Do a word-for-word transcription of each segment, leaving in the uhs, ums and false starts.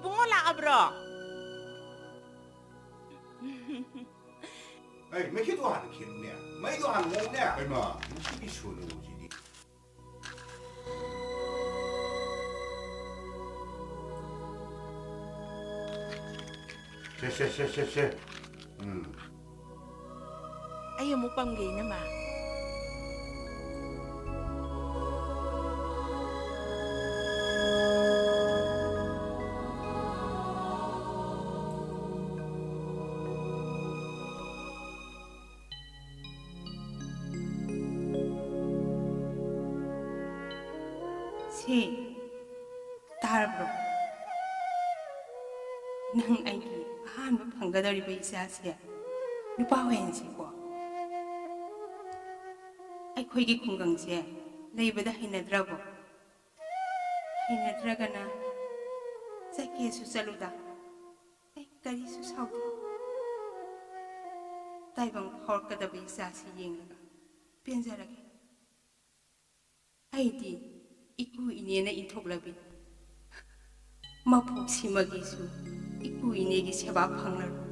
ꯏꯕꯨꯡꯉꯣ ꯂꯥꯛꯑꯕ꯭ꯔꯣ? ꯑꯩ ꯃꯩꯈꯦꯠꯇꯣ ꯍꯥꯟꯅ ꯈꯦꯠꯂꯨꯅꯦ꯫ ꯃꯩꯗꯣ ꯍꯥꯟꯅ ꯃꯨꯠꯂꯨꯅꯦ꯫ ꯍꯩꯃꯥ, ꯃꯁꯤꯒꯤ ꯁꯣꯅꯨꯁꯤꯗꯤ꯫ ꯁꯦ, ꯁꯦ, ꯁꯦ, ꯁꯦ, ꯁꯦ꯫ ꯎꯝ꯫ ꯑꯩ ꯑꯃꯨꯛ ꯄꯝꯒꯦ, ꯏꯅꯝꯃ꯫ ꯁꯤ ꯇꯥꯔꯕ꯭ꯔꯣ? ꯅꯪ ꯑꯩꯒꯤ ꯑꯍꯥꯟꯕ ꯐꯪꯒꯗꯧꯔꯤꯕ ꯏꯆꯥꯁꯦ ꯅꯨꯄꯥ ꯑꯣꯏꯍꯟꯁꯤꯀꯣ꯫ ꯑꯩꯈꯣꯏꯒꯤ ꯈꯨꯡꯒꯪꯁꯦ ꯂꯩꯕꯗ ꯍꯩꯅꯗ꯭ꯔꯕꯣ? ꯍꯩꯅꯗ꯭ꯔꯒꯅ ꯆꯠꯀꯦꯁꯨ ꯆꯠꯂꯨꯗ꯫ ꯑꯩ ꯀꯔꯤꯁꯨ ꯁꯥꯎꯗꯦ꯫ ꯇꯥꯏꯕꯪ ꯐꯥꯎꯔꯛꯀꯗꯕ ꯏꯆꯥꯁꯤ ꯌꯦꯡꯂꯒ ꯄꯦꯟꯖꯔꯒꯦ꯫ ꯑꯩꯗꯤ ꯏꯄꯨ ꯏꯅꯦꯅ ꯏꯟꯊꯣꯛꯂꯕꯤ ꯃꯄꯣꯛꯁꯤꯃꯒꯤꯁꯨ ꯏꯄꯨ ꯏꯅꯦꯒꯤ ꯁꯦꯕꯥ ꯐꯪꯂꯔꯣꯏ꯫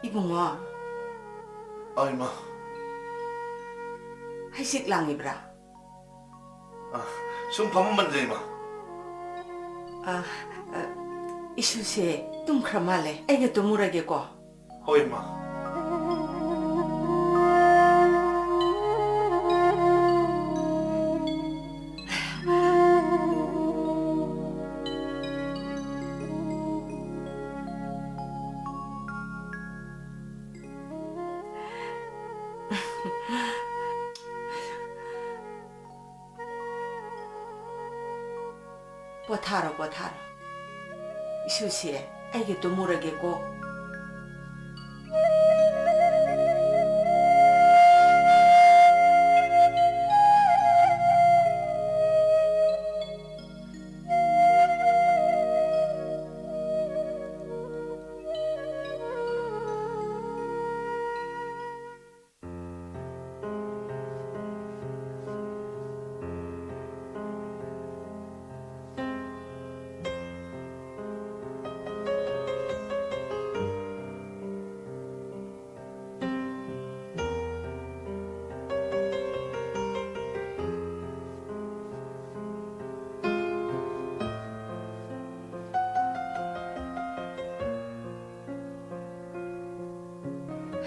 ꯏꯕꯨꯡꯉꯣ꯫ ꯑ, ꯏꯃꯥ꯫ ꯍꯩꯁꯤꯛ ꯂꯥꯡꯉꯤꯕ꯭ꯔꯥ? ꯑ, ꯁꯨꯝ ꯐꯝꯃꯝꯕꯅꯤꯗ, ꯏꯃꯥ꯫ ꯑ, ꯑ, ꯏꯁꯨꯁꯦ ꯇꯨꯝꯈ꯭ꯔ ꯃꯥꯜꯂꯦ꯫ ꯑꯩꯒ ꯇꯨꯝꯃꯨꯔꯒꯦꯀꯣ꯫ ꯍꯣꯏ, ꯏꯃꯥ꯫ ꯄꯣꯊꯥꯔꯣ, ꯄꯣꯊꯥꯔꯣ꯫ ꯏꯁꯨꯁꯦ, ꯑꯩꯒ ꯇꯨꯝꯃꯨꯔꯒꯦꯀꯣ꯫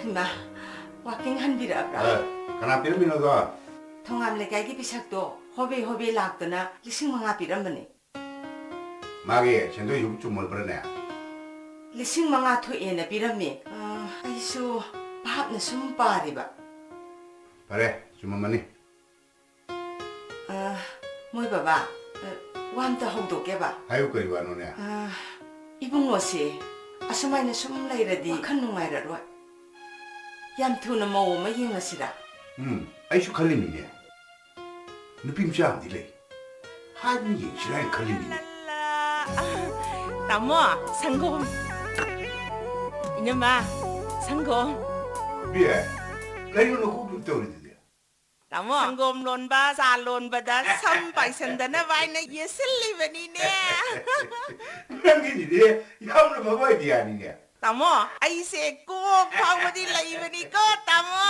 ꯏꯃꯥ, ꯋꯥꯀꯤꯡ ꯍꯟꯕꯤꯔꯛꯑꯕ꯭ꯔꯥ? ꯑ, ꯀꯅꯥ ꯄꯤꯔꯝꯃꯤꯅꯣꯗꯣ? ꯊꯣꯉꯥꯝ ꯂꯩꯀꯥꯏꯒꯤ ꯄꯤꯁꯛꯇꯣ ꯍꯣꯕꯦ ꯍꯣꯕꯦ ꯂꯥꯛꯇꯅ ꯂꯤꯁꯤꯡ ꯃꯉꯥ ꯄꯤꯔꯝꯕꯅꯦ꯫ ꯃꯥꯒꯤ ꯁꯦꯟꯗꯣꯏꯁꯤꯕꯨ ꯆꯨꯝꯃꯕ꯭ꯔꯥꯅꯦ? ꯂꯤꯁꯤꯡ ꯃꯉꯥ ꯊꯣꯛꯑꯦꯅ ꯄꯤꯔꯝꯃꯦ꯫ ꯑ, ꯑꯩꯁꯨ ꯚꯥꯞꯅ ꯁꯨꯝ ꯄꯥꯔꯤꯕ꯫ ꯐꯔꯦ, ꯆꯨꯝꯃꯝꯃꯅꯤ꯫ ꯑ, ꯃꯣꯏ ꯕꯕꯥ, ꯑ, ꯋꯥ ꯑꯝꯇ ꯍꯧꯗꯣꯛꯀꯦꯕ꯫ ꯍꯥꯏꯌꯨ, ꯀꯔꯤ ꯋꯥꯅꯣꯅꯦ? ꯑ, ꯏꯕꯨꯡꯉꯣꯁꯦ ꯑꯁꯨꯃꯥꯏꯅ ꯁꯨꯝ ꯂꯩꯔꯗꯤ ꯋꯥꯈꯜ ꯅꯨꯡꯉꯥꯏꯔꯔꯣꯏ꯫ ꯌꯥꯝ ꯊꯨꯅ ꯃꯧ ꯑꯃ ꯌꯦꯡꯉꯁꯤꯔꯥ? ꯎꯝ, ꯑꯩꯁꯨ ꯈꯜꯂꯤꯃꯤꯅꯦ꯫ ꯅꯨꯄꯤ ꯃꯆꯥ ꯑꯃꯗꯤ ꯂꯩ꯫ ꯍꯥꯏꯕꯅ ꯌꯦꯡꯁꯤꯔꯥ ꯍꯥꯏꯅ ꯈꯜꯂꯤꯃꯤꯅꯦ꯫ ꯇꯥꯃꯣ, ꯁꯪꯒꯣꯝ꯫ ꯏꯅꯝꯃ, ꯁꯪꯒꯣꯝ꯫ ꯕꯤ, ꯀꯩꯅꯣ ꯅꯈꯣꯛꯇꯨ ꯇꯧꯔꯤꯗꯨꯗꯤ? ꯇꯥꯃꯣ, ꯁꯪꯒꯣꯝ ꯂꯣꯟꯕ, ꯆꯥ ꯂꯣꯟꯕꯗ ꯁꯝ ꯄꯥꯏꯁꯟꯗꯅꯕ ꯍꯥꯏꯅ ꯌꯦꯠꯁꯤꯜꯂꯤꯕꯅꯤꯅꯦ꯫ ꯅꯪꯒꯤꯗꯨꯗꯤ ꯌꯥꯝꯅ ꯐꯕ ꯑꯥꯏꯗꯤꯌꯥꯅꯤꯅꯦ꯫ ꯇꯥꯃꯣ, ꯑꯩꯁꯦ ꯀꯣꯛ ꯐꯥꯎꯕꯗꯤ ꯂꯩꯕꯅꯤꯀꯣ, ꯇꯥꯃꯣ꯫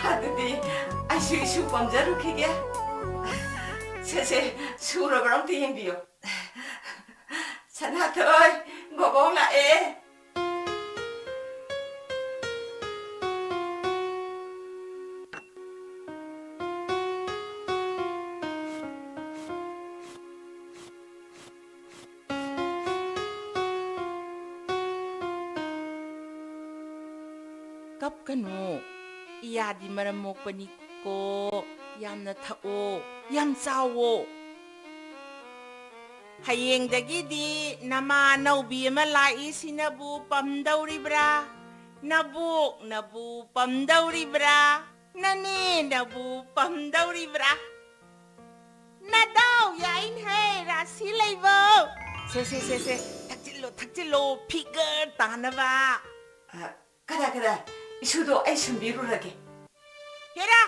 ꯑꯗꯨꯗꯤ ꯑꯩꯁꯨ ꯏꯁꯨ ꯄꯝꯖꯔꯨꯈꯤꯒꯦ꯫ ꯁꯦ, ꯁꯦ, ꯁꯨꯔꯕ꯭ꯔꯥ ꯑꯝꯇ ꯌꯦꯡꯕꯤꯌꯨ꯫ ꯁꯅꯥꯊꯣꯏ, ꯕꯣꯕꯣꯛ ꯂꯥꯛꯑꯦ꯫ ꯀꯞꯀꯅꯨ꯫ ꯏꯌꯥꯗꯤ ꯃꯔꯝ ꯃꯣꯛꯄꯅꯤꯀꯣ꯫ ꯌꯥꯝꯅ ꯊꯛꯑꯣ꯫ ꯌꯥꯝ ꯆꯥꯎꯋꯣ꯫ ꯍꯌꯦꯡꯗꯒꯤꯗꯤ ꯅꯃꯥ ꯑꯅꯧꯕꯤ ꯑꯃ ꯂꯥꯛꯏꯁꯤꯅꯕꯨ ꯄꯝꯗꯧꯔꯤꯕ꯭ꯔꯥ? ꯅꯕꯣꯛꯅꯕꯨ ꯄꯝꯗꯧꯔꯤꯕ꯭ꯔꯥ? ꯅꯅꯦꯅꯕꯨ ꯄꯝꯗꯧꯔꯤꯕ꯭ꯔꯥ? ꯅꯗꯥꯎ ꯌꯥꯏꯅꯦꯍꯦ, ꯔꯥꯁꯤ ꯂꯩꯕꯧ꯫ ꯁꯦ, ꯁꯦ, ꯁꯦ, ꯁꯦ, ꯊꯛꯆꯤꯜꯂꯣ, ꯊꯛꯆꯤꯜꯂꯣ, figure ꯇꯥꯅꯕ꯫ ꯑ, ꯀꯗꯥꯏ, ꯀꯗꯥꯏ? ꯏꯁꯨꯗꯣ ꯑꯩ ꯁꯨꯝꯕꯤꯔꯨꯔꯒꯦ꯫ ꯍꯦꯔꯥ,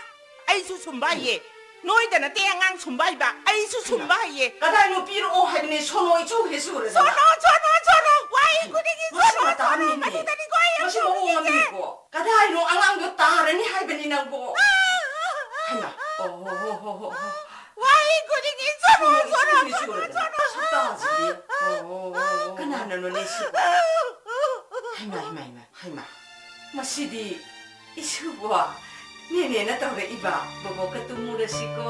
ꯑꯩꯁꯨ ꯁꯨꯝꯕ ꯍꯩꯌꯦ꯫ ꯅꯣꯏꯗ ꯅꯠꯇꯦ ꯑꯉꯥꯡ ꯁꯨꯝꯕ ꯍꯩꯕ, ꯑꯩꯁꯨ ꯁꯨꯝꯕ ꯍꯩꯌꯦ꯫ ꯀꯗꯥꯏꯅꯣ ꯄꯤꯔꯛꯑꯣ ꯍꯥꯏꯕꯅꯦ, ꯁꯣꯅꯣ ꯏꯆꯨ ꯍꯦꯛ ꯆꯨꯔꯗꯅ꯫ ꯁꯣꯅꯣ, ꯁꯣꯅꯣ, ꯁꯣꯅꯣ, ꯋꯥꯍꯩ ꯈꯨꯗꯤꯡꯒꯤ ꯃꯁꯤ ꯁꯣꯅꯣ, ꯃꯇꯥ ꯁꯣꯅꯣ, ꯑꯃꯅꯤꯅꯦ꯫ ꯃꯗꯨꯗꯅꯤꯀꯣ ꯑꯩ ꯌꯥꯝ ꯃꯁꯤ ꯃꯑꯣꯡ ꯁꯥꯎꯅꯤꯡꯉꯤꯁꯦ꯫ ꯑꯃꯅꯤꯀꯣ꯫ ꯀꯗꯥꯏꯅꯣ ꯑꯉꯥꯡꯗꯣ ꯇꯥꯔꯅꯤ ꯍꯥꯏꯕꯅꯤ ꯅꯪꯕꯣ꯫ ꯍꯩꯃꯥ, ꯑꯣ, ꯍꯣ, ꯍꯣ, ꯍꯣ, ꯍꯣ, ꯍꯣ꯫ ꯋꯥꯍꯩ ꯈꯨꯗꯤꯡꯒꯤ ꯁꯣꯅꯣ, ꯁꯣꯅꯣ, ꯁꯣꯅꯣ, ꯁꯣꯅꯣ, ꯁꯣꯅꯣ, ꯁꯣꯅꯣ꯫ ꯁꯛꯇꯥꯁꯤꯗꯤ꯫ ꯑꯣ, ꯀꯅꯥꯅꯅꯣꯅꯦ ꯁꯤꯕꯣ? ꯍꯩꯃꯥ, ꯍꯩꯃꯥ, ꯍꯩꯃꯥ, ꯍꯩꯃꯥ꯫ ꯃꯁꯤꯗꯤ ꯏꯁꯨꯕꯣ, ꯅꯦꯅꯦꯅ ꯇꯧꯔꯛꯏꯕ꯫ ꯕꯣꯕꯣꯛꯀ ꯇꯨꯝꯃꯨꯔꯁꯤꯀꯣ꯫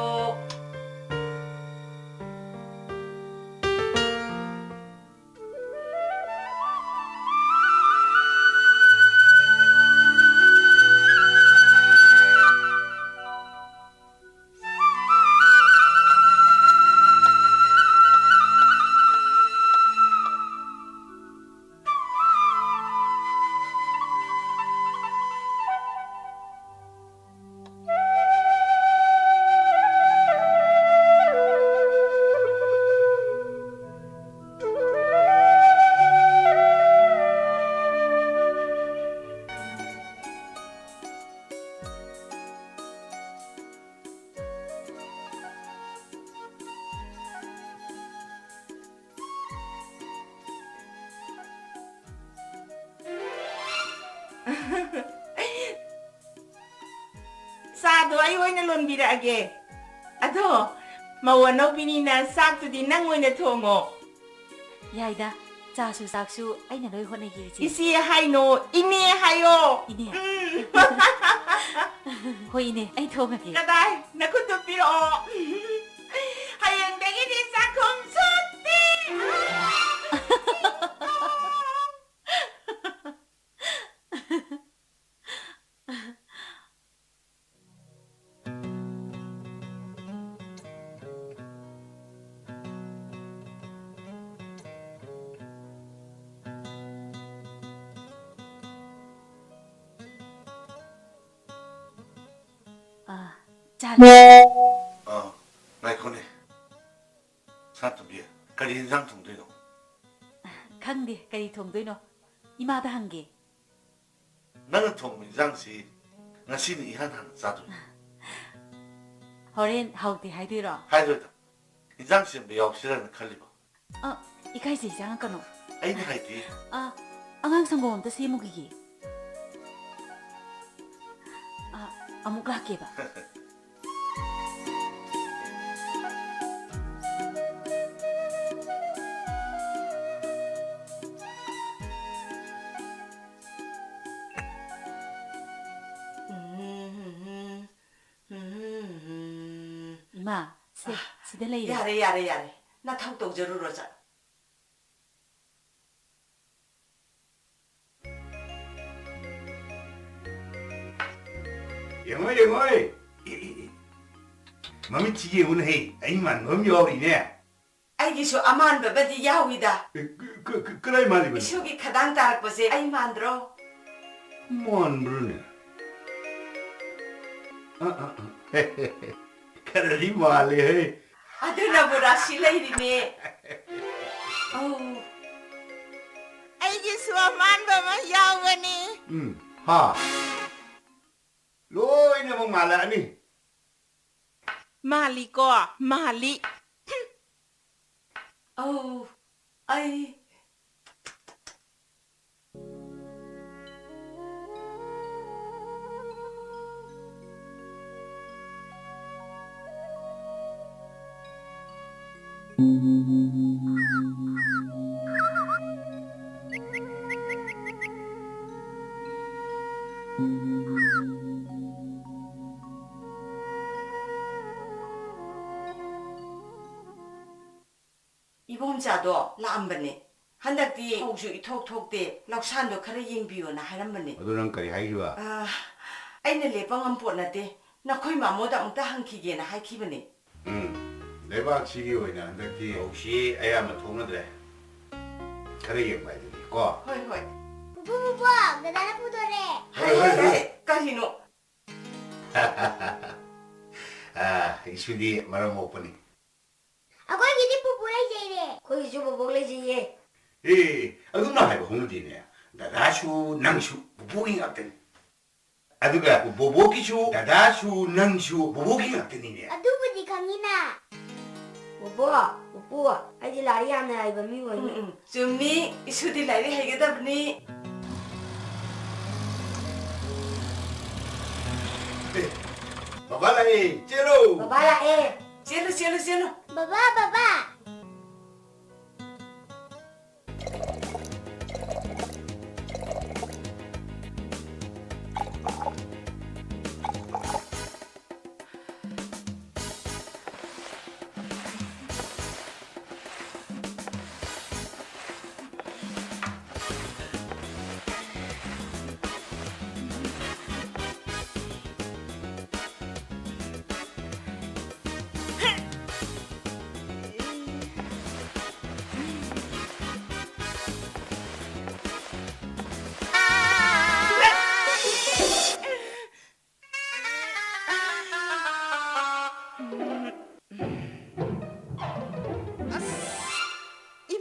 ꯆꯥꯗꯣ ꯑꯩ ꯑꯣꯏꯅ ꯂꯣꯟꯕꯤꯔꯛꯑꯒꯦ꯫ ꯑꯗꯣ, ꯃꯧ ꯑꯅꯧꯕꯤꯅꯤꯅ ꯆꯥꯛꯇꯨꯗꯤ ꯅꯪ ꯑꯣꯏꯅ ꯊꯣꯡꯉꯣ꯫ ꯌꯥꯏꯗ, ꯆꯥꯁꯨ ꯆꯥꯛꯁꯨ ꯑꯩꯅ ꯂꯣꯏ ꯍꯣꯠꯅꯒꯦ, ꯏꯆꯦ꯫ ꯏꯆꯦ ꯍꯥꯏꯅꯣ, ꯏꯅꯦ ꯍꯥꯏꯌꯣ꯫ ꯏꯅꯦ꯫ ꯎꯝ꯫ ꯍꯣꯏ, ꯏꯅꯦ, ꯑꯩ ꯊꯣꯡꯉꯒꯦ꯫ ꯀꯗꯥꯏ? ꯅꯈꯨꯠꯇꯨ ꯄꯤꯔꯛꯑꯣ꯫ ꯍꯌꯦꯡꯗꯒꯤꯗꯤ ꯆꯥꯛꯈꯨꯝ ꯁꯨꯇꯤ꯫ ꯑꯥ, ꯆꯥ-, ꯑꯥ, ꯉꯥꯏꯈꯣꯅꯦ꯫ ꯁꯅꯥꯇꯣꯝꯕꯤ, ꯀꯔꯤ ꯏꯟꯖꯥꯡ ꯊꯣꯡꯗꯣꯏꯅꯣ? ꯈꯪꯗꯦ, ꯀꯔꯤ ꯊꯣꯡꯗꯣꯏꯅꯣ? ꯏꯃꯥꯗ ꯍꯪꯒꯦ꯫ ꯅꯪꯅ ꯊꯣꯡꯕ ꯏꯟꯖꯥꯡꯁꯤ ꯉꯁꯤꯅ ꯏꯍꯥꯟ ꯍꯥꯟꯅ ꯆꯥꯗꯣꯏꯅꯤ꯫ ꯍꯣꯔꯦꯟ ꯍꯥꯎꯇꯦ ꯍꯥꯏꯗꯣꯏꯔꯣ? ꯍꯥꯏꯔꯣꯏꯗ꯫ ꯏꯟꯖꯥꯡ ꯁꯦꯝꯕ ꯌꯥꯎꯁꯤꯔꯅ ꯈꯜꯂꯤꯕ꯫ ꯑ, ꯏꯀꯥꯏꯖꯩ, ꯆꯪꯉꯛꯀꯅꯣ꯫ ꯑꯩꯅ ꯍꯥꯏꯗꯤ꯫ ꯑ, ꯑꯉꯥꯡ ꯁꯪꯒꯣꯝ ꯑꯝꯇ ꯁꯦꯝꯃꯨꯈꯤꯒꯦ꯫ ꯑ, ꯑꯃꯨꯛ ꯂꯥꯛꯀꯦꯕ꯫ ꯑꯥ, ꯁꯦ, ꯑꯥ, ꯁꯤꯗ ꯂꯩꯔꯦ꯫ ꯌꯥꯔꯦ, ꯌꯥꯔꯦ, ꯌꯥꯔꯦ꯫ ꯅꯊꯧ ꯇꯧꯖꯔꯨꯔꯣ, ꯆꯠ꯫ ꯌꯦꯡꯉꯣ, ꯌꯦꯡꯉꯣ꯫ ꯑꯦ, ꯑꯦ, ꯑꯦ꯫ ꯃꯃꯤꯠꯁꯤ ꯌꯦꯡꯉꯨꯅꯦꯍꯦ, ꯑꯩ ꯃꯥꯟꯕ ꯑꯃ ꯌꯥꯎꯔꯤꯅꯦ꯫ ꯑꯩꯒꯤꯁꯨ ꯑꯃꯥꯟꯕ ꯑꯃꯗꯤ ꯌꯥꯎꯏꯗ꯫ ꯑꯦ, ꯀ-, ꯀ-, ꯀ-, ꯀꯗꯥꯏ ꯃꯥꯜꯂꯤꯕꯅꯣ? ꯏꯁꯨꯒꯤ ꯈꯗꯥꯡ ꯇꯥꯔꯛꯄꯁꯦ ꯑꯩ ꯃꯥꯟꯗ꯭ꯔꯣ? ꯃꯥꯟꯕ꯭ꯔꯣꯅꯦ? ꯑ, ꯑ, ꯑ꯫ ꯈꯔꯗꯤ ꯃꯥꯜꯂꯦꯍꯦ꯫ ꯑꯗꯨꯅꯕꯨ ꯔꯥꯁꯤ ꯂꯩꯔꯤꯅꯦ꯫ ꯑꯧ꯫ ꯑꯩꯒꯤꯁꯨ ꯑꯃꯥꯟꯕ ꯑꯃ ꯌꯥꯎꯕꯅꯤ꯫ ꯎꯝ, ꯍꯥ꯫ ꯂꯣꯏꯅꯃꯛ ꯃꯥꯜꯂꯛꯑꯅꯤ꯫ ꯃꯥꯜꯂꯤꯀꯣ? ꯃꯥꯜꯂꯤ꯫ ꯑꯧ, ꯑꯩ꯫ ꯏꯕꯣꯝꯆꯥꯗꯣ ꯂꯥꯛꯑꯝꯕꯅꯦ꯫ ꯍꯟꯗꯛꯇꯤ ꯐꯧꯁꯨ ꯏꯊꯣꯛ ꯊꯣꯛꯇꯦ, ꯂꯧꯁꯥꯟꯗꯣ ꯈꯔ ꯌꯦꯡꯕꯤꯌꯣꯅ ꯍꯥꯏꯔꯝꯕꯅꯦ꯫ ꯑꯗꯨ ꯅꯪ ꯀꯔꯤ ꯍꯥꯏꯈꯤꯕ? ꯑ, ꯑꯩꯅ ꯂꯦꯞꯄ ꯉꯝꯄꯣꯠ ꯅꯠꯇꯦ, ꯅꯈꯣꯏ ꯃꯥꯃꯣꯗ ꯑꯃꯨꯛꯇ ꯍꯪꯈꯤꯒꯦꯅ ꯍꯥꯏꯈꯤꯕꯅꯦ꯫ ꯎꯝ, ꯂꯩꯕꯥꯛꯁꯤꯒꯤ ꯑꯣꯏꯅ ꯍꯟꯗꯛꯇꯤ ꯐꯧꯁꯤ ꯑꯌꯥꯝꯕ ꯊꯣꯛꯅꯗ꯭ꯔꯦ꯫ ꯈꯔ ꯌꯦꯡꯕ ꯍꯥꯏꯗꯨꯅꯤ ꯀꯣ꯫ ꯍꯣꯏ, ꯍꯣꯏ꯫ ꯄꯨꯄꯨ, ꯄꯨꯄꯨ, ꯗꯗꯥꯅ ꯄꯨꯊꯣꯔꯛꯑꯦ꯫ ꯍꯩ, ꯍꯩ, ꯍꯩ, ꯀꯔꯤꯅꯣ? ꯑ, ꯏꯁꯨꯗꯤ ꯃꯔꯝ ꯃꯣꯛꯄꯅꯤ꯫ ꯑꯩꯈꯣꯏꯒꯤꯗꯤ ꯄꯨꯄꯨ ꯂꯩꯖꯩꯔꯦ꯫ ꯑꯩꯈꯣꯏꯒꯤꯁꯨ ꯕꯣꯕꯣꯛ ꯂꯩꯖꯩꯌꯦ꯫ ꯑꯦ, ꯑꯗꯨꯝꯅ ꯍꯥꯏꯕ ꯍꯧꯅꯗꯦꯅꯦ꯫ ꯗꯗꯥꯁꯨ ꯅꯪꯁꯨ ꯄꯨꯄꯨꯒꯤ ꯉꯥꯛꯇꯅꯤ꯫ ꯑꯗꯨꯒ ꯕꯣꯕꯣꯛꯀꯤꯁꯨ ꯗꯗꯥꯁꯨ ꯅꯪꯁꯨ ꯕꯣꯕꯣꯛꯀꯤ ꯉꯥꯛꯇꯅꯤꯅꯦ꯫ ꯑꯗꯨꯕꯨꯗꯤ ꯈꯪꯉꯤꯅ꯫ ꯕꯣꯕꯣꯛ, ꯄꯨꯄꯨ, ꯑꯩꯗꯤ ꯂꯥꯏꯔꯤꯛ ꯌꯥꯝꯅ ꯍꯩꯕ ꯃꯤ ꯑꯣꯏꯅꯤ꯫ ꯎꯝ, ꯎꯝ, ꯆꯨꯝꯃꯤ꯫ ꯏꯁꯨꯗꯤ ꯂꯥꯏꯔꯤꯛ ꯍꯩꯒꯗꯕꯅꯤ꯫ ꯑꯦ, ꯕꯕꯥ ꯂꯥꯛꯑꯦ, ꯆꯦꯜꯂꯣ꯫ ꯕꯕꯥ ꯂꯥꯛꯑꯦ꯫ ꯆꯦꯜꯂꯨ, ꯆꯦꯜꯂꯨ, ꯆꯦꯜꯂꯨ꯫ ꯕꯕꯥ, ꯕꯕꯥ꯫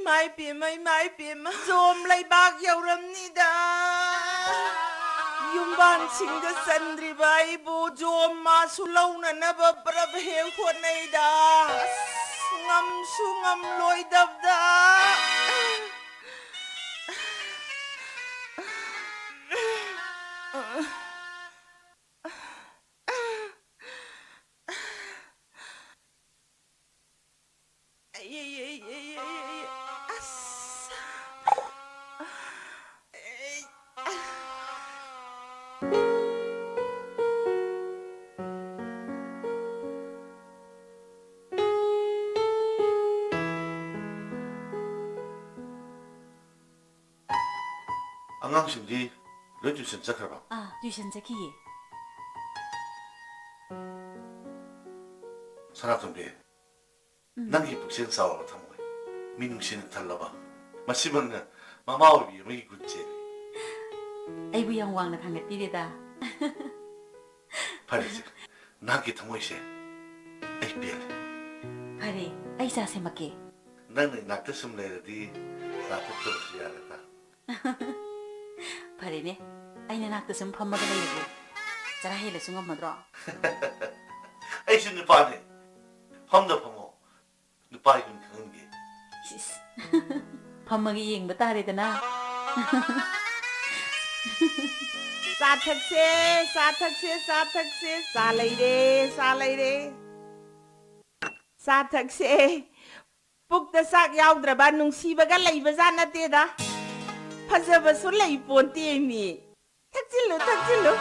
ꯏꯃꯥꯏ ꯄꯦꯝꯃ, ꯏꯃꯥꯏ ꯄꯦꯝꯃ, ꯖꯣꯝ ꯂꯩꯕꯥꯛ ꯌꯧꯔꯝꯅꯤꯗ꯫ ꯌꯨꯝꯕꯥꯟꯁꯤꯡꯗ ꯆꯟꯗ꯭ꯔꯤꯕ ꯑꯩꯕꯨ ꯖꯣꯝ ꯃꯥꯁꯨ ꯂꯧꯅꯅꯕ ꯄ꯭ꯔꯞ ꯍꯦꯛ ꯍꯣꯠꯅꯩꯗ꯫ ꯑꯁ, ꯉꯝꯁꯨ ꯉꯝꯂꯣꯏꯗꯕꯗ꯫ ꯑꯩ, ꯑꯩ, ꯑꯩ, ꯑꯩ, ꯑꯩ, ꯑꯩ, ꯑꯁ꯫ ꯑꯩ, ꯑꯉꯥꯡꯁꯤꯡꯗꯤ ꯂꯣꯏ tuition ꯆꯠꯈ꯭ꯔꯕ? ꯑꯥ, tuition ꯆꯠꯈꯤꯌꯦ꯫ ꯁꯅꯥꯇꯣꯝꯕꯤ, ꯎꯝ꯫ ꯅꯪꯒꯤ ꯄꯨꯛꯆꯦꯜ ꯆꯥꯎꯔꯕ ꯊꯃꯣꯏ, ꯃꯤꯅꯨꯡꯁꯤꯅ ꯊꯜꯂꯕ, ꯃꯁꯤꯃꯛꯅ ꯃꯃꯥ ꯑꯣꯏꯕꯤ ꯑꯃꯒꯤ ꯒꯨꯟ ꯆꯦꯜꯂꯤ꯫ ꯑꯩꯕꯨ ꯌꯥꯝ ꯋꯥꯡꯅ ꯊꯥꯡꯒꯠꯄꯤꯔꯦꯗ꯫ ꯐꯔꯦꯁꯦ, ꯅꯍꯥꯛꯀꯤ ꯊꯃꯣꯏꯁꯦ ꯑꯩ ꯄꯦꯜꯂꯦ꯫ ꯐꯔꯦ, ꯑꯩ ꯆꯥ ꯁꯦꯝꯃꯛꯀꯦ꯫ ꯅꯪꯅ ꯏꯅꯥꯛꯇ ꯁꯨꯝ ꯂꯩꯔꯗꯤ ꯆꯥ ꯊꯛꯇꯕꯁꯨ ꯌꯥꯔꯦꯗ꯫ ꯐꯔꯦꯅꯦ, ꯑꯩ ꯅꯅꯥꯛꯇ ꯁꯨꯝ ꯐꯝꯃꯒ ꯂꯩꯔꯒꯦ꯫ ꯆꯔꯥ ꯍꯦꯜꯂꯁꯨ ꯉꯝꯃꯗ꯭ꯔꯣ? ꯑꯩꯁꯨ ꯅꯨꯄꯥꯅꯦ꯫ ꯐꯝꯗ ꯐꯝꯃꯣ꯫ ꯅꯨꯄꯥꯒꯤ ꯒꯨꯟ ꯈꯪꯍꯟꯒꯦ꯫ ꯁꯤꯁ꯫ ꯐꯝꯃꯒ ꯌꯦꯡꯕ ꯇꯥꯔꯦꯗꯅ꯫ ꯆꯥ ꯊꯛꯁꯦ, ꯆꯥ ꯊꯛꯁꯦ, ꯆꯥ ꯊꯛꯁꯦ꯫ ꯆꯥ ꯂꯩꯔꯦ, ꯆꯥ ꯂꯩꯔꯦ꯫ ꯆꯥ ꯊꯛꯁꯦ꯫ ꯄꯨꯛꯇ ꯆꯥꯛ ꯌꯥꯎꯗ꯭ꯔꯕ ꯅꯨꯡꯁꯤꯕꯒ ꯂꯩꯕꯖꯥꯠ ꯅꯠꯇꯦꯗ꯫ ꯐꯖꯕꯁꯨ ꯂꯩ ꯄꯣꯟꯇꯦ ꯃꯤ꯫ ꯊꯛꯆꯤꯜꯂꯨ, ꯊꯛꯆꯤꯜꯂꯨ꯫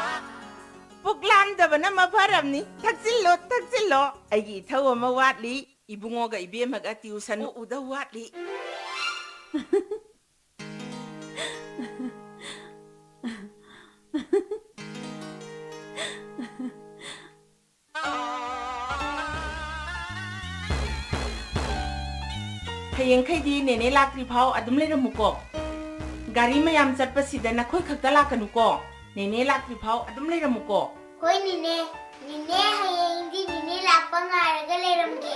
ꯄꯨꯛ ꯂꯥꯝꯗꯕꯅ ꯃꯐꯔꯝꯅꯤ꯫ ꯊꯛꯆꯤꯜꯂꯣ, ꯊꯛꯆꯤꯜꯂꯣ꯫ ꯑꯩꯒꯤ ꯏꯊꯧ ꯑꯃ ꯋꯥꯠꯂꯤ꯫ ꯏꯕꯨꯡꯉꯣꯒ ꯏꯕꯦꯝꯃꯒ tuition ꯎꯗꯧ ꯋꯥꯠꯂꯤ꯫ ꯍꯌꯦꯡꯈꯩꯗꯤ ꯅꯦꯅꯦ ꯂꯥꯛꯇ꯭ꯔꯤ ꯐꯥꯎ ꯑꯗꯨꯝ ꯂꯩꯔꯝꯃꯨꯀꯣ꯫ ꯒꯥꯔꯤ ꯃꯌꯥꯝ ꯆꯠꯄꯁꯤꯗ ꯅꯈꯣꯏ ꯈꯛꯇ ꯂꯥꯛꯀꯅꯨꯀꯣ꯫ ꯅꯦꯅꯦ ꯂꯥꯛꯇ꯭ꯔꯤ ꯐꯥꯎ ꯑꯗꯨꯝ ꯂꯩꯔꯝꯃꯨꯀꯣ꯫ ꯍꯣꯏ ꯅꯦꯅꯦ꯫ ꯅꯦꯅꯦ, ꯍꯌꯦꯡꯗꯤ ꯅꯦꯅꯦ ꯂꯥꯛꯄ ꯉꯥꯏꯔꯒ ꯂꯩꯔꯝꯒꯦ꯫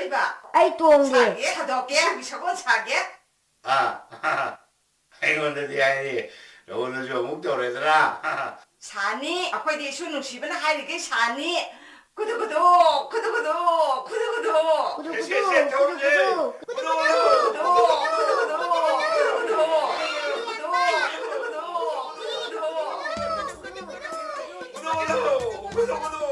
ꯁꯥꯔꯣꯏꯕ? ꯑꯩ ꯇꯣꯡꯒꯦ꯫ ꯁꯥꯒꯦ, ꯁꯥꯗꯣꯛꯀꯦ, ꯁꯒꯣꯜ ꯁꯥꯒꯦ꯫ ꯑꯥ, ꯑꯩꯉꯣꯟꯗꯗꯤ ꯍꯥꯏꯔꯤ, ꯅꯉꯣꯟꯗꯁꯨ ꯑꯃꯨꯛ ꯇꯧꯔꯦꯗꯅ꯫ ꯁꯥꯅꯤ, ꯑꯩꯈꯣꯏꯗꯤ ꯏꯁꯨ ꯅꯨꯡꯁꯤꯕꯅ ꯍꯥꯏꯔꯤꯈꯩ ꯁꯥꯅꯤ꯫ ꯈꯨꯗꯨ ꯈꯨꯗꯨ, ꯈꯨꯗꯨ ꯈꯨꯗꯨ, ꯈꯨꯗꯨ ꯈꯨꯗꯨ꯫ ꯈꯨꯗꯨ ꯈꯨꯗꯨ, ꯁꯦ, ꯁꯦ, ꯈꯨꯗꯨ ꯇꯧꯔꯁꯦ꯫ ꯈꯨꯗꯨ꯫ ꯈꯨꯗꯨ ꯈꯨꯗꯨ, ꯈꯨꯗꯨ ꯈꯨꯗꯨ, ꯈꯨꯗꯨ ꯈꯨꯗꯨ꯫ ꯈꯨꯗꯨ ꯈꯨꯗꯨ, ꯈꯨꯗꯨ ꯈꯨꯗꯨ, ꯈꯨꯗꯨ ꯈꯨꯗꯨ꯫ ꯈꯨꯗꯨ ꯈꯨꯗꯨ, ꯈꯨꯗꯨ ꯈꯨꯗꯨ, ꯈꯨꯗꯨ ꯈꯨꯗꯨ꯫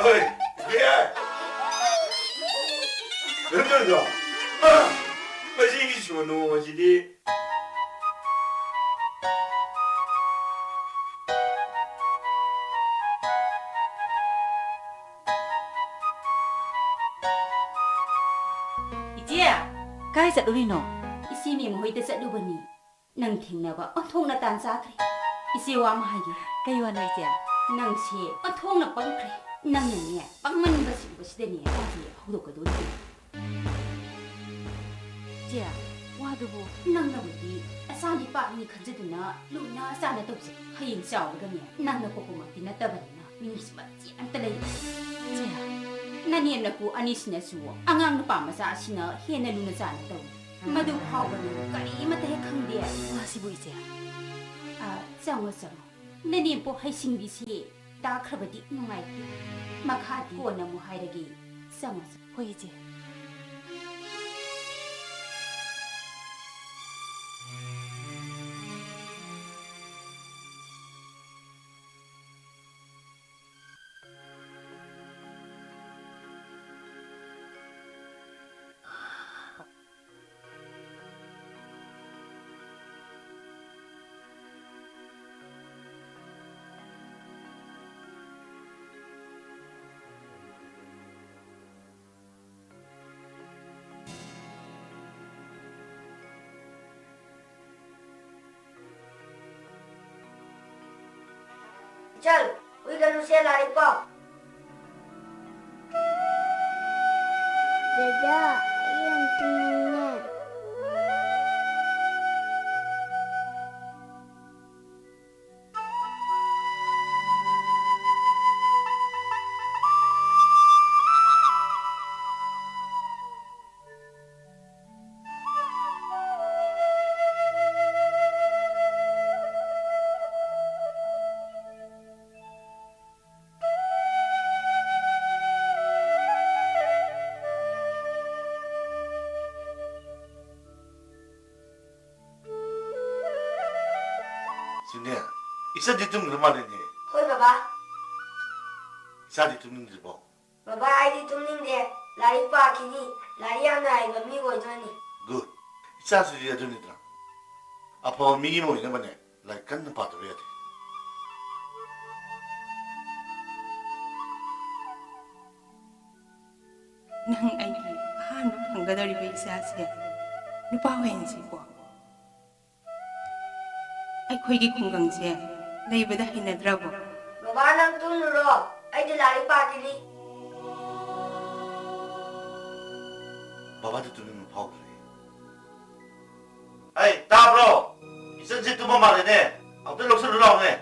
ꯍꯣꯏ, ꯌꯥꯏ꯫ ꯀꯩꯅꯣ ꯇꯧꯔꯤꯗꯣ? ꯑ, ꯃꯁꯤꯒꯤ ꯁꯣꯅꯣ ꯑꯁꯤꯗꯤ꯫ ꯏꯆꯦ! ꯀꯥꯏ ꯆꯠꯂꯨꯔꯤꯅꯣ? ꯏꯆꯦ ꯃꯦꯝ ꯍꯣꯏꯗ ꯆꯠꯂꯨꯕꯅꯤ꯫ ꯅꯪ ꯊꯦꯡꯅꯕ ꯑꯣꯟꯊꯣꯛꯅ ꯇꯥꯟ ꯆꯥꯈ꯭ꯔꯦ꯫ ꯏꯆꯦ, ꯋꯥ ꯑꯃ ꯍꯥꯏꯒꯦ꯫ ꯀꯩ ꯋꯥꯅꯣ, ꯏꯆꯦ? ꯅꯪꯁꯦ ꯑꯣꯟꯊꯣꯛꯅ ꯄꯪꯈ꯭ꯔꯦ꯫ ꯅꯪꯅꯅꯦ, ꯄꯪꯃꯟꯕꯁꯤ ꯎꯕꯁꯤꯗꯅꯦ ꯋꯥꯁꯦ ꯍꯧꯗꯣꯛꯀꯗꯣꯔꯤꯕꯅꯤ꯫ ꯏꯆꯦ, ꯋꯥꯗꯨꯕꯨ? ꯅꯪꯅꯕꯨꯗꯤ ꯑꯆꯥ ꯅꯤꯄꯥꯅꯤ ꯈꯟꯖꯗꯨꯅ ꯂꯨꯅ ꯆꯥꯅ ꯇꯧꯖꯩ꯫ ꯍꯌꯦꯡ ꯆꯥꯎꯔꯒꯅꯦ, ꯅꯪꯅ ꯄꯣꯛꯄꯃꯛꯇꯤ ꯅꯠꯇꯕꯅꯤꯅ ꯃꯤꯅꯨꯡꯁꯤ ꯃꯆꯦꯠ ꯑꯝꯇ ꯂꯩꯔꯣꯏ꯫ ꯏꯆꯦ꯫ ꯅꯅꯦꯝ ꯅꯀꯨ ꯑꯅꯤꯁꯤꯅꯁꯨ ꯑꯉꯥꯡ ꯅꯨꯄꯥ ꯃꯆꯥ ꯑꯁꯤꯅ ꯍꯦꯟꯅ ꯂꯨꯅ ꯆꯥꯅ ꯇꯧꯏ꯫ ꯃꯗꯨ ꯐꯥꯎꯕ ꯅꯪ ꯀꯔꯤꯃꯠꯇ ꯍꯦꯛ ꯈꯪꯗꯦ꯫ ꯋꯥꯁꯤꯕꯨ ꯏꯆꯦ꯫ ꯑ, ꯆꯪꯉꯣ, ꯆꯪꯉꯣ꯫ ꯅꯅꯦꯝꯄꯣꯛ ꯍꯩꯁꯤꯡꯕꯤꯁꯤ ꯇꯥꯈ꯭ꯔꯕꯗꯤ ꯅꯨꯡꯉꯥꯏꯇꯦ꯫ ꯃꯈꯥꯗꯤ ꯀꯣꯟꯅ ꯑꯃꯨꯛ ꯍꯥꯏꯔꯒꯦ꯫ ꯆꯪꯉꯣ, ꯆꯪꯉꯣ꯫ ꯍꯣꯏ, ꯏꯆꯦ꯫ ꯏꯆꯜ, ꯎꯏꯒꯅꯨꯁꯦ, ꯂꯥꯏꯔꯤꯛ ꯄꯥꯎ꯫ ꯗꯗꯥ, ꯑꯩ ꯌꯥꯝ ꯇꯨꯝꯅꯤꯡꯉꯦ꯫ ꯁꯤꯅꯦ, ꯏꯆꯟꯗꯤ ꯇꯨꯝꯈ꯭ꯔ ꯃꯥꯜꯂꯦꯅꯦ꯫ ꯍꯣꯏ, ꯕꯕꯥ꯫ ꯏꯆꯥꯗꯤ ꯇꯨꯝꯅꯤꯡꯗ꯭ꯔꯤꯕꯣ? ꯕꯕꯥ, ꯑꯩꯗꯤ ꯇꯨꯝꯅꯤꯡꯗꯦ꯫ ꯂꯥꯏꯔꯤꯛ ꯄꯥꯈꯤꯅꯤ꯫ ꯂꯥꯏꯔꯤꯛ ꯌꯥꯝꯅ ꯍꯩꯕ ꯃꯤ ꯑꯣꯏꯗꯣꯏꯅꯤ꯫ Good. ꯏꯆꯥꯁꯤꯗꯤ ꯑꯗꯨꯅꯤꯗꯅ꯫ ꯑꯐꯕ ꯃꯤ ꯑꯃ ꯑꯣꯏꯅꯕꯅꯦ, ꯂꯥꯏꯔꯤꯛ ꯀꯟꯅ ꯄꯥꯗꯕ ꯌꯥꯗꯦ꯫ ꯅꯪ ꯑꯩꯒꯤ ꯑꯍꯥꯟꯕ ꯐꯪꯒꯗꯧꯔꯤꯕ ꯏꯆꯥꯁꯦ ꯅꯨꯄꯥ ꯑꯣꯏꯍꯟꯁꯤꯀꯣ꯫ ꯑꯩꯈꯣꯏꯒꯤ ꯈꯨꯡꯒꯪꯁꯦ ꯂꯩꯕꯗ ꯍꯩꯅꯗ꯭ꯔꯕꯣ? ꯕꯕꯥ, ꯅꯪ ꯇꯨꯝꯂꯨꯔꯣ, ꯑꯩꯗꯤ ꯂꯥꯏꯔꯤꯛ ꯄꯥꯈꯤꯅꯤ꯫ ꯕꯕꯥꯗꯤ ꯇꯨꯝꯅꯤꯡꯕ ꯐꯥꯎꯗ꯭ꯔꯦ꯫ ꯑꯩ, ꯇꯥꯕ꯭ꯔꯣ? ꯏꯆꯟꯁꯦ ꯇꯨꯝꯕ ꯃꯥꯜꯂꯦꯅꯦ꯫ ꯑꯝꯇ ꯂꯧꯁꯜꯂꯨ ꯂꯥꯎꯅꯦ꯫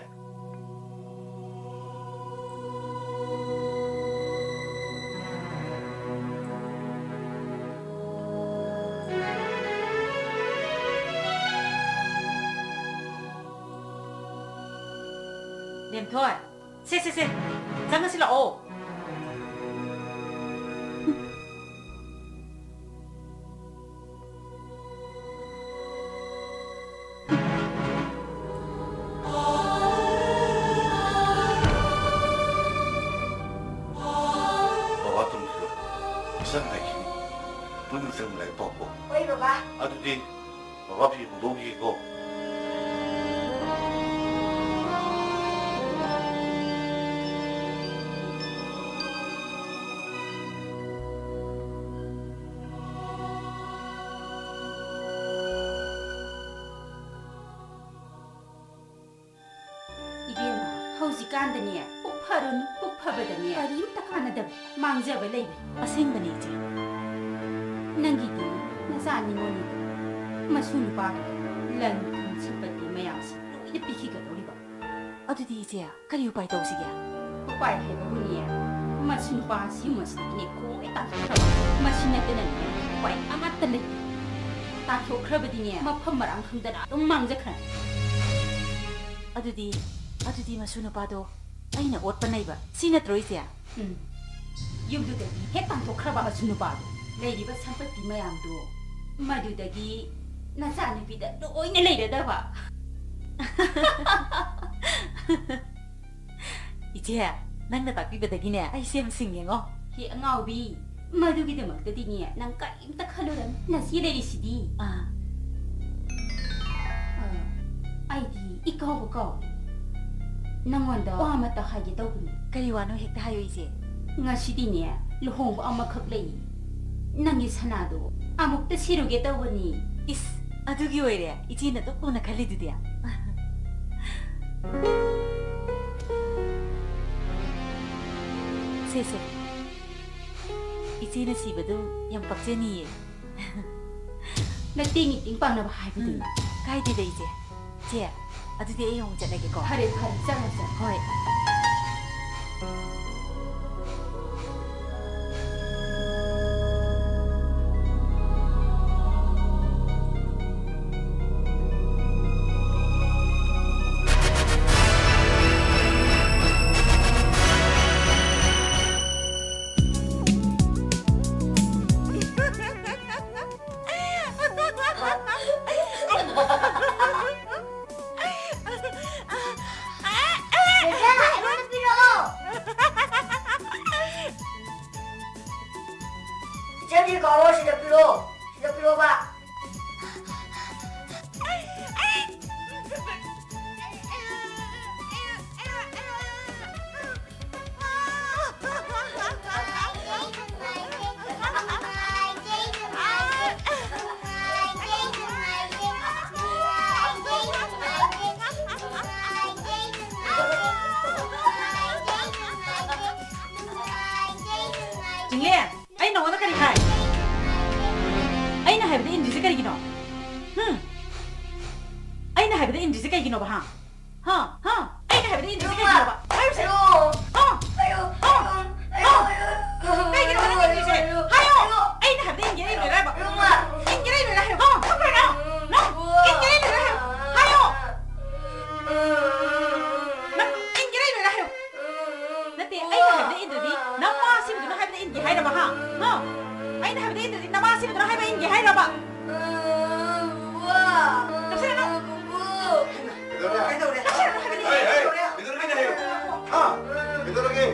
ꯕꯦꯝꯊꯣꯏ, ꯁꯦ, ꯁꯦ, ꯁꯦ, ꯆꯪꯉꯁꯤ ꯂꯥꯛꯑꯣ꯫ ꯕꯕꯥ ꯇꯨꯝꯈꯤꯔꯣꯏ꯫ ꯏꯆꯟ ꯂꯩꯈꯤꯅꯤ꯫ ꯄꯨꯟꯅ ꯆꯪꯅ ꯂꯥꯏꯔꯤꯛ ꯄꯥꯎꯀꯣ꯫ ꯍꯣꯏ, ꯕꯕꯥ꯫ ꯑꯗꯨꯗꯤ ꯕꯕꯥ ꯐꯤ ꯍꯣꯡꯗꯣꯛꯈꯤꯒꯦꯀꯣ꯫ ꯏꯕꯦꯝꯃ, ꯍꯧꯖꯤꯛꯀꯥꯟꯗꯅꯦ, ꯄꯨꯛ ꯐꯔꯨꯅꯨ, ꯄꯨꯛ ꯐꯕꯗꯅꯦ, ꯀꯔꯤꯝꯇ ꯀꯥꯟꯅꯗꯕ, ꯃꯥꯡꯖꯕ ꯂꯩꯕ꯫ ꯑꯁꯦꯡꯕꯅꯤ, ꯏꯆꯦ꯫ ꯅꯪꯒꯤꯗꯤ ꯅꯆꯥ ꯅꯤꯉꯣꯜꯅꯤꯗꯣ, ꯃꯁꯨ ꯅꯨꯄꯥꯗꯣ ꯂꯟ ꯊꯨꯝ ꯁꯤꯄꯇꯤ ꯃꯌꯥꯝꯁꯤ ꯂꯣꯏꯅ ꯄꯤꯈꯤꯒꯗꯧꯔꯤꯕ꯫ ꯑꯗꯨꯗꯤ ꯏꯆꯦ, ꯀꯔꯤ ꯎꯄꯥꯏ ꯇꯧꯁꯤꯒꯦ? ꯎꯄꯥꯏ ꯍꯥꯏꯕꯕꯨꯅꯦ, ꯃꯁꯤ ꯅꯨꯄꯥ ꯑꯁꯤꯒꯨꯝꯕꯁꯤꯗꯒꯤꯅꯦ ꯈꯣꯏ ꯇꯥꯟꯊꯣꯛꯈ꯭ꯔꯕ꯫ ꯃꯁꯤ ꯅꯠꯇꯅꯅꯦ ꯎꯄꯥꯏ ꯑꯃꯠꯇ ꯂꯩꯇꯦ꯫ ꯇꯥꯟꯊꯣꯛꯈ꯭ꯔꯕꯗꯤꯅꯦ ꯃꯐꯝ ꯃꯔꯥꯡ ꯈꯪꯗꯅ ꯑꯗꯨꯝ ꯃꯥꯡꯖꯈ꯭ꯔꯅꯤ꯫ ꯑꯗꯨꯗꯤ, ꯑꯗꯨꯗꯤ ꯃꯁꯨ ꯅꯨꯄꯥꯗꯣ ꯑꯩꯅ ꯑꯣꯠꯄ ꯅꯩꯕ, ꯁꯤ ꯅꯠꯇ꯭ꯔꯣ ꯏꯆꯦ? ꯎꯝ꯫ ꯌꯨꯝꯗꯨꯗꯒꯤ ꯍꯦꯛ ꯇꯥꯟꯊꯣꯛꯈ꯭ꯔꯕ ꯃꯁꯨ ꯅꯨꯄꯥꯗꯣ, ꯂꯩꯔꯤꯕ ꯁꯝꯄꯇꯤ ꯃꯌꯥꯝꯗꯨ ꯃꯗꯨꯗꯒꯤ ꯅꯆꯥꯅꯨꯄꯤꯗ ꯂꯣꯏꯅ ꯂꯩꯔꯗꯕ꯫ ꯏꯆꯦ, ꯅꯪꯅ ꯇꯥꯛꯄꯤꯕꯗꯒꯤꯅꯦ ꯑꯩ ꯁꯦꯝ ꯁꯤꯡꯉꯦꯉꯣ꯫ ꯍꯦ ꯑꯉꯥꯎꯕꯤ, ꯃꯗꯨꯒꯤꯗꯃꯛꯇꯗꯤꯅꯦ ꯅꯪ ꯀꯔꯤꯝꯇ ꯈꯜꯂꯨꯔꯅꯨ꯫ ꯅꯆꯦ ꯂꯩꯔꯤꯁꯤꯗꯤ꯫ ꯑꯥ꯫ ꯑ, ꯑꯩꯗꯤ ꯏꯀꯥꯎꯕꯨ ꯀꯥꯎꯏ꯫ ꯅꯪꯉꯣꯟꯗ ꯋꯥ ꯑꯃꯇ ꯍꯥꯏꯒꯦ ꯇꯧꯕꯅꯤ꯫ ꯀꯔꯤ ꯋꯥꯅꯣ ꯍꯦꯛꯇ ꯍꯥꯏꯌꯨ ꯏꯆꯦ꯫ ꯉꯁꯤꯗꯤꯅꯦ ꯂꯨꯍꯣꯡꯕ ꯑꯃꯈꯛ ꯂꯩ꯫ ꯅꯪꯒꯤ ꯁꯅꯥꯗꯣ ꯑꯃꯨꯛꯇ ꯁꯤꯔꯨꯒꯦ ꯇꯧꯕꯅꯤ꯫ ꯏꯁ, ꯑꯗꯨꯒꯤ ꯑꯣꯏꯔꯦ ꯏꯆꯦꯅ ꯑꯗꯨꯛ ꯂꯨꯅ ꯈꯜꯂꯤꯗꯨꯗꯤ꯫ ꯁꯦ, ꯁꯦ꯫ ꯏꯆꯦꯅ ꯁꯤꯕꯗꯨ ꯌꯥꯝ ꯄꯛꯆꯅꯤꯌꯦ꯫ ꯅꯇꯦꯡ ꯏꯇꯦꯡ ꯄꯥꯡꯅꯕ ꯍꯥꯏꯕꯗꯨꯅꯤ꯫ ꯎꯝ, ꯀꯥꯏꯗꯦꯗ ꯏꯆꯦ꯫ ꯆꯦ, ꯑꯗꯨꯗꯤ ꯑꯩ ꯑꯃꯨꯛ ꯆꯠꯂꯒꯦꯀꯣ꯫ ꯐꯔꯦ, ꯐꯔꯦ, ꯆꯠꯂꯣ, ꯆꯠꯂꯣ꯫ ꯍꯣꯏ꯫ ꯁꯤ ꯀꯥꯎꯔꯣ, ꯁꯤꯗ ꯄꯤꯔꯛꯑꯣ꯫ ꯁꯤꯗ ꯄꯤꯔꯛꯑꯣꯕ꯫ ꯆꯤꯡꯂꯦꯟ, ꯑꯩ ꯅꯉꯣꯟꯗ ꯀꯔꯤ ꯍꯥꯏ? ꯑꯩꯅ ꯍꯥꯏꯕꯗ ꯏꯟꯗ꯭ꯔꯤꯁꯦ ꯀꯔꯤꯒꯤꯅꯣ? ꯍꯨꯝ? ꯑꯩꯅ ꯍꯥꯏꯕꯗ ꯏꯟꯗ꯭ꯔꯤꯁꯦ ꯀꯩꯒꯤꯅꯣꯕ, ꯍꯥ? ꯍꯥ? ꯍꯥ? ꯑꯩꯅ ꯍꯥꯏꯕꯗ ꯏꯟꯗ꯭ꯔꯤꯁꯦ ꯀꯩꯒꯤꯅꯣꯕ? ꯍꯥꯏꯔꯨꯁꯦ꯫ ꯍꯥ? ꯍꯥ? ꯍꯥ? ꯀꯩꯒꯤꯅꯣ ꯍꯥꯏꯕ ꯏꯟꯗ꯭ꯔꯤꯁꯦ? ꯍꯥꯏꯌꯣ! ꯑꯩꯅ ꯍꯥꯏꯕꯗ ꯏꯟꯒꯦꯔꯥ ꯏꯟꯂꯣꯏꯔꯥ ꯍꯥꯏꯕ? ꯏꯟꯒꯦꯔꯥ ꯏꯟꯂꯣꯏꯔꯥ ꯍꯥꯏꯌꯣ꯫ ꯍꯥ? ꯈꯪꯕ꯭ꯔꯥ ꯅꯪ? ꯅꯪ? ꯏꯟꯒꯦꯔꯥ ꯏꯟꯂꯣꯏꯔꯥ ꯍꯥꯏꯌꯣ꯫ ꯍꯥꯏꯌꯣ! ꯅꯪ ꯏꯟꯒꯦꯔꯥ ꯏꯟꯂꯣꯏꯔꯥ ꯍꯥꯏꯌꯣ꯫ ꯅꯠꯇꯦ, ꯑꯩꯅ ꯍꯥꯏꯕꯗ ꯏꯟꯗ꯭ꯔꯗꯤ ꯅꯃꯥ ꯑꯁꯤꯕꯗꯨꯅ ꯍꯥꯏꯕꯗ ꯏꯟꯒꯦ ꯍꯥꯏꯔꯕ, ꯍꯥ? ꯍꯥ? ꯑꯩꯅ ꯍꯥꯏꯕꯗ ꯏꯟꯗ꯭ꯔꯗꯤ ꯅꯃꯥ ꯑꯁꯤꯕꯗꯨꯅ ꯍꯥꯏꯕ ꯏꯟꯒꯦ ꯍꯥꯏꯔꯕ? ꯅꯞꯁꯤꯟꯅꯅꯨ꯫ ꯀꯩꯗꯧꯔꯦ? ꯅꯞꯁꯤꯟꯅꯅꯨ ꯍꯥꯏꯕꯅꯤ꯫ ꯍꯩ, ꯍꯩ, ꯀꯩꯗꯧꯔꯒꯦ ꯅꯦꯍꯦ? ꯍꯥ? ꯀꯩꯗꯧꯔꯒꯦ?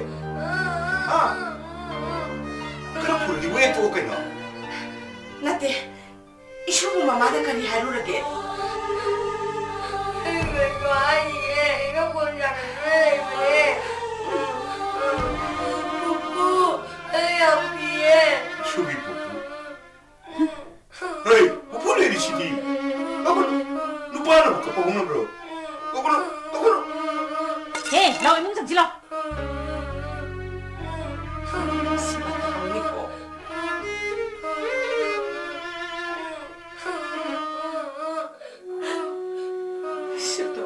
ꯍꯥ? ꯈꯔ ꯐꯨꯜꯗꯤ ꯋꯦꯠ ꯊꯣꯛꯑꯣ ꯀꯩꯅꯣ꯫ ꯅꯠꯇꯦ, ꯏꯁꯨꯕꯨ ꯃꯃꯥꯗ ꯀꯔꯤ ꯍꯥꯏꯔꯨꯔꯒꯦ? ꯑꯩ ꯀꯩꯁꯨ ꯍꯥꯏꯗꯤꯌꯦ, ꯑꯩꯒ ꯐꯣꯟ ꯁꯥꯟꯅꯗꯨꯅ ꯂꯩꯕꯅꯦ꯫ ꯄꯨꯄꯨ, ꯑꯩ ꯌꯥꯝ ꯀꯤꯌꯦ꯫ ꯏꯁꯨꯒꯤ ꯄꯨꯄꯨ? ꯍꯩ, ꯄꯨꯄꯨ ꯂꯩꯔꯤꯁꯤꯗꯤ꯫ ꯀꯞꯀꯅꯨ꯫ ꯅꯨꯄꯥꯅꯕꯨ ꯀꯞꯄ ꯍꯧꯅꯕ꯭ꯔꯣ? ꯀꯞꯀꯅꯨ, ꯀꯞꯀꯅꯨ꯫ ꯍꯦ, ꯂꯥꯎ, ꯏꯃꯨꯡ ꯆꯪꯁꯤꯜꯂꯣ꯫ ꯁꯤꯃ ꯈꯪꯉꯤꯀꯣ꯫ ꯁꯤꯗꯣ꯫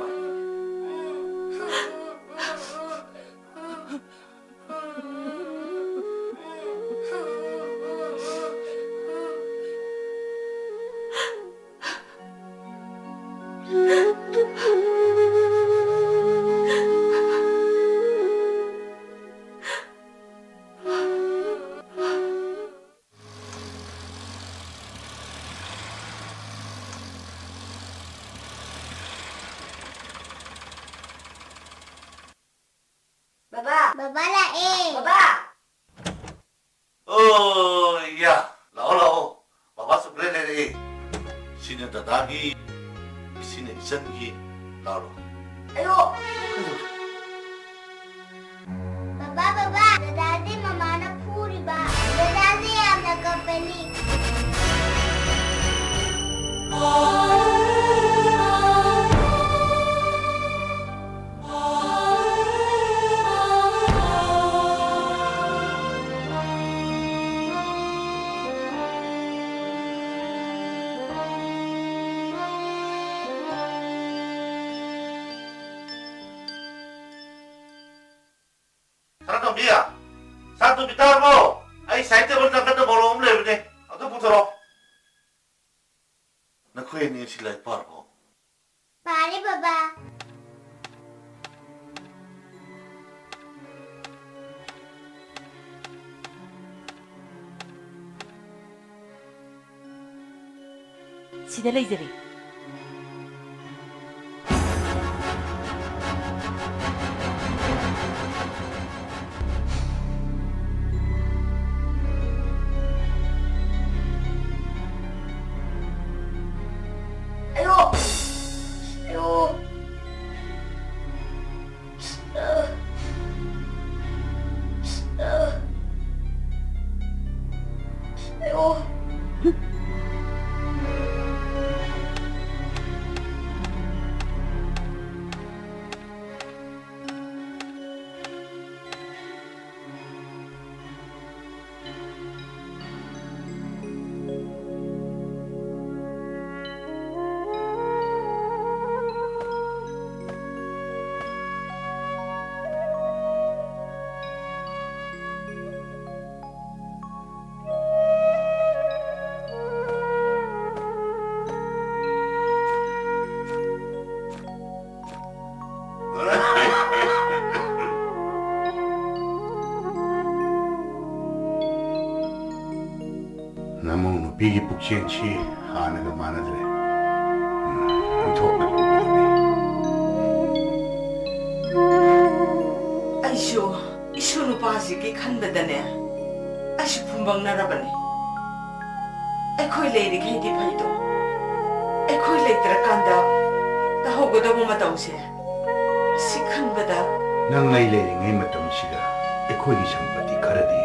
ꯕꯕꯥ! ꯕꯕꯥ ꯂꯥꯛꯑꯦ! ꯕꯕꯥ! ꯑꯣ, ꯌꯥ꯫ ꯗꯥꯒꯤ ꯁꯤꯅ ꯏꯆꯟꯒꯤ ꯂꯥꯎꯔꯣ꯫ ꯑꯌꯣ! ꯕꯕꯥ, ꯕꯕꯥ, ꯗꯗꯥꯗꯤ ꯃꯃꯥꯅ ꯐꯨꯔꯤꯕ꯫ ꯗꯗꯥꯗꯤ ꯌꯥꯝꯅ ꯀꯞꯄꯅꯤ꯫ ꯁꯅꯥꯇꯣꯝꯕꯤ, ꯁꯅꯥꯇꯣꯝꯕꯤ, ꯇꯥꯔꯕꯣ? ꯑꯩ ꯁꯥꯏꯠ ꯇꯦꯕꯜ ꯅꯥꯀꯟꯗ ꯃꯣꯔꯣꯛ ꯑꯃ ꯂꯩꯕꯅꯦ, ꯑꯗꯨ ꯄꯨꯊꯣꯔꯛꯑꯣ꯫ ꯅꯈꯣꯏ ꯑꯅꯤ ꯑꯁꯤ ꯂꯥꯏꯔꯤꯛ ꯄꯥꯔꯕꯣ? ꯄꯥꯔꯦ, ꯕꯕꯥ꯫ ꯁꯤꯗ ꯂꯩꯖꯔꯦ꯫ ꯑꯌꯣ! ꯑꯌꯣ! ꯅꯃꯧ ꯅꯨꯄꯤꯒꯤ ꯄꯨꯛꯆꯦꯜꯁꯤ ꯍꯥꯟꯅꯒ ꯃꯥꯟꯅꯗ꯭ꯔꯦ꯫ ꯎꯝ, ꯑꯣꯟꯊꯣꯛꯅ ꯂꯨꯕꯅꯤ꯫ ꯑꯩꯁꯨ ꯏꯁꯨ ꯅꯨꯄꯥꯁꯤꯒꯤ ꯈꯟꯕꯗꯅꯦ, ꯑꯩꯁꯨ ꯐꯨꯝꯕꯪꯅꯔꯕꯅꯤ꯫ ꯑꯩꯈꯣꯏ ꯂꯩꯔꯤꯈꯩꯗꯤ ꯐꯩꯗꯣ꯫ ꯂꯩꯇ꯭ꯔꯀꯥꯟꯗ ꯇꯥꯍꯧꯒꯗꯕ ꯃꯇꯧꯁꯦ, ꯑꯁꯤ ꯈꯟꯕꯗ꯫ ꯅꯪ ꯑꯩ ꯂꯩꯔꯤꯉꯩ ꯃꯇꯝꯁꯤꯗ ꯑꯩꯈꯣꯏꯒꯤ ꯁꯝꯄꯇꯤ ꯈꯔꯗꯤ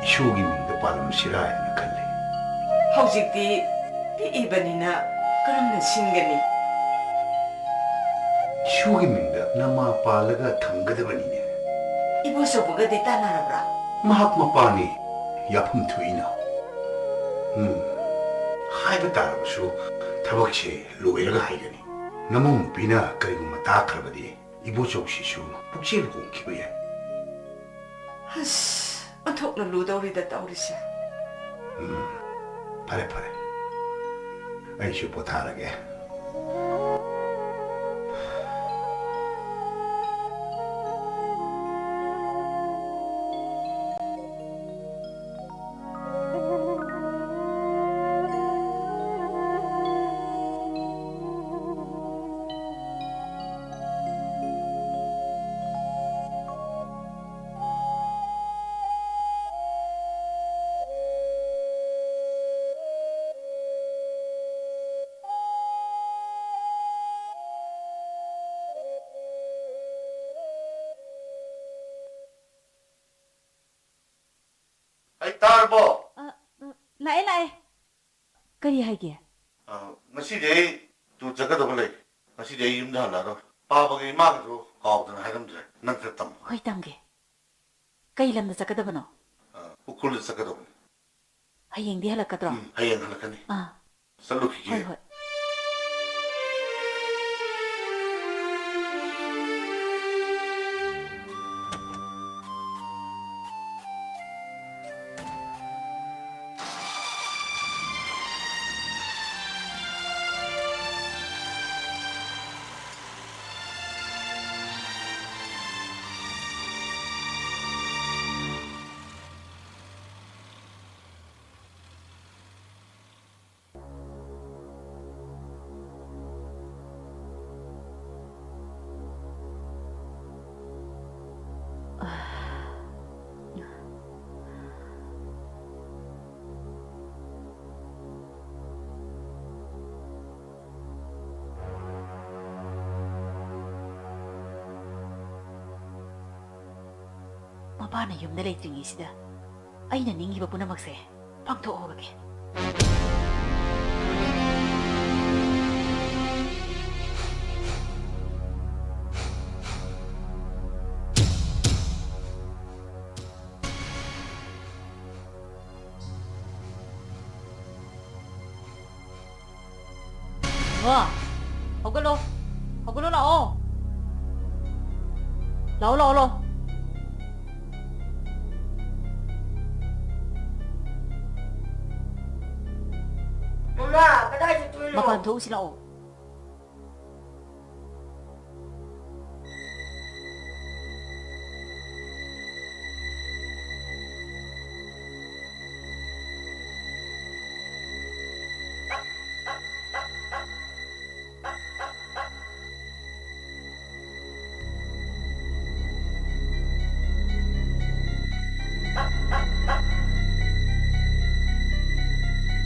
ꯏꯁꯨꯒꯤ ꯃꯤꯡꯗ ꯄꯥꯜꯂꯝꯁꯤꯔꯥ ꯍꯥꯏꯅ ꯈꯜꯂꯤ꯫ ꯍꯧꯖꯤꯛꯇꯤ ꯄꯤꯛꯏꯕꯅꯤꯅ ꯀꯔꯝꯅ ꯁꯤꯟꯒꯅꯤ? ꯏꯁꯨꯒꯤ ꯃꯤꯡꯗ ꯅꯃꯥ ꯄꯥꯜꯂꯒ ꯊꯝꯒꯗꯕꯅꯤꯅꯦ꯫ ꯏꯕꯣꯆꯧꯕꯒꯗꯤ ꯇꯥꯟꯅꯔꯕ꯭ꯔꯥ? ꯃꯍꯥꯛ ꯃꯄꯥꯅꯤ, ꯌꯥꯐꯝ ꯊꯣꯛꯏꯅ꯫ ꯎꯝ, ꯍꯥꯏꯕ ꯇꯥꯔꯕꯁꯨ ꯊꯕꯛꯁꯦ ꯂꯣꯏꯔꯒ ꯍꯥꯏꯒꯅꯤ꯫ ꯅꯃꯧ ꯅꯨꯄꯤꯅ ꯀꯔꯤꯒꯨꯝꯕ ꯇꯥꯈ꯭ꯔꯕꯗꯤ ꯏꯕꯣꯆꯧꯁꯤꯁꯨ ꯄꯨꯛꯆꯦꯜ ꯍꯣꯡꯈꯤꯕ ꯌꯥꯏ꯫ ꯑꯁ, ꯑꯣꯟꯊꯣꯛꯅ ꯂꯨꯗꯧꯔꯤꯗ ꯇꯧꯔꯤꯁꯦ꯫ ꯎꯝ, ꯐꯔꯦ, ꯐꯔꯦ꯫ ꯑꯩꯁꯨ ꯄꯣꯊꯥꯔꯒꯦ꯫ ꯑꯩ ꯇꯥꯔꯕꯣ? ꯑ, ꯎꯝ, ꯂꯥꯛꯑꯦ, ꯂꯥꯛꯑꯦ꯫ ꯀꯔꯤ ꯍꯥꯏꯒꯦ? ꯑ, ꯉꯁꯤꯗꯤ ꯑꯩ ꯇꯨꯔ ꯆꯠꯀꯗꯕ ꯂꯩ꯫ ꯉꯁꯤꯗꯤ ꯑꯩ ꯌꯨꯝꯗ ꯍꯜꯂꯛꯑꯔꯣꯏ꯫ ꯄꯥꯕꯒ ꯏꯃꯥꯒꯁꯨ ꯀꯥꯎꯗꯅ ꯍꯥꯏꯔꯝꯗ꯭ꯔꯦ꯫ ꯅꯪ ꯈꯔ ꯇꯝꯃꯣ꯫ ꯍꯣꯏ, ꯇꯝꯒꯦ꯫ ꯀꯩ ꯂꯝꯗ ꯆꯠꯀꯗꯕꯅꯣ? ꯑ, ꯎꯈ꯭ꯔꯨꯜꯗ ꯆꯠꯀꯗꯕꯅꯤ꯫ ꯍꯌꯦꯡꯗꯤ ꯍꯜꯂꯛꯀꯗ꯭ꯔꯣ? ꯎꯝ, ꯍꯌꯦꯡ ꯍꯜꯂꯛꯀꯅꯤ꯫ ꯑꯥ꯫ ꯆꯠꯂꯨꯈꯤꯒꯦ꯫ ꯍꯣꯏ, ꯍꯣꯏ꯫ ꯃꯄꯥꯅ ꯌꯨꯝꯗ ꯂꯩꯇ꯭ꯔꯤꯉꯩꯁꯤꯗ ꯑꯩꯅ ꯅꯤꯡꯉꯤꯕ ꯄꯨꯝꯅꯃꯛꯁꯦ ꯄꯥꯡꯊꯣꯛꯍꯧꯔꯒꯦ꯫ ꯏꯕꯨꯡꯉꯣ, ꯍꯧꯒꯠꯂꯣ꯫ ꯍꯧꯒꯠꯂꯣ, ꯂꯥꯛꯑꯣ꯫ ꯂꯥꯛꯑꯣ, ꯂꯥꯛꯑꯣ, ꯂꯥꯛꯑꯣ꯫ ꯃꯃꯥ, ꯀꯗꯥꯏ ꯆꯠꯇꯣꯏꯅꯣ? ꯃꯄꯥꯟ ꯊꯣꯛꯎꯁꯤ ꯂꯥꯛꯑꯣ꯫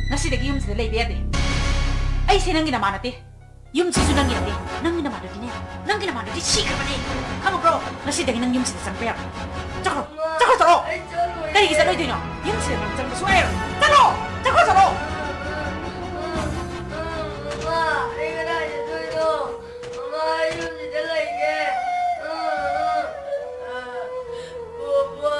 ꯉꯁꯤꯗꯒꯤ ꯌꯨꯝꯁꯤꯗ ꯂꯩꯕ ꯌꯥꯗꯦ꯫ ꯑꯩꯁꯦ ꯅꯪꯒꯤ ꯅꯃꯥ ꯅꯠꯇꯦ꯫ ꯌꯨꯝꯁꯤꯁꯨ ꯅꯪꯒꯤ ꯅꯠꯇꯦ꯫ ꯅꯪꯒꯤ ꯅꯃꯥꯟꯅꯕꯤꯅꯦ꯫ ꯅꯪꯒꯤ ꯅꯃꯥꯟꯅꯕꯤ ꯁꯤꯈ꯭ꯔꯕꯅꯦ꯫ ꯈꯪꯉꯕ꯭ꯔꯣ? ꯉꯁꯤꯗꯒꯤ ꯅꯪ ꯌꯨꯝꯁꯤꯗ ꯆꯪꯕ ꯌꯥꯔꯣꯏ꯫ ꯆꯠꯈ꯭ꯔꯣ꯫ ꯆꯠꯈ꯭ꯔꯣ, ꯆꯠꯂꯣ꯫ ꯑꯩ ꯆꯠꯂꯣꯏꯌꯦ꯫ ꯀꯔꯤꯒꯤ ꯆꯠꯂꯣꯏꯗꯣꯏꯅꯣ? ꯌꯨꯝꯁꯤꯗ ꯅꯪ ꯆꯪꯕ ꯁꯨꯡꯌꯥ ꯌꯥꯔꯣꯏ꯫ ꯆꯠꯂꯣ! ꯆꯠꯈ꯭ꯔꯣ, ꯆꯠꯂꯣ! ꯃꯃꯥ, ꯑꯩ ꯀꯗꯥꯏ ꯆꯠꯇꯣꯏꯅꯣ? ꯃꯃꯥ, ꯑꯩ ꯌꯨꯝꯁꯤꯗ ꯂꯩꯒꯦ꯫ ꯄꯣꯄꯣ꯫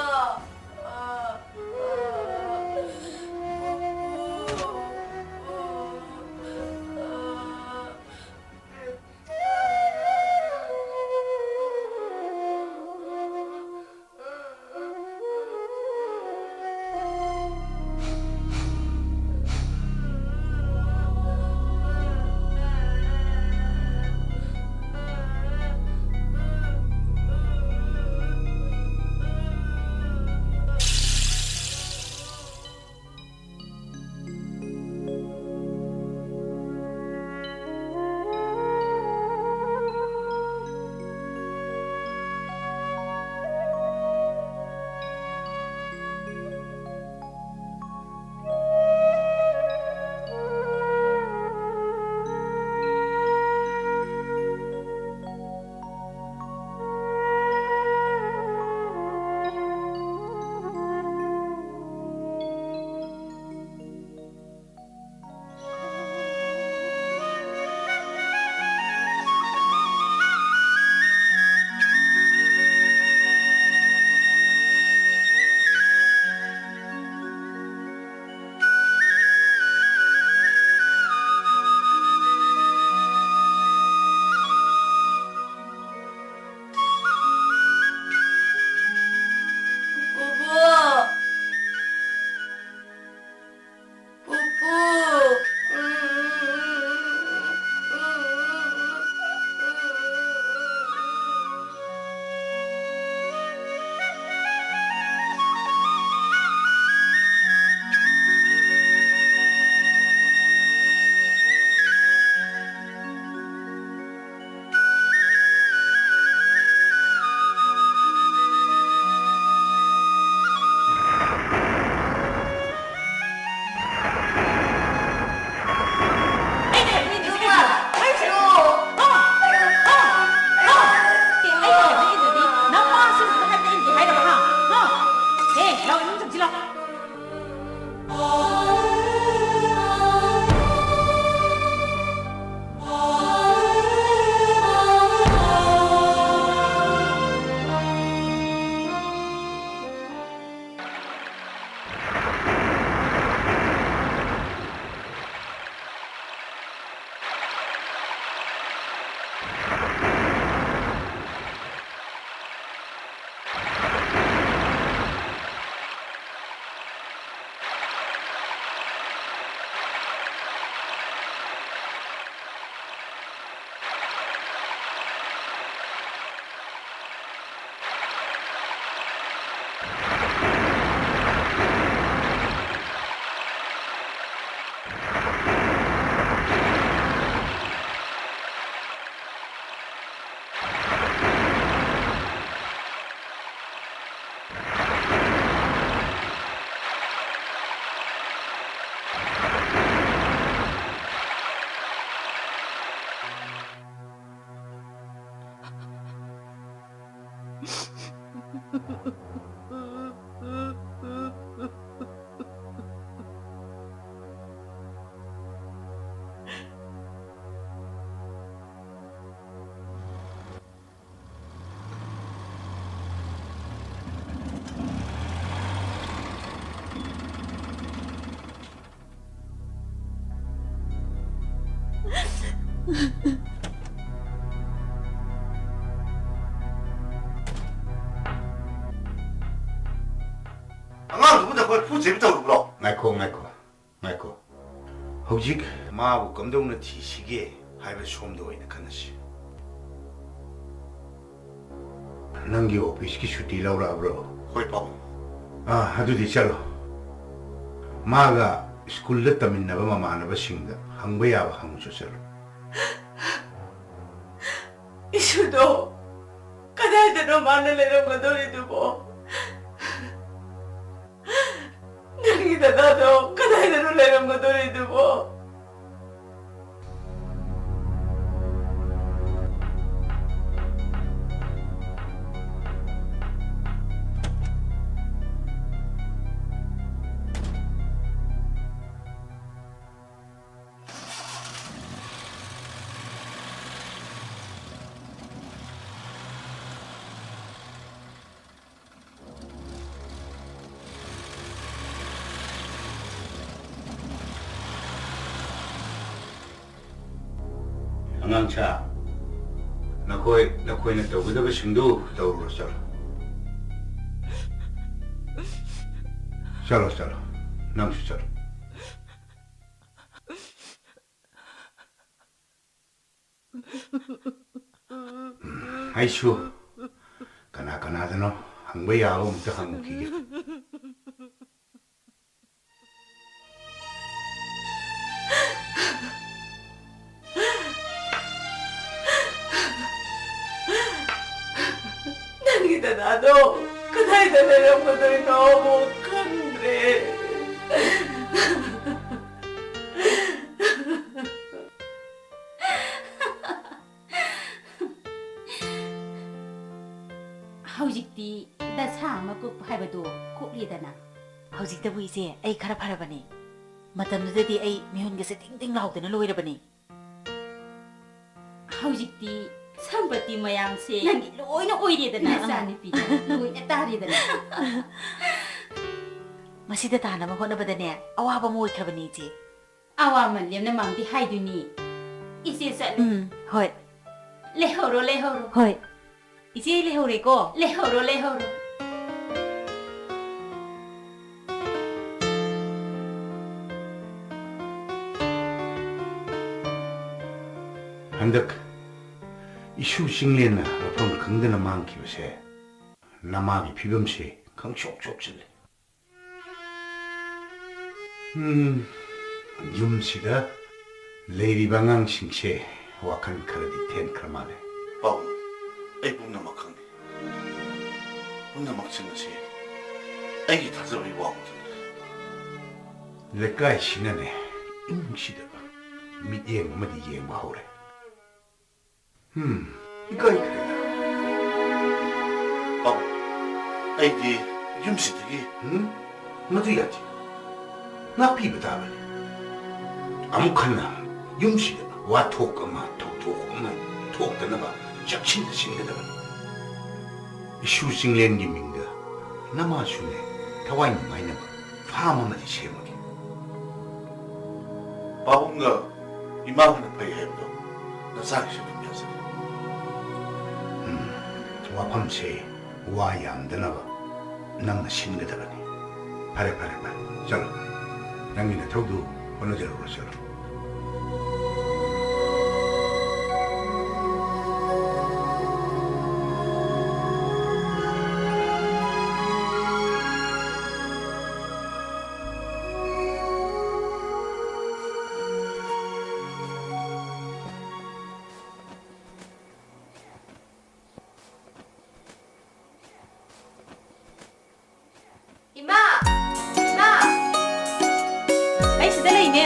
ꯑꯉꯥꯡꯗꯨꯕꯨ ꯅꯈꯣꯏ ꯐꯨ ꯆꯩꯕ ꯇꯧꯔꯨꯕ꯭ꯔꯣ? ꯉꯥꯏꯈꯣ, ꯉꯥꯏꯈꯣ, ꯉꯥꯏꯈꯣ꯫ ꯍꯧꯖꯤꯛ ꯃꯥꯕꯨ ꯀꯝꯗꯧꯅ ꯊꯤꯁꯤꯒꯦ ꯍꯥꯏꯕ ꯁꯣꯝꯗ ꯑꯣꯏꯅ ꯈꯟꯅꯁꯤ꯫ ꯅꯪꯒꯤ ꯑꯣꯐꯤꯁꯀꯤ ꯁꯨꯇꯤ ꯂꯧꯔꯛꯑꯕ꯭ꯔꯣ? ꯍꯣꯏ, ꯄꯥꯕꯨꯡ꯫ ꯑꯥ, ꯑꯗꯨꯗꯤ ꯆꯠꯂꯣ꯫ ꯃꯥꯒ ꯁ꯭ꯀꯨꯜꯗ ꯇꯝꯃꯤꯟꯅꯕ ꯃꯃꯥꯟꯅꯕꯁꯤꯡꯗ ꯍꯪꯕ ꯌꯥꯕ ꯍꯪꯉꯨꯆꯣ ꯆꯠꯂꯣ꯫ ꯏꯁꯨꯗꯣ ꯀꯗꯥꯏꯗꯅꯣ ꯃꯥꯅ ꯂꯩꯔꯝꯒꯗꯧꯔꯤꯗꯨꯕꯣ? ꯅꯪꯒꯤ ꯗꯗꯥꯗꯣ ꯀꯗꯥꯏꯗꯅꯣ ꯂꯩꯔꯝꯒꯗꯧꯔꯤꯗꯨꯕꯣ? ꯑꯉꯥꯡꯁꯥ, ꯅꯈꯣꯏ, ꯅꯈꯣꯏꯅ ꯇꯧꯒꯗꯕꯁꯤꯡꯗꯨ ꯇꯧꯔꯨꯔꯣ, ꯆꯠꯂꯣ꯫ ꯆꯠꯂꯣ, ꯆꯠꯂꯣ꯫ ꯅꯪꯁꯨ ꯆꯠꯂꯣ꯫ ꯑꯩꯁꯨ ꯀꯅꯥ ꯀꯅꯥꯗꯅꯣ ꯍꯪꯕ ꯌꯥꯕ ꯑꯃꯨꯛꯇ ꯍꯪꯉꯨꯈꯤꯒꯦ꯫ ꯅꯪꯒꯤ ꯗꯗꯥꯗꯣ ꯀꯗꯥꯏꯗ ꯂꯩꯔꯝꯒꯗꯣꯏꯅꯣ ꯑꯃꯨꯛ ꯈꯪꯗ꯭ꯔꯦ꯫ ꯍꯧꯖꯤꯛꯇꯤ ꯗꯁꯥ ꯑꯃ ꯀꯨꯞ ꯍꯥꯏꯕꯗꯣ ꯀꯨꯞꯂꯦꯗꯅ꯫ ꯍꯧꯖꯤꯛꯇꯕꯨ ꯏꯆꯦ, ꯑꯩ ꯈꯔ ꯐꯔꯕꯅꯤ꯫ ꯃꯇꯝꯗꯨꯗꯗꯤ ꯑꯩ ꯃꯤꯍꯨꯟꯒꯁꯦ ꯇꯤꯡ ꯇꯤꯡ ꯂꯥꯎꯗꯅ ꯂꯣꯏꯔꯕꯅꯤ꯫ ꯍꯧꯖꯤꯛꯇꯤ ꯁꯝꯄꯇꯤ ꯃꯌꯥꯝꯁꯦ ꯅꯪꯒꯤ ꯂꯣꯏꯅ ꯑꯣꯏꯔꯦꯗꯅ, ꯏꯆꯥꯅꯨꯄꯤ꯫ ꯂꯣꯏꯅ ꯇꯥꯔꯦꯗꯅ꯫ ꯃꯁꯤꯗ ꯇꯥꯅꯕ ꯍꯣꯠꯅꯕꯗꯅꯦ, ꯑꯋꯥꯕ ꯑꯃ ꯑꯣꯏꯈ꯭ꯔꯕꯅꯤ ꯏꯆꯦ꯫ ꯑꯋꯥꯃꯟ ꯂꯦꯝꯅ ꯃꯥꯡꯗꯤ ꯍꯥꯏꯗꯨꯅꯤ꯫ ꯏꯆꯦ ꯆꯠꯂꯨ꯫ ꯎꯝ, ꯍꯣꯏ꯫ ꯂꯩꯍꯧꯔꯣ, ꯂꯩꯍꯧꯔꯣ꯫ ꯍꯣꯏ꯫ ꯏꯆꯦ, ꯑꯩ ꯂꯩꯍꯧꯔꯦꯀꯣ꯫ ꯂꯩꯍꯧꯔꯣ, ꯂꯩꯍꯧꯔꯣ꯫ ꯍꯟꯗꯛ ꯏꯁꯨ ꯆꯤꯡꯂꯦꯟꯅ ꯃꯐꯝ ꯈꯪꯗꯅ ꯃꯥꯡꯈꯤꯕꯁꯦ ꯅꯃꯥꯒꯤ ꯐꯤꯕꯝꯁꯦ ꯈꯪꯆꯣꯛ ꯆꯣꯛꯆꯜꯂꯦ꯫ ꯎꯝ, ꯌꯨꯝꯁꯤꯗ ꯂꯩꯔꯤꯕ ꯑꯉꯥꯡꯁꯤꯡꯁꯦ ꯋꯥꯈꯜ ꯈꯔꯗꯤ ꯊꯦꯟꯈ꯭ꯔ ꯃꯥꯜꯂꯦ꯫ ꯄꯥꯕꯨꯡ, ꯑꯩ ꯄꯨꯝꯅꯃꯛ ꯈꯪꯏ꯫ ꯄꯨꯝꯅꯃꯛꯁꯤꯡ ꯑꯁꯤ ꯑꯩꯒꯤ ꯊꯥꯖꯕꯒꯤ ꯋꯥꯡꯃꯗꯅꯤ꯫ ꯂꯩꯀꯥꯏꯁꯤꯅꯅꯦ, ꯏꯃꯨꯡꯁꯤꯗ ꯃꯤꯠꯌꯦꯡ ꯑꯃꯗꯤ ꯌꯦꯡꯕ ꯍꯧꯔꯦ꯫ ꯍꯝ, ꯏꯀꯥꯏꯈ꯭ꯔꯦꯗ꯫ ꯄꯥꯕꯨꯡ, ꯑꯩꯗꯤ ꯌꯨꯝꯁꯤꯗꯒꯤ ꯍꯝ? ꯃꯗꯨ ꯌꯥꯗꯦ꯫ ꯉꯥꯛꯄꯤꯕ ꯇꯥꯕꯅꯤ꯫ ꯑꯃꯨꯛ ꯍꯟꯅ ꯌꯨꯝꯁꯤꯗ ꯋꯥꯊꯣꯛ ꯑꯃ, ꯊꯧꯗꯣꯛ ꯑꯃ ꯊꯣꯛꯇꯅꯕ ꯆꯦꯛꯁꯤꯟꯅ ꯁꯤꯟꯒꯗꯕꯅꯤ꯫ ꯏꯁꯨ ꯆꯤꯡꯂꯦꯟꯒꯤ ꯃꯤꯡꯗ ꯅꯃꯥꯁꯨꯅꯦ ꯊꯋꯥꯏ ꯅꯨꯡꯉꯥꯏꯅꯕ ꯐꯥꯝ ꯑꯃꯗꯤ ꯁꯦꯝꯃꯒꯦ꯫ ꯄꯥꯕꯨꯡꯒ ꯏꯃꯥꯒꯅ ꯐꯩ ꯍꯥꯏꯕꯗꯣ ꯅꯆꯥꯒꯤꯁꯨ ꯑꯗꯨꯝ ꯌꯥꯖꯔꯦ꯫ ꯎꯝ, ꯋꯥꯐꯝꯁꯦ ꯋꯥ ꯌꯥꯝꯗꯅꯕ ꯅꯪꯅ ꯁꯤꯟꯒꯗꯕꯅꯤ꯫ ꯐꯔꯦ, ꯐꯔꯦ, ꯐꯔꯦ, ꯆꯠꯂꯣ꯫ ꯅꯪꯒꯤ ꯅꯊꯧꯗꯨ ꯍꯣꯠꯅꯖꯔꯨꯔꯣ, ꯆꯠꯂꯣ꯫ ꯏꯃꯥ! ꯏꯃꯥ! ꯑꯩ ꯁꯤꯗ ꯂꯩꯅꯦ꯫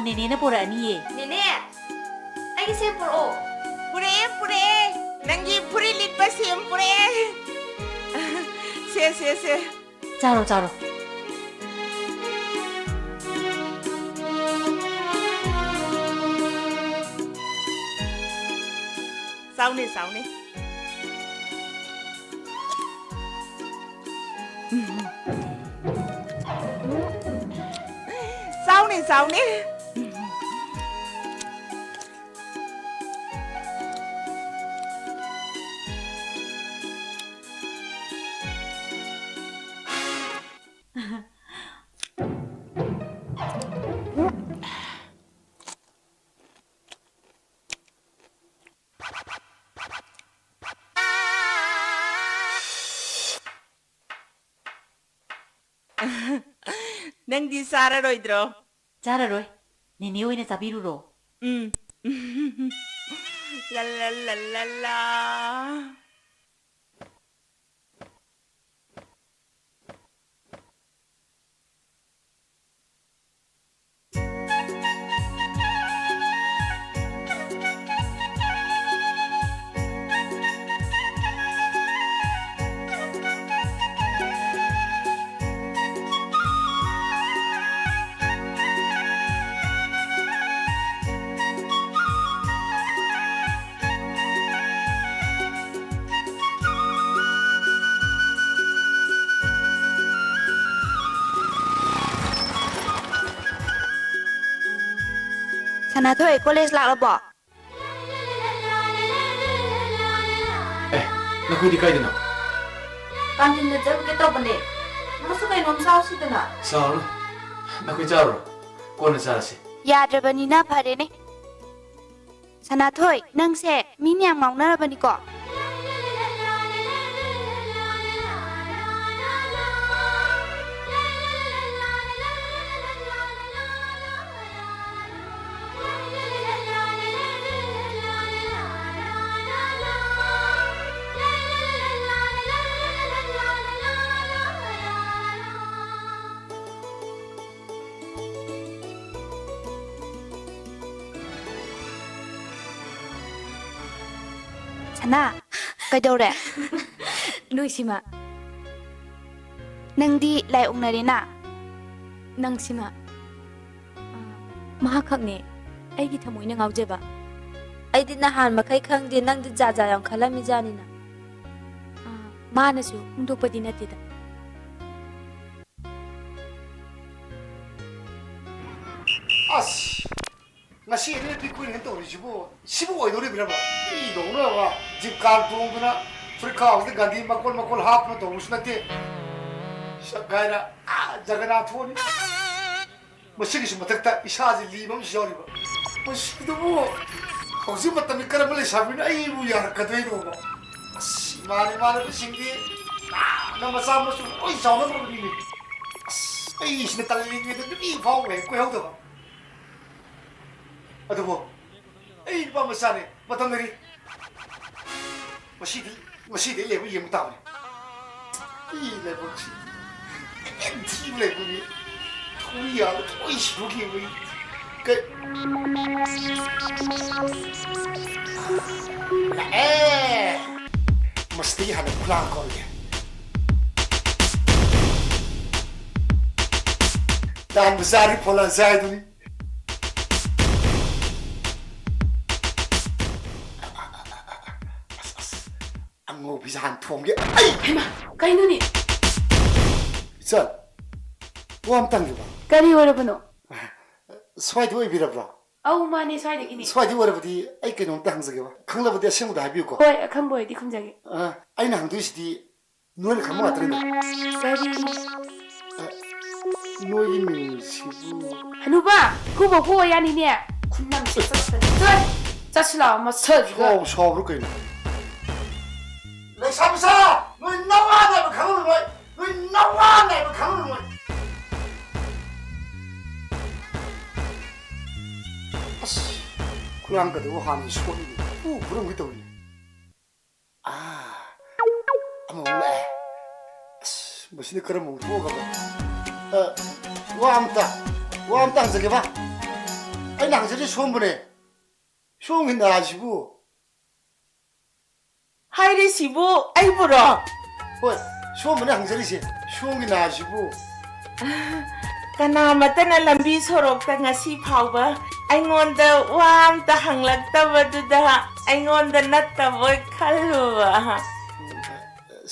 ꯅꯦꯅꯦꯅ ꯄꯨꯔꯛꯑꯅꯤꯌꯦ꯫ ꯅꯦꯅꯦ, ꯑꯩꯒꯤ ꯁꯦꯝ ꯄꯨꯔꯛꯑꯣ꯫ ꯄꯨꯔꯛꯑꯦ, ꯄꯨꯔꯛꯑꯦ꯫ ꯅꯪꯒꯤ ꯐꯨꯔꯤꯠ ꯂꯤꯠꯄ ꯁꯦꯝ ꯄꯨꯔꯛꯑꯦ꯫ ꯁꯦ, ꯁꯦ, ꯁꯦ꯫ ꯆꯥꯔꯣ, ꯆꯥꯔꯣ꯫ ꯆꯥꯎꯅꯦ, ꯆꯥꯎꯅꯦ꯫ ꯆꯥꯎꯅꯦ, ꯆꯥꯎꯅꯦ꯫ ꯅꯪꯗꯤ ꯆꯥꯔꯔꯣꯏꯗ꯭ꯔꯣ? ꯆꯥꯔꯔꯣꯏ꯫ ꯅꯦꯅꯦ ꯑꯣꯏꯅ ꯆꯥꯕꯤꯔꯨꯔꯣ꯫ ꯎꯝ꯫ ꯂ ꯂ ꯂ ꯂ ꯂ꯫ ꯁꯅꯥꯊꯣꯏ, ꯀꯣꯂꯦꯖ ꯂꯥꯛꯂꯕꯣ? ꯑꯦ, ꯅꯈꯣꯏꯗꯤ ꯀꯥꯏꯗꯅꯣ? ꯀꯥꯟꯇꯤꯟꯗ ꯆꯠꯂꯨꯒꯦ ꯇꯧꯕꯅꯦ꯫ ꯅꯪꯁꯨ ꯀꯩꯅꯣꯝ ꯆꯥꯎꯁꯤꯗꯅ꯫ ꯆꯥꯔꯨꯅꯨ꯫ ꯅꯈꯣꯏ ꯆꯥꯔꯨꯔꯣ꯫ ꯀꯣꯟꯅ ꯆꯥꯔꯁꯤ꯫ ꯌꯥꯗ꯭ꯔꯕꯅꯤꯅ ꯐꯔꯦꯅꯦ꯫ ꯁꯅꯥꯊꯣꯏ, ꯅꯪꯁꯦ ꯃꯤ ꯃꯌꯥꯝ ꯉꯥꯎꯅꯔꯕꯅꯤꯀꯣ? ꯅꯥ, ꯀꯩꯗꯧꯔꯦ? ꯅꯣꯏ ꯁꯤꯃ꯫ ꯅꯪꯗꯤ ꯂꯥꯏ ꯑꯣꯛꯅꯔꯦꯅ? ꯅꯪ ꯁꯤꯃ꯫ ꯑ, ꯃꯍꯥꯛꯈꯛꯅꯦ ꯑꯩꯒꯤ ꯊꯃꯣꯏꯅ ꯉꯥꯎꯖꯕ꯫ ꯑꯩꯗꯤ ꯅꯍꯥꯟ ꯃꯈꯩ ꯈꯪꯗꯦ, ꯅꯪꯗꯤ ꯖꯥꯠ ꯖꯥꯠ ꯌꯥꯝ ꯈꯜꯂꯝꯃꯤꯖꯥꯠꯅꯤꯅ꯫ ꯑ, ꯃꯥꯅꯁꯨ ꯐꯣꯡꯗꯣꯛꯄꯗꯤ ꯅꯠꯇꯦꯗ꯫ ꯑꯁ! ꯉꯁꯤ ꯑꯦꯜ ꯑꯦꯜ ꯕꯤ ꯀꯨꯏꯟ ꯍꯦꯟ ꯇꯧꯔꯤꯁꯤꯕꯨ ꯁꯤꯕꯨ ꯑꯣꯏꯗꯧꯔꯤꯕ꯭ꯔꯕ? ꯃꯤꯗꯧꯅꯕ ꯖꯤꯞ ꯀꯥꯔ ꯇꯣꯡꯗꯨꯅ ꯐꯨꯔꯤꯠ ꯈꯥꯎꯁꯤꯗ ꯒꯥꯟꯙꯤ ꯃꯀꯣꯜ ꯃꯀꯣꯜ ꯍꯥꯞꯇꯨꯅ ꯇꯧꯕꯁꯨ ꯅꯠꯇꯦ꯫ ꯁꯛ ꯍꯥꯏꯅ ꯑꯥ ꯖꯒꯅꯥꯊ ꯊꯣꯛꯑꯅꯤ꯫ ꯃꯁꯤꯒꯤꯁꯨ ꯃꯊꯛꯇ ꯏꯁꯥꯁꯦ ꯂꯤꯕ ꯑꯃꯁꯨ ꯌꯥꯎꯔꯤꯕ꯫ ꯃꯁꯤꯗꯨꯕꯨ ꯍꯧꯖꯤꯛ ꯃꯇꯝꯒꯤ ꯀꯔꯝꯕ ꯂꯩꯁꯥꯕꯤꯅ ꯑꯩꯕꯨ ꯌꯥꯔꯛꯀꯗꯣꯏꯅꯣꯕ? ꯑꯁ, ꯏꯃꯥꯟ-, ꯏꯃꯥꯟꯅꯕꯁꯤꯡꯗꯤ ꯅꯥꯅ ꯃꯆꯥ ꯃꯁꯨ ꯂꯣꯏ ꯆꯥꯎꯅꯈ꯭ꯔꯕꯅꯤꯅꯦ꯫ ꯑꯁ, ꯑꯩꯁꯤꯅ ꯇꯜꯂꯤꯉꯩꯗ ꯅꯨꯄꯤ ꯐꯥꯎꯕ ꯍꯦꯛ ꯀꯣꯏꯍꯧꯗꯕ꯫ ꯑꯗꯨꯕꯨ ꯑꯩ ꯅꯨꯄꯥ ꯃꯆꯥꯅꯤ, ꯃꯇꯝ ꯂꯩꯔꯤ꯫ ꯃꯁꯤꯗꯤ, ꯃꯁꯤꯗꯤ ꯑꯩ ꯂꯥꯏꯕꯛ ꯌꯦꯡꯕ ꯇꯥꯕꯅꯤ꯫ ꯑꯩ ꯂꯥꯏꯕꯛꯁꯤ ꯊꯤꯕ ꯂꯥꯏꯕꯛꯅꯤ꯫ ꯊꯧꯔꯤ ꯌꯥꯜꯂ ꯊꯃꯣꯏ ꯁꯤꯗꯣꯛꯈꯤꯕ ꯑꯩ꯫ ꯀꯩ-, ꯂꯥꯛꯑꯦ! ꯃꯁꯤꯗꯒꯤ ꯍꯥꯟꯅ ꯈꯨꯂꯥꯡ ꯀꯧꯔꯒꯦ꯫ ꯇꯥꯟꯕꯨ ꯆꯥꯔꯗꯤ ꯐꯣꯂꯥ ꯆꯥꯏꯗꯨꯅꯤ꯫ ꯑꯁ, ꯑꯁ, ꯑꯉꯧꯕꯤꯁꯦ ꯍꯥꯟꯅ ꯊꯣꯝꯒꯦ꯫ ꯑꯩ! ꯍꯩꯃꯥ, ꯀꯩꯅꯣꯅꯦ? ꯏꯆꯟ, ꯋꯥ ꯑꯝꯇ ꯍꯪꯒꯦꯕ꯫ ꯀꯔꯤ ꯑꯣꯏꯔꯕꯅꯣ? ꯁ꯭ꯋꯥꯏꯗ ꯑꯣꯏꯕꯤꯔꯕ꯭ꯔꯣ? ꯑꯧ, ꯃꯥꯅꯦ, ꯁ꯭ꯋꯥꯏꯗꯒꯤꯅꯦ꯫ ꯁ꯭ꯋꯥꯏꯗ ꯑꯣꯏꯔꯕꯗꯤ ꯑꯩ ꯀꯩꯅꯣꯝꯇ ꯍꯪꯖꯒꯦꯕ꯫ ꯈꯪꯂꯕꯗꯤ ꯑꯁꯦꯡꯕꯗ ꯍꯥꯏꯕꯤꯌꯨꯀꯣ꯫ ꯍꯣꯏ, ꯑꯈꯪꯕ ꯑꯣꯏꯔꯗꯤ ꯈꯨꯝꯖꯒꯦ꯫ ꯑ, ꯑꯩꯅ ꯍꯪꯗꯣꯏꯁꯤꯗꯤ ꯅꯣꯏꯅ ꯈꯪꯕ ꯉꯥꯛꯇꯅꯤꯗ꯫ ꯀꯔꯤ? ꯑ, ꯅꯣꯏꯒꯤ ꯃꯤꯡꯁꯤꯕꯨ? ꯍꯅꯨꯕ, ꯈꯨꯕꯣꯛꯄꯨ ꯑꯣꯏ ꯌꯥꯅꯤꯅꯦ꯫ ꯈꯨꯅꯝꯁꯦ ꯆꯠꯄꯅꯤ꯫ ꯆꯠ-, ꯆꯠꯁꯤ ꯂꯥꯛꯑꯣ, ꯃꯁꯛꯁꯤꯒ꯫ ꯁꯥꯎ-, ꯁꯥꯎꯕ꯭ꯔꯣ ꯀꯩꯅꯣ? ꯂꯩꯁꯥꯕꯤ ꯁꯥ, ꯅꯣꯏ ꯅꯋꯥ ꯅꯥꯏꯕ ꯈꯪꯉꯔꯣꯏ, ꯅꯣꯏ ꯅꯋꯥ ꯅꯥꯏꯕ ꯈꯪꯉꯔꯣꯏ꯫ ꯑꯁ, ꯈꯨꯂꯥꯡꯒꯗꯕꯨ ꯍꯥꯟꯅ ꯁꯣꯛꯏꯅꯦ, ꯄꯨ ꯐꯨꯔꯝꯒꯦ ꯇꯧꯏꯅꯦ꯫ ꯑꯥ, ꯑꯃꯃꯨꯛ ꯂꯥꯛꯑꯦ꯫ ꯑꯁ, ꯃꯁꯤꯅ ꯀꯔꯝꯕ ꯑꯃꯨꯛ ꯊꯣꯛꯑꯒꯕ? ꯑ, ꯋꯥ ꯑꯝꯇ, ꯋꯥ ꯑꯝꯇ ꯍꯪꯖꯒꯦꯕ꯫ ꯑꯩꯅ ꯍꯪꯖꯔꯤ ꯁꯣꯝꯕꯨꯅꯦ꯫ ꯁꯣꯝꯒꯤ ꯅꯥꯁꯤꯕꯨ ꯍꯥꯏꯔꯤꯁꯤꯕꯨ ꯑꯩꯕꯨꯔꯣ? ꯍꯣꯏ, ꯁꯣꯝꯕꯅ ꯍꯪꯖꯔꯤꯁꯦ, ꯁꯣꯝꯒꯤ ꯅꯥꯁꯤꯕꯨ? ꯀꯅꯥꯃꯠꯇꯅ ꯂꯝꯕꯤ ꯁꯣꯔꯣꯛꯇ ꯉꯁꯤ ꯐꯥꯎꯕ ꯑꯩꯉꯣꯟꯗ ꯋꯥ ꯑꯝꯇ ꯍꯪꯂꯛꯇꯕꯗꯨꯗ ꯑꯩꯉꯣꯟꯗ ꯅꯠꯇꯕꯣꯏ ꯈꯜꯂꯨꯕ꯫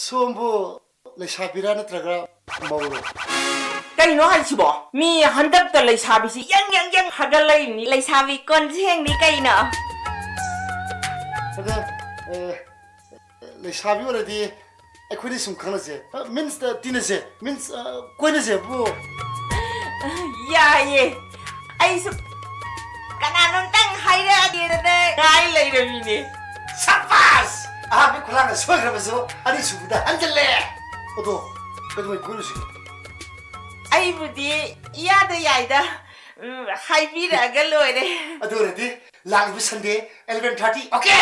ꯁꯣꯝꯕꯨ ꯂꯩꯁꯥꯕꯤꯔꯥ ꯅꯠꯇ꯭ꯔꯒ ꯃꯧꯔꯣ? ꯀꯩꯅꯣ ꯍꯥꯏꯁꯤꯕꯣ? ꯃꯤ ꯍꯟꯗꯛꯇ ꯂꯩꯁꯥꯕꯤꯁꯤ ꯌꯪ ꯌꯪ ꯌꯪ ꯐꯒꯠꯂꯛꯏꯅꯤ꯫ ꯂꯩꯁꯥꯕꯤ ꯀꯣꯟꯖꯦꯡꯅꯤ ꯀꯩꯅꯣ? ꯑꯗ, ꯑ, ꯂꯩꯁꯥꯕꯤ ꯑꯣꯏꯔꯗꯤ ꯑꯩꯈꯣꯏꯅꯤ ꯁꯨꯝ ꯈꯪꯅꯁꯦ꯫ ꯑ, means, ꯑ, ꯇꯤꯟꯅꯁꯦ꯫ Means, ꯑ, ꯀꯣꯏꯅꯁꯦꯕꯨ꯫ ꯌꯥꯏꯌꯦ꯫ ꯑꯩꯁꯨ ꯀꯅꯥꯅꯣꯝꯇꯪ ꯍꯥꯏꯔꯛꯑꯒꯦꯅ ꯉꯥꯏ ꯂꯩꯔꯝꯃꯤꯅꯦ꯫ ꯁꯕꯥꯁ! ꯑꯍꯥꯟꯕ ꯈꯨꯂꯥꯡꯅ ꯁꯣꯏꯈ꯭ꯔꯕꯁꯨ ꯑꯅꯤꯁꯨꯕꯗ ꯍꯟꯖꯜꯂꯦ꯫ ꯑꯗꯣ ꯀꯩꯗꯧꯉꯩ ꯀꯣꯏꯔꯨꯁꯤꯒꯦ? ꯑꯩꯕꯨꯗꯤ ꯏꯌꯥꯗ ꯌꯥꯏꯗ꯫ ꯎꯝ, ꯍꯥꯏꯕꯤꯔꯛꯑꯒ ꯂꯣꯏꯔꯦ꯫ ꯑꯗꯨ ꯑꯣꯏꯔꯗꯤ ꯂꯥꯛꯂꯤꯕ Sunday eleven thirty, okay?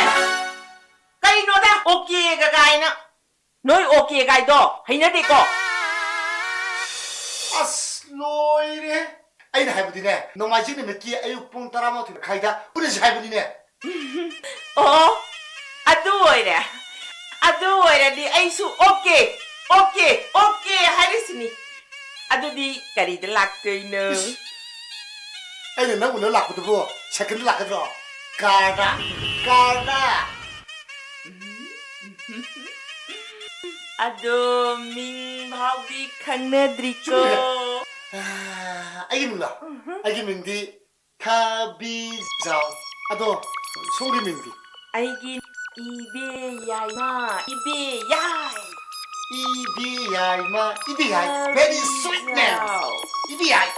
ꯀꯩꯅꯣꯗ okay ꯒ ꯀꯥꯏꯅ? ꯅꯣꯏ okay ꯒꯥꯏꯗꯣ ꯍꯩꯅꯗꯦꯀꯣ꯫ ꯑꯁ, ꯂꯣꯏꯔꯦ! ꯑꯩꯅ ꯍꯥꯏꯕꯗꯤꯅꯦ, ꯅꯣꯡꯃꯥꯏꯖꯤꯡ ꯅꯨꯃꯤꯠꯀꯤ ꯑꯌꯨꯛ ꯄꯨꯡ ꯇꯔꯥꯃꯥꯊꯣꯏ ꯃꯈꯥꯏꯗ ꯎꯅꯁꯤ ꯍꯥꯏꯕꯅꯤꯅꯦ꯫ ꯑꯣ, ꯑꯗꯨ ꯑꯣꯏꯔꯦ꯫ ꯑꯗꯨ ꯑꯣꯏꯔꯗꯤ ꯑꯩꯁꯨ okay, okay, okay ꯍꯥꯏꯔꯤꯁꯤꯅꯤ꯫ ꯑꯗꯨꯗꯤ ꯀꯔꯤꯗ ꯂꯥꯛꯇꯣꯏꯅꯣ? ꯏꯁ! ꯑꯩꯅ ꯅꯪ ꯎꯅ ꯂꯥꯛꯄꯗꯨꯕꯨ ꯁꯥꯏꯀꯜꯗ ꯂꯥꯛꯀꯗ꯭ꯔꯣ? ꯀꯥꯔꯗ? ꯀꯥꯔꯗ? ꯑꯗꯣ ꯃꯤꯡ ꯐꯥꯎꯗꯤ ꯈꯪꯅꯗ꯭ꯔꯤꯀꯣ꯫ ꯆꯨꯝꯃꯤꯅꯦ꯫ ꯑꯥ, ꯑꯩꯒꯤ ꯃꯤꯡꯂꯣ? ꯎꯝꯍꯨꯝ꯫ ꯑꯩꯒꯤ ꯃꯤꯡꯗꯤ ꯊꯕꯤꯖꯥꯎ꯫ ꯑꯗꯣ ꯁꯣꯝꯒꯤ ꯃꯤꯡꯗꯤ? ꯑꯩꯒꯤ ꯏꯕꯦ ꯌꯥꯏꯃ, ꯏꯕꯦ ꯌꯥꯏ꯫ ꯏꯕꯦ ꯌꯥꯏꯃ, ꯏꯕꯦ ꯌꯥꯏ꯫ Very sweet name. ꯊꯕꯤꯖꯥꯎ꯫ ꯏꯕꯦ ꯌꯥꯏ꯫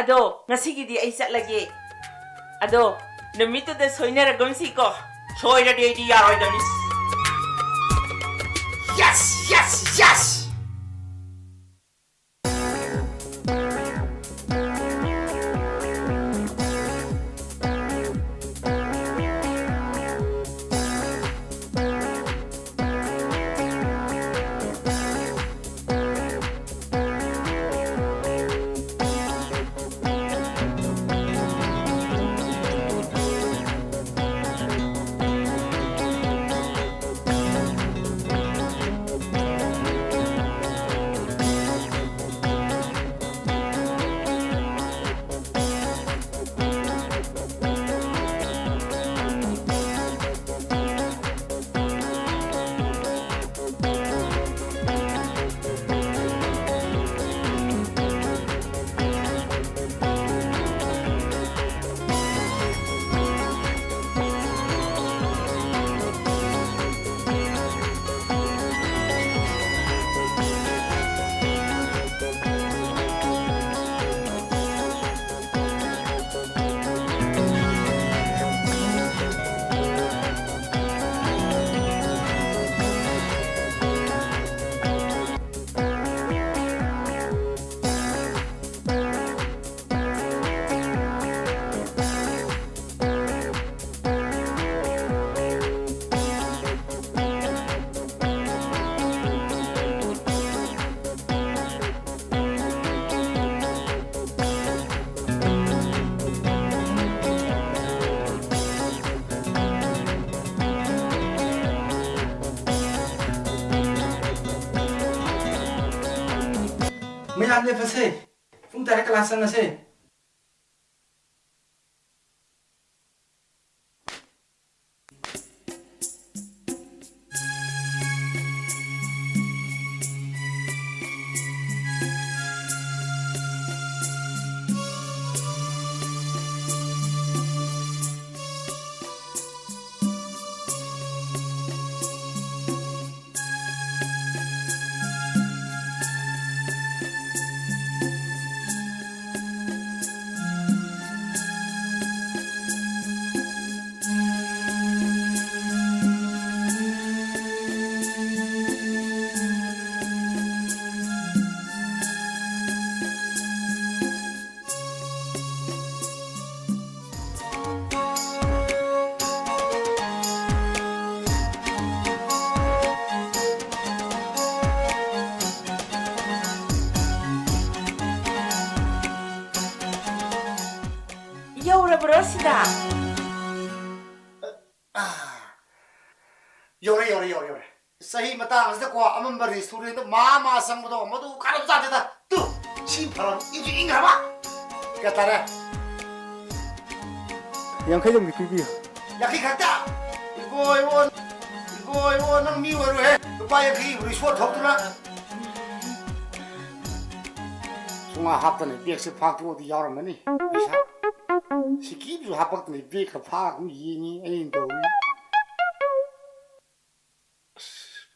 ꯑꯗꯣ ꯉꯁꯤꯒꯤꯗꯤ ꯑꯩ ꯆꯠꯂꯒꯦ꯫ ꯑꯗꯣ ꯅꯨꯃꯤꯠꯇꯨꯗ ꯁꯣꯏꯅꯔꯒꯨꯝꯁꯤꯀꯣ꯫ ꯁꯣꯏꯔꯗꯤ ꯑꯩꯗꯤ ꯌꯥꯔꯣꯏꯗꯕꯅꯤ꯫ Yes, yes, yes! ꯃꯌꯥꯝ ꯂꯦꯞꯄꯁꯦ꯫ ꯄꯨꯡ ꯇꯔꯦꯠ ꯀ꯭ꯂꯥꯁ ꯆꯪꯉꯁꯦ꯫ ꯌꯧꯔꯕ꯭ꯔꯣ ꯁꯤꯗ? ꯌꯧꯔꯦ, ꯌꯧꯔꯦ, ꯌꯧꯔꯦ, ꯌꯧꯔꯦ꯫ ꯆꯍꯤ ꯃꯇꯥꯡ ꯑꯁꯤꯗꯀꯣ, ꯑꯃꯝꯕ restaurant ꯃꯥ ꯃꯥ ꯆꯪꯕꯗꯣ ꯃꯗꯨ ꯀꯥꯟꯅꯕ ꯖꯥꯠ ꯅꯠꯇꯦꯗ꯫ ꯇꯨ, ꯁꯤ ꯐꯔꯕ, ꯏꯪꯁꯨ ꯏꯪꯈ꯭ꯔꯕ꯫ ꯀꯌꯥ ꯇꯥꯔꯦ? ꯌꯥꯡꯈꯩꯗꯪꯗꯤ ꯄꯤꯕꯤꯌꯨ꯫ ꯌꯥꯡꯈꯩ ꯈꯛꯇ? ꯏꯕꯣ, ꯏꯕꯣ, ꯏꯕꯣ, ꯏꯕꯣ, ꯅꯪ ꯃꯤ ꯑꯣꯏꯔꯣꯏꯍꯦ꯫ ꯂꯨꯄꯥ ꯌꯥꯡꯈꯩ ꯔꯤꯁꯣꯠ ꯊꯧꯗꯨꯅ꯫ ꯁꯨꯡꯍꯥꯞ ꯍꯥꯞꯇꯅ ꯕꯦꯒꯁꯦ ꯐꯥꯛꯇꯣꯛꯑꯗꯤ ꯌꯥꯎꯔꯝꯃꯅꯤ ꯄꯩꯁꯥ꯫ ꯁꯤꯀꯤꯁꯨ ꯍꯥꯄꯛꯇꯅ ꯕꯦꯒꯀ ꯐꯥꯛ ꯑꯗꯨꯝ ꯌꯦꯡꯉꯤ ꯑꯩꯅ ꯇꯧꯔꯤ꯫ ꯑꯁ,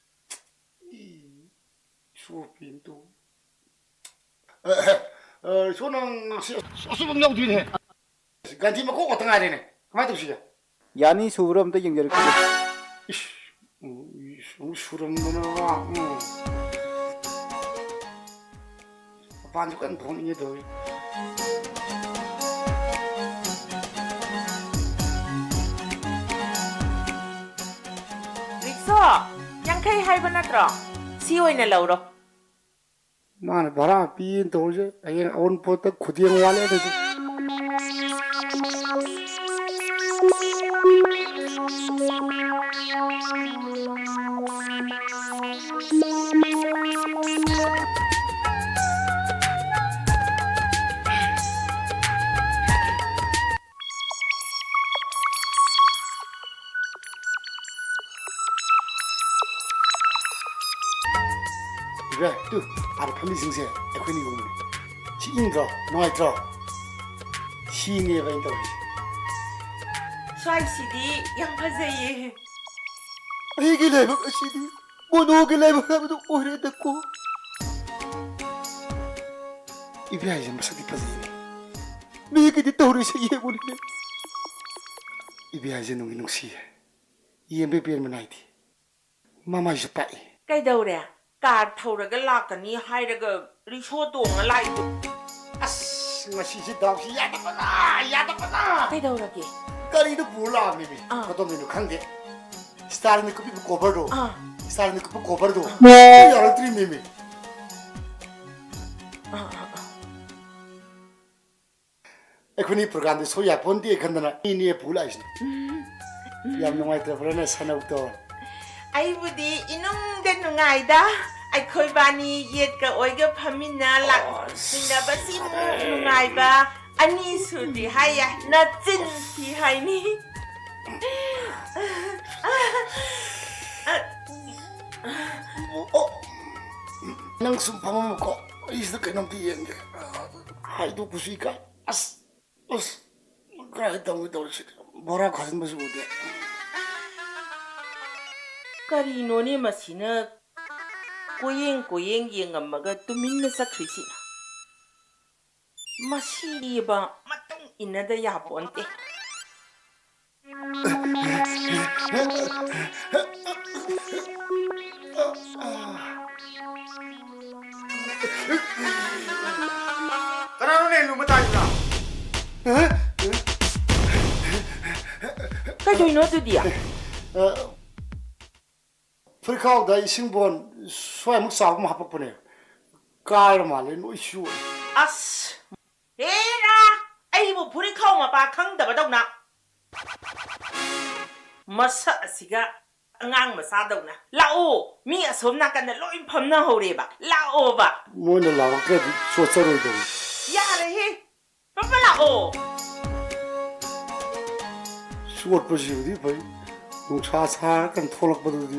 ꯏ, ꯏꯁꯣꯔ ꯄꯦꯟ ꯇꯧ꯫ ꯑ, ꯑ, ꯏꯁꯣꯔ ꯅꯪ ꯉꯁꯤ ꯑꯆꯨꯝꯕ ꯑꯃ ꯌꯥꯎꯗꯣꯏꯅꯦ꯫ ꯒꯟꯊꯤ ꯃꯀꯣꯛ ꯉꯥꯛꯇ ꯉꯥꯏꯔꯦꯅꯦ꯫ ꯀꯃꯥꯏꯅ ꯇꯧꯁꯤꯒꯦ? ꯌꯥꯅꯤ, ꯁꯨꯕ꯭ꯔꯣ ꯑꯝꯇ ꯌꯦꯡꯖꯔꯛꯈꯤꯒꯦ꯫ ꯏꯁ, ꯎ, ꯏꯁ, ꯑꯃꯨꯛ ꯁꯨꯔꯝꯗꯅ, ꯎꯝ꯫ ꯃꯄꯥꯟꯁꯨ ꯀꯟꯅ ꯊꯣꯛꯅꯤꯡꯉꯦ ꯇꯧꯔꯤ꯫ ꯔꯤꯛꯁꯣ, ꯌꯥꯡꯈꯩ ꯍꯥꯏꯕ ꯅꯠꯇ꯭ꯔꯣ? ꯁꯤ ꯑꯣꯏꯅ ꯂꯧꯔꯣ꯫ ꯃꯥꯅ ꯚꯔꯥ ꯄꯤꯅ ꯇꯧꯔꯤꯁꯦ, ꯍꯌꯦꯡ ꯑꯑꯣꯟꯄꯣꯠꯇ ꯈꯨꯗꯦꯡ ꯋꯥꯠꯂꯦ ꯑꯗꯨꯗꯤ꯫ ꯏꯕꯦ, ꯇꯨ, ꯑꯥꯗ ꯐꯝꯃꯤꯁꯤꯡꯁꯦ ꯑꯩꯈꯣꯏꯅ ꯌꯣꯟꯕꯅꯦ꯫ ꯁꯤ ꯏꯪꯗ꯭ꯔꯣ? ꯅꯨꯡꯉꯥꯏꯇ꯭ꯔꯣ? ꯁꯤꯅꯦꯕ ꯑꯩꯅ ꯇꯧꯔꯤꯁꯦ꯫ ꯁ꯭ꯋꯥꯏꯁꯤꯗꯤ ꯌꯥꯝ ꯐꯖꯩꯌꯦ꯫ ꯑꯩꯒꯤ ꯂꯥꯏꯕꯛ ꯑꯁꯤꯗꯤ ꯃꯣꯅꯣꯒꯤ ꯂꯥꯏꯕꯛ ꯍꯥꯏꯕꯗꯨ ꯑꯣꯏꯔꯦꯗꯀꯣ꯫ ꯏꯕꯦ ꯍꯥꯏꯁꯦ ꯃꯁꯛꯇꯤ ꯐꯖꯩꯅꯦ꯫ ꯃꯤꯒꯤꯗꯤ ꯇꯧꯔꯤꯁꯦ ꯌꯦꯡꯉꯨꯅꯦ꯫ ꯏꯕꯦ ꯍꯥꯏꯁꯦ ꯅꯨꯡꯗꯤ ꯅꯨꯡꯁꯤꯌꯦ꯫ ꯌꯦꯡꯕꯩ ꯄꯦꯟꯕ ꯅꯥꯏꯗꯦ꯫ ꯃꯃꯥꯏꯁꯨ ꯄꯥꯛꯏ꯫ ꯀꯩꯗꯧꯔꯦ? ꯀꯥꯔ ꯊꯧꯔꯒ ꯂꯥꯛꯀꯅꯤ ꯍꯥꯏꯔꯒ ꯔꯤꯛꯁꯣ ꯇꯣꯡꯉ ꯂꯥꯛꯏꯗꯨ? ꯑꯁ, ꯉꯁꯤꯁꯦ ꯗꯥꯎꯁꯤ ꯌꯥꯗꯕꯅ, ꯌꯥꯗꯕꯅ꯫ ꯀꯩꯗꯧꯔꯒꯦ? ꯒꯥꯔꯤꯗꯨ ꯄꯨꯔ ꯂꯥꯛꯑꯝꯃꯤꯃꯤ꯫ ꯑꯥ꯫ ꯀꯗꯣꯝꯗꯩꯅꯣ ꯈꯪꯗꯦ꯫ ꯁ꯭ꯇꯥꯔꯅ ꯀꯨꯞꯄꯤꯕ ꯀꯣꯚꯔꯗꯣ꯫ ꯑꯥ꯫ ꯁ꯭ꯇꯥꯔꯅ ꯀꯨꯞꯄ ꯀꯣꯚꯔꯗꯣ꯫ ꯑꯥ꯫ ꯌꯥꯔꯛꯇ꯭ꯔꯤꯃꯤꯃꯤ꯫ ꯑꯥ, ꯑꯥ, ꯑꯥ꯫ ꯑꯩꯈꯣꯏꯅꯤ ꯄ꯭ꯔꯣꯒ꯭ꯔꯥꯝꯗꯤ ꯁꯣꯏ ꯌꯥꯄꯣꯟꯇꯦ ꯈꯟꯗꯅ ꯃꯤꯅꯦ ꯄꯨ ꯂꯥꯛꯏꯁꯤꯅꯤ꯫ ꯎꯝ꯫ ꯌꯥꯝ ꯅꯨꯡꯉꯥꯏꯇꯕ꯭ꯔꯥꯅꯦ ꯁꯅꯧꯇꯣꯟ? ꯑꯩꯕꯨꯗꯤ ꯏꯅꯨꯡꯗ ꯅꯨꯡꯉꯥꯏꯗ꯫ ꯑꯩꯈꯣꯏꯕꯥꯅꯤ ꯌꯦꯠꯀ ꯑꯣꯏꯒ ꯐꯝꯃꯤꯟꯅ ꯂꯥꯛꯃꯤꯟꯅꯕꯁꯤꯃꯨꯛ ꯅꯨꯡꯉꯥꯏꯕ ꯑꯅꯤ ꯁꯨꯗ꯭ꯔꯤ ꯍꯥꯏ ꯌꯥꯏ꯫ ꯅꯆꯤꯟ ꯊꯤ ꯍꯥꯏꯅꯤ꯫ ꯑꯣ, ꯅꯪ ꯁꯨꯝ ꯐꯝꯃꯝꯃꯨꯀꯣ, ꯑꯩ ꯁꯤꯗ ꯀꯩꯅꯣꯝꯇ ꯌꯦꯡꯒꯦ꯫ ꯍꯥꯏꯗꯣꯛꯄꯁꯨ ꯏꯀꯥꯏ꯫ ꯑꯁ, ꯑꯁ, ꯀꯥꯏ ꯇꯧꯒꯦ ꯇꯧꯔꯤꯁꯤ? ꯕꯣꯔꯥ ꯈꯥꯖꯤꯟꯕꯁꯨ ꯎꯗꯦ꯫ ꯀꯔꯤꯅꯣꯅꯦ ꯃꯁꯤꯅ ꯀꯣꯏꯌꯦꯡ ꯀꯣꯏꯌꯦꯡ ꯌꯦꯡꯉꯝꯃꯒ ꯇꯨꯃꯤꯟꯅ ꯆꯠꯈ꯭ꯔꯤꯁꯤꯅ? ꯃꯁꯤꯗꯤꯕ ꯃꯇꯨꯡ ꯏꯟꯅꯗ ꯌꯥꯄꯣꯟꯇꯦ꯫ ꯀꯅꯥꯅꯣꯅꯦ ꯂꯨꯝꯕ ꯇꯥꯏꯗꯨꯅ? ꯀꯩꯗꯧꯅꯣ ꯑꯗꯨꯗꯤ? ꯑ, ꯐꯨꯔꯤꯠꯈꯥꯎꯗ ꯏꯁꯤꯡ ꯕꯣꯟ ꯁ꯭ꯋꯥꯏꯃꯨꯛ ꯆꯥꯎꯕ ꯑꯃ ꯍꯥꯄꯛꯄꯅꯦ꯫ ꯀꯥꯏꯔ ꯃꯥꯜꯂꯦ, ꯂꯣꯏ ꯆꯣꯠꯂꯦ꯫ ꯑꯁ! ꯍꯦꯔꯥ! ꯑꯩꯕꯨ ꯐꯨꯔꯤꯠꯈꯥꯎ ꯃꯄꯥ ꯈꯪꯗꯕꯗꯧꯅ꯫ ꯃꯁꯛ ꯑꯁꯤꯒ ꯑꯉꯥꯡ ꯃꯆꯥꯗꯧꯅ꯫ ꯂꯥꯛꯑꯣ! ꯃꯤ ꯑꯁꯣꯝ ꯅꯥꯀꯟꯗ ꯂꯣꯏ ꯐꯝꯅꯍꯧꯔꯦꯕ꯫ ꯂꯥꯛꯑꯣꯕ! ꯃꯣꯏꯅ ꯂꯥꯎꯔꯛꯇ꯭ꯔꯗꯤ ꯆꯣꯠꯆꯔꯣꯏꯗꯧꯅꯤ꯫ ꯌꯥꯔꯦꯍꯦ! ꯄꯄ ꯂꯥꯛꯑꯣ꯫ ꯆꯣꯠꯄꯁꯤꯕꯨꯗꯤ ꯐꯩ, ꯅꯨꯡꯁꯥ ꯁꯥꯔꯀꯥꯟ ꯊꯣꯛꯂꯛꯄꯗꯨꯗꯤ꯫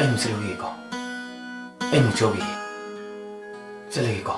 ꯑꯩ ꯑꯃꯨꯛ ꯆꯠꯂꯨꯈꯤꯒꯦꯀꯣ꯫ ꯑꯩ ꯑꯃꯨꯛ ꯆꯠꯂꯨꯈꯤꯒꯦ꯫ ꯆꯠꯂꯒꯦꯀꯣ꯫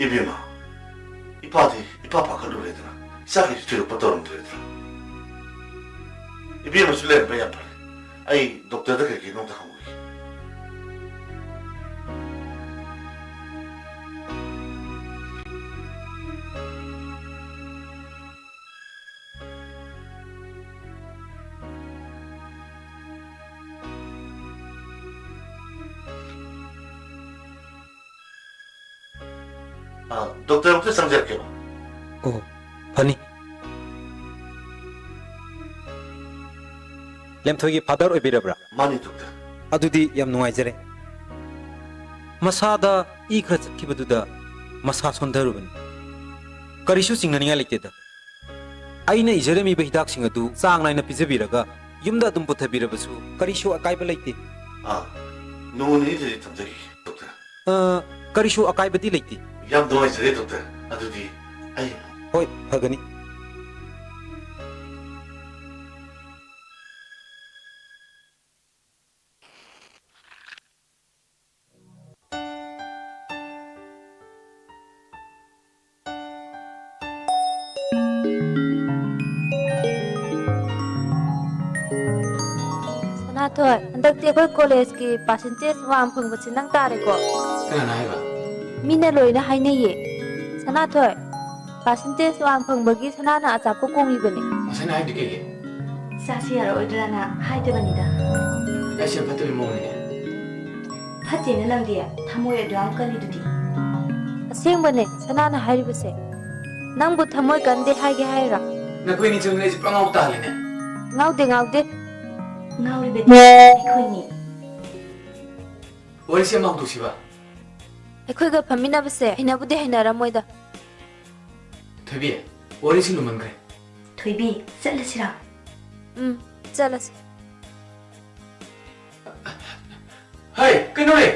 ꯏꯕꯦꯝꯃ, ꯏꯄꯥꯗꯤ ꯏꯄꯥ ꯄꯥꯈꯠꯂꯨꯔꯦꯗꯅ, ꯏꯆꯥꯈꯩꯁꯨ ꯊꯣꯏꯗꯣꯛꯄ ꯇꯧꯔꯝꯗ꯭ꯔꯦꯗꯅ꯫ ꯏꯕꯦꯝꯃꯁꯨ ꯂꯩꯔꯝꯕ ꯌꯥꯝ ꯐꯔꯦ꯫ ꯑꯩ ꯗꯣꯛꯇꯔꯗ ꯀꯩ ꯀꯩꯅꯣ ꯑꯝꯇ ꯍꯪꯉꯨꯒꯦ꯫ ꯑ, ꯗꯣꯛꯇꯔ ꯑꯝꯇ ꯆꯪꯖꯔꯛꯀꯦꯕ꯫ ꯑꯣ, ꯐꯅꯤ꯫ ꯂꯦꯝꯊꯣꯏꯒꯤ ꯐꯥꯗꯔ ꯑꯣꯏꯕꯤꯔꯕ꯭ꯔꯥ? ꯃꯥꯅꯤ, ꯗꯣꯛꯇꯔ꯫ ꯑꯗꯨꯗꯤ ꯌꯥꯝ ꯅꯨꯡꯉꯥꯏꯖꯔꯦ꯫ ꯃꯁꯥꯗ ꯏ ꯈꯔ ꯆꯠꯈꯤꯕꯗꯨꯗ ꯃꯁꯥ ꯁꯣꯟꯊꯔꯨꯕꯅꯤ꯫ ꯀꯔꯤꯁꯨ ꯆꯤꯡꯅꯅꯤꯡꯉꯥꯏ ꯂꯩꯇꯦꯗ꯫ ꯑꯩꯅ ꯏꯖꯔꯝꯃꯤꯕ ꯍꯤꯗꯥꯛꯁꯤꯡ ꯑꯗꯨ ꯆꯥꯡ ꯅꯥꯏꯅ ꯄꯤꯖꯕꯤꯔꯒ ꯌꯨꯝꯗ ꯑꯗꯨꯝ ꯄꯨꯊꯕꯤꯔꯕꯁꯨ ꯀꯔꯤꯁꯨ ꯑꯀꯥꯏꯕ ꯂꯩꯇꯦ꯫ ꯑꯥ, ꯅꯣꯡꯃ ꯅꯤꯅꯤꯗꯗꯤ ꯊꯝꯖꯒꯦ, ꯗꯣꯛꯇꯔ꯫ ꯑ, ꯀꯔꯤꯁꯨ ꯑꯀꯥꯏꯕꯗꯤ ꯂꯩꯇꯦ꯫ ꯌꯥꯝ ꯅꯨꯡꯉꯥꯏꯖꯔꯦ, ꯗꯣꯛꯇꯔ꯫ ꯑꯗꯨꯗꯤ ꯑꯩ ꯍꯣꯏ, ꯐꯒꯅꯤ꯫ ꯁꯅꯥꯊꯣꯏ, ꯍꯟꯗꯛꯇꯤ ꯑꯩꯈꯣꯏ ꯀꯣꯂꯦꯖꯀꯤ ꯄꯥꯔꯁꯦꯟꯇꯦꯖ ꯋꯥꯡ ꯐꯪꯕꯁꯤ ꯅꯪ ꯇꯥꯔꯦꯀꯣ꯫ ꯀꯅꯥꯅ ꯍꯥꯏꯕ? ꯃꯤꯅ ꯂꯣꯏꯅ ꯍꯥꯏꯅꯩꯌꯦ꯫ ꯁꯅꯥꯊꯣꯏ, ꯄꯥꯔꯁꯦꯟꯇꯦꯖ ꯋꯥꯡ ꯐꯪꯕꯒꯤ ꯁꯅꯥꯅ ꯑꯆꯥꯄꯣꯠ ꯀꯣꯡꯉꯤꯕꯅꯦ꯫ ꯉꯁꯥꯏꯅ ꯍꯥꯏꯗꯤ ꯀꯩꯒꯤ? ꯆꯥꯁꯤ ꯌꯥꯔꯛꯑꯣꯏꯗ꯭ꯔꯅ ꯍꯥꯏꯗꯕꯅꯤꯗ꯫ ꯑꯩꯁꯦ ꯌꯥꯝ ꯐꯠꯇꯕ ꯃꯑꯣꯡꯅꯤꯅꯦ꯫ ꯐꯠꯇꯦꯅ ꯅꯪꯗꯤ ꯊꯃꯣꯏ ꯑꯗꯨ ꯌꯥꯝ ꯀꯜꯂꯤꯗꯨꯗꯤ꯫ ꯑꯁꯦꯡꯕꯅꯦ ꯁꯅꯥꯅ ꯍꯥꯏꯔꯤꯕꯁꯦ꯫ ꯅꯪꯕꯨ ꯊꯃꯣꯏ ꯀꯟꯗꯦ ꯍꯥꯏꯒꯦ ꯍꯥꯏꯔꯣ? ꯅꯈꯣꯏ ꯑꯅꯤ ꯆꯪꯗꯅ ꯑꯩꯁꯦ ꯄꯨꯔꯥ ꯉꯥꯎ ꯇꯥꯍꯜꯂꯦꯅꯦ꯫ ꯉꯥꯎꯗꯦ, ꯉꯥꯎꯗꯦ꯫ ꯉꯥꯎꯔꯤꯕꯗꯤ ꯑꯩꯈꯣꯏꯅꯤ꯫ ꯋꯥꯔꯤꯁꯦ ꯑꯃ ꯍꯧꯗꯣꯛꯁꯤꯕ? ꯑꯩꯈꯣꯏꯒ ꯐꯝꯃꯤꯟꯅꯕꯁꯦ ꯍꯩꯅꯕꯨꯗꯤ ꯍꯩꯅꯔꯝꯃꯣꯏꯗ꯫ ꯊꯣꯏꯕꯤ, ꯋꯥꯔꯤꯁꯤ ꯂꯨꯃꯟꯈ꯭ꯔꯦ꯫ ꯊꯣꯏꯕꯤ, ꯆꯠꯂꯁꯤꯔꯥ? ꯎꯝ, ꯆꯠꯂꯁꯤ꯫ ꯍꯩ, ꯀꯩꯅꯣꯅꯦ?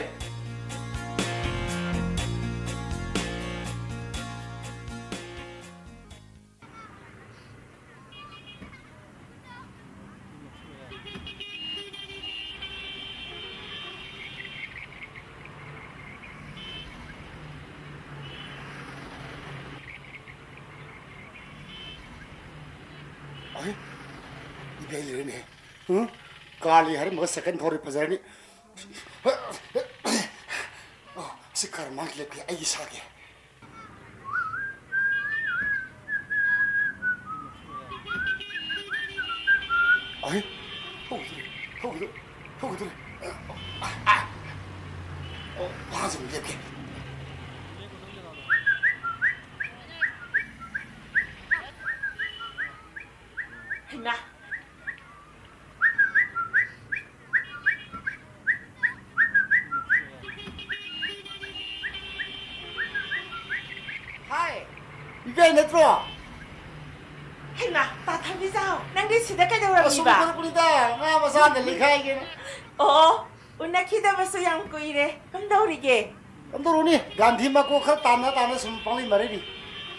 ꯑꯍꯦ, ꯏꯕꯦꯟ ꯂꯩꯔꯦꯅꯦ꯫ ꯎꯝ? ꯀꯥꯔ ꯂꯩ ꯍꯥꯏꯔꯝꯃꯒ ꯁꯥꯏꯀꯜ ꯊꯧꯔꯦ, ꯐꯖꯔꯅꯤ꯫ ꯑꯣ, ꯁꯤ ꯀꯥꯔ ꯃꯥꯡꯒꯤ ꯂꯦꯞꯈ꯭ꯔꯦ, ꯑꯩꯒꯤ ꯁꯥꯒꯦ꯫ ꯑꯍꯦ, ꯍꯧꯈꯤꯗꯣꯔꯦ, ꯍꯧꯈꯤꯗꯣꯔꯦ, ꯍꯧꯈꯤꯗꯣꯔꯦ꯫ ꯑꯣ, ꯃꯥꯁꯨ ꯑꯃꯨꯛ ꯂꯦꯞꯈ꯭ꯔꯦ꯫ ꯍꯩꯃꯥ! ꯍꯥꯏ! ꯏꯕꯦꯟ ꯅꯠꯇ꯭ꯔꯣ? ꯍꯩꯃꯥ, ꯇꯥ ꯊꯝꯕꯤꯖꯥꯎ, ꯅꯪꯗꯤ ꯁꯤꯗ ꯑꯁꯨꯝ ꯀꯩꯗꯧꯔꯝꯃꯤꯕ? ꯊꯣꯛꯂꯛꯄꯅꯤꯗ, ꯉꯥ ꯃꯆꯥꯗ ꯂꯩꯈꯥꯏꯒꯦꯅ꯫ ꯑꯣ, ꯎꯅꯈꯤꯗꯕꯁꯨ ꯌꯥꯝ ꯀꯨꯏꯔꯦ꯫ ꯀꯝꯗꯧꯔꯤꯒꯦ? ꯀꯝꯗꯧꯔꯨꯅꯤ? ꯒꯥꯟꯙꯤ ꯃꯀꯣꯛ ꯈꯔ ꯇꯥꯟꯅ ꯇꯥꯟꯅ ꯁꯨꯝ ꯄꯪꯂꯩ ꯃꯔꯩꯔꯤ꯫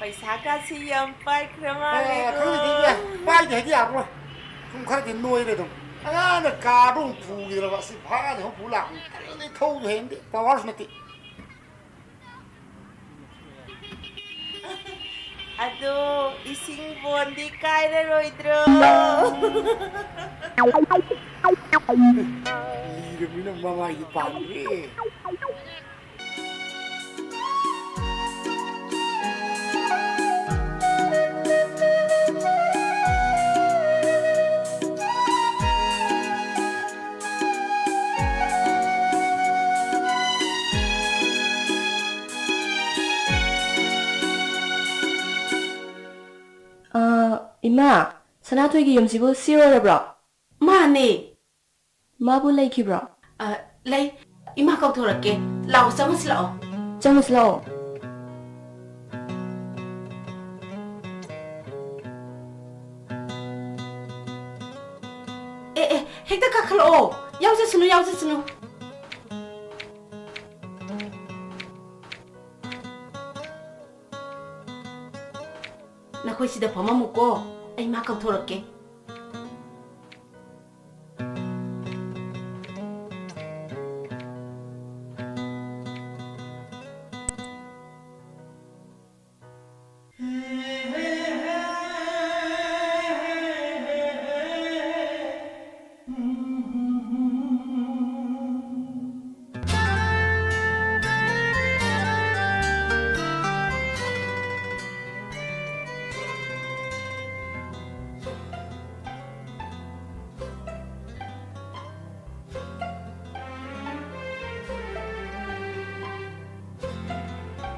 ꯄꯩꯁꯥ ꯀꯥꯁꯤ ꯌꯥꯝ ꯄꯥꯏꯈ꯭ꯔ ꯑꯦ, ꯃꯥꯜꯂꯦꯀꯣ꯫ ꯈꯪꯗꯦ, ꯏꯕꯦꯟ, ꯄꯥꯏꯗꯦ ꯍꯥꯏꯗꯤ ꯌꯥꯔꯔꯣꯏ꯫ ꯁꯨꯝ ꯈꯔꯗꯤ ꯅꯣꯏꯔꯦ ꯑꯗꯨꯝ꯫ ꯑꯉꯥꯡꯅ ꯀꯥꯔꯗꯣ ꯑꯃꯨꯛ ꯄꯨꯈꯤꯗ꯭ꯔꯕ, ꯑꯁꯤ ꯚꯥꯔꯥꯗꯤ ꯑꯃꯨꯛ ꯄꯨ ꯂꯥꯛꯄꯅꯤ꯫ ꯇꯜꯂꯤ, ꯊꯧꯕꯁꯨ ꯍꯩꯅꯗꯦ, ꯄꯋꯥꯔꯁꯨ ꯅꯠꯇꯦ꯫ ꯑꯗꯣ ꯏꯁꯤꯡ ꯕꯣꯟꯗꯤ ꯀꯥꯏꯔꯔꯣꯏꯗ꯭ꯔꯣ? ꯂꯤꯔꯕꯅꯤꯅ ꯃꯃꯥꯏꯗꯤ ꯄꯥꯟꯗ꯭ꯔꯦ꯫ ꯑ, ꯏꯃꯥ, ꯁꯅꯥꯊꯣꯏꯒꯤ ꯌꯨꯝꯁꯤꯕꯨ ꯁꯤ ꯑꯣꯏꯔꯕ꯭ꯔꯣ? ꯃꯥꯅꯦ꯫ ꯃꯥꯕꯨ ꯂꯩꯈꯤꯕ꯭ꯔꯣ? ꯑ, ꯂꯩ꯫ ꯏꯃꯥ ꯀꯧꯊꯣꯔꯛꯀꯦ꯫ ꯂꯥꯛꯑꯣ, ꯆꯪꯉꯁꯤ ꯂꯥꯛꯑꯣ꯫ ꯆꯪꯉꯁꯤ ꯂꯥꯛꯑꯣ꯫ ꯑꯦ, ꯑꯦ, ꯍꯦꯛꯇ ꯀꯥꯈꯠꯂꯛꯑꯣ꯫ ꯌꯥꯎꯖꯁꯅꯨ, ꯌꯥꯎꯖꯁꯅꯨ꯫ ꯅꯈꯣꯏ ꯁꯤꯗ ꯐꯝꯃꯝꯃꯨꯀꯣ, ꯑꯩ ꯃꯥ ꯀꯧꯊꯣꯔꯛꯀꯦ꯫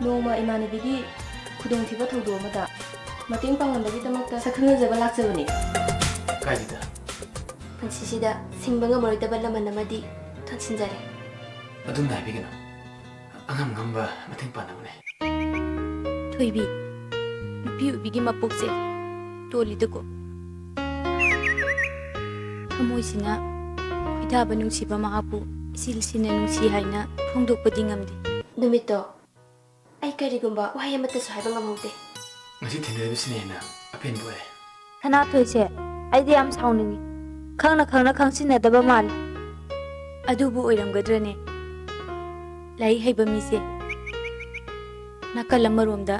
ꯅꯣꯡꯃ ꯏꯃꯥꯟꯅꯕꯤꯒꯤ ꯈꯨꯗꯣꯡꯊꯤꯕ ꯊꯧꯗꯣꯛ ꯑꯃꯗ ꯃꯇꯦꯡ ꯄꯥꯡꯂꯝꯕꯒꯤꯗꯃꯛꯇ ꯁꯛ ꯈꯪꯅꯖꯕ ꯂꯥꯛꯆꯕꯅꯤ꯫ ꯀꯥꯏꯗ? ꯄꯨꯟꯁꯤꯁꯤꯗ ꯁꯤꯡꯕ ꯉꯝꯃꯔꯣꯏꯗꯕ ꯂꯃꯟ ꯑꯃꯗꯤ ꯊꯣꯟꯁꯤꯟꯖꯔꯦ꯫ ꯑꯗꯨꯝꯅ ꯍꯥꯏꯕꯤꯒꯅꯨ꯫ ꯑꯉꯝ ꯑꯉꯝꯕ ꯃꯇꯦꯡ ꯄꯥꯡꯅꯕꯅꯦ꯫ ꯊꯣꯏꯕꯤ, ꯅꯨꯄꯤ ꯑꯣꯏꯕꯤꯒꯤ ꯃꯄꯣꯛꯁꯦ ꯇꯣꯜꯂꯤꯗꯀꯣ꯫ ꯊꯃꯣꯏꯁꯤꯅ ꯈꯣꯏꯗꯥꯕ ꯅꯨꯡꯁꯤꯕ ꯃꯍꯥꯛꯄꯨ ꯏꯆꯤꯜꯁꯤꯅ ꯅꯨꯡꯁꯤ ꯍꯥꯏꯅ ꯐꯣꯡꯗꯣꯛꯄꯗꯤ ꯉꯝꯗꯦ꯫ ꯅꯨꯃꯤꯠꯇꯣ ꯑꯩ ꯀꯔꯤꯒꯨꯝꯕ ꯋꯥꯍꯩ ꯑꯃꯠꯇꯁꯨ ꯍꯥꯏꯕ ꯉꯝꯍꯧꯗꯦ꯫ ꯉꯁꯤ ꯊꯦꯡꯅꯔꯤꯕꯁꯤꯅ ꯍꯦꯟꯅ ꯑꯄꯦꯟꯕ ꯑꯣꯏꯔꯦ꯫ ꯁꯅꯥꯊꯣꯏꯁꯦ ꯑꯩꯗꯤ ꯌꯥꯝ ꯁꯥꯎꯅꯤꯡꯉꯤ꯫ ꯈꯪꯅ ꯈꯪꯅ ꯈꯪꯁꯤꯟꯅꯗꯕ ꯃꯥꯜꯂꯤ꯫ ꯑꯗꯨꯕꯨ ꯑꯣꯏꯔꯝꯒꯗ꯭ꯔꯅꯦ? ꯂꯥꯏꯔꯤꯛ ꯍꯩꯕ ꯃꯤꯁꯦ ꯅꯥꯀꯜ ꯑꯃꯔꯣꯝꯗ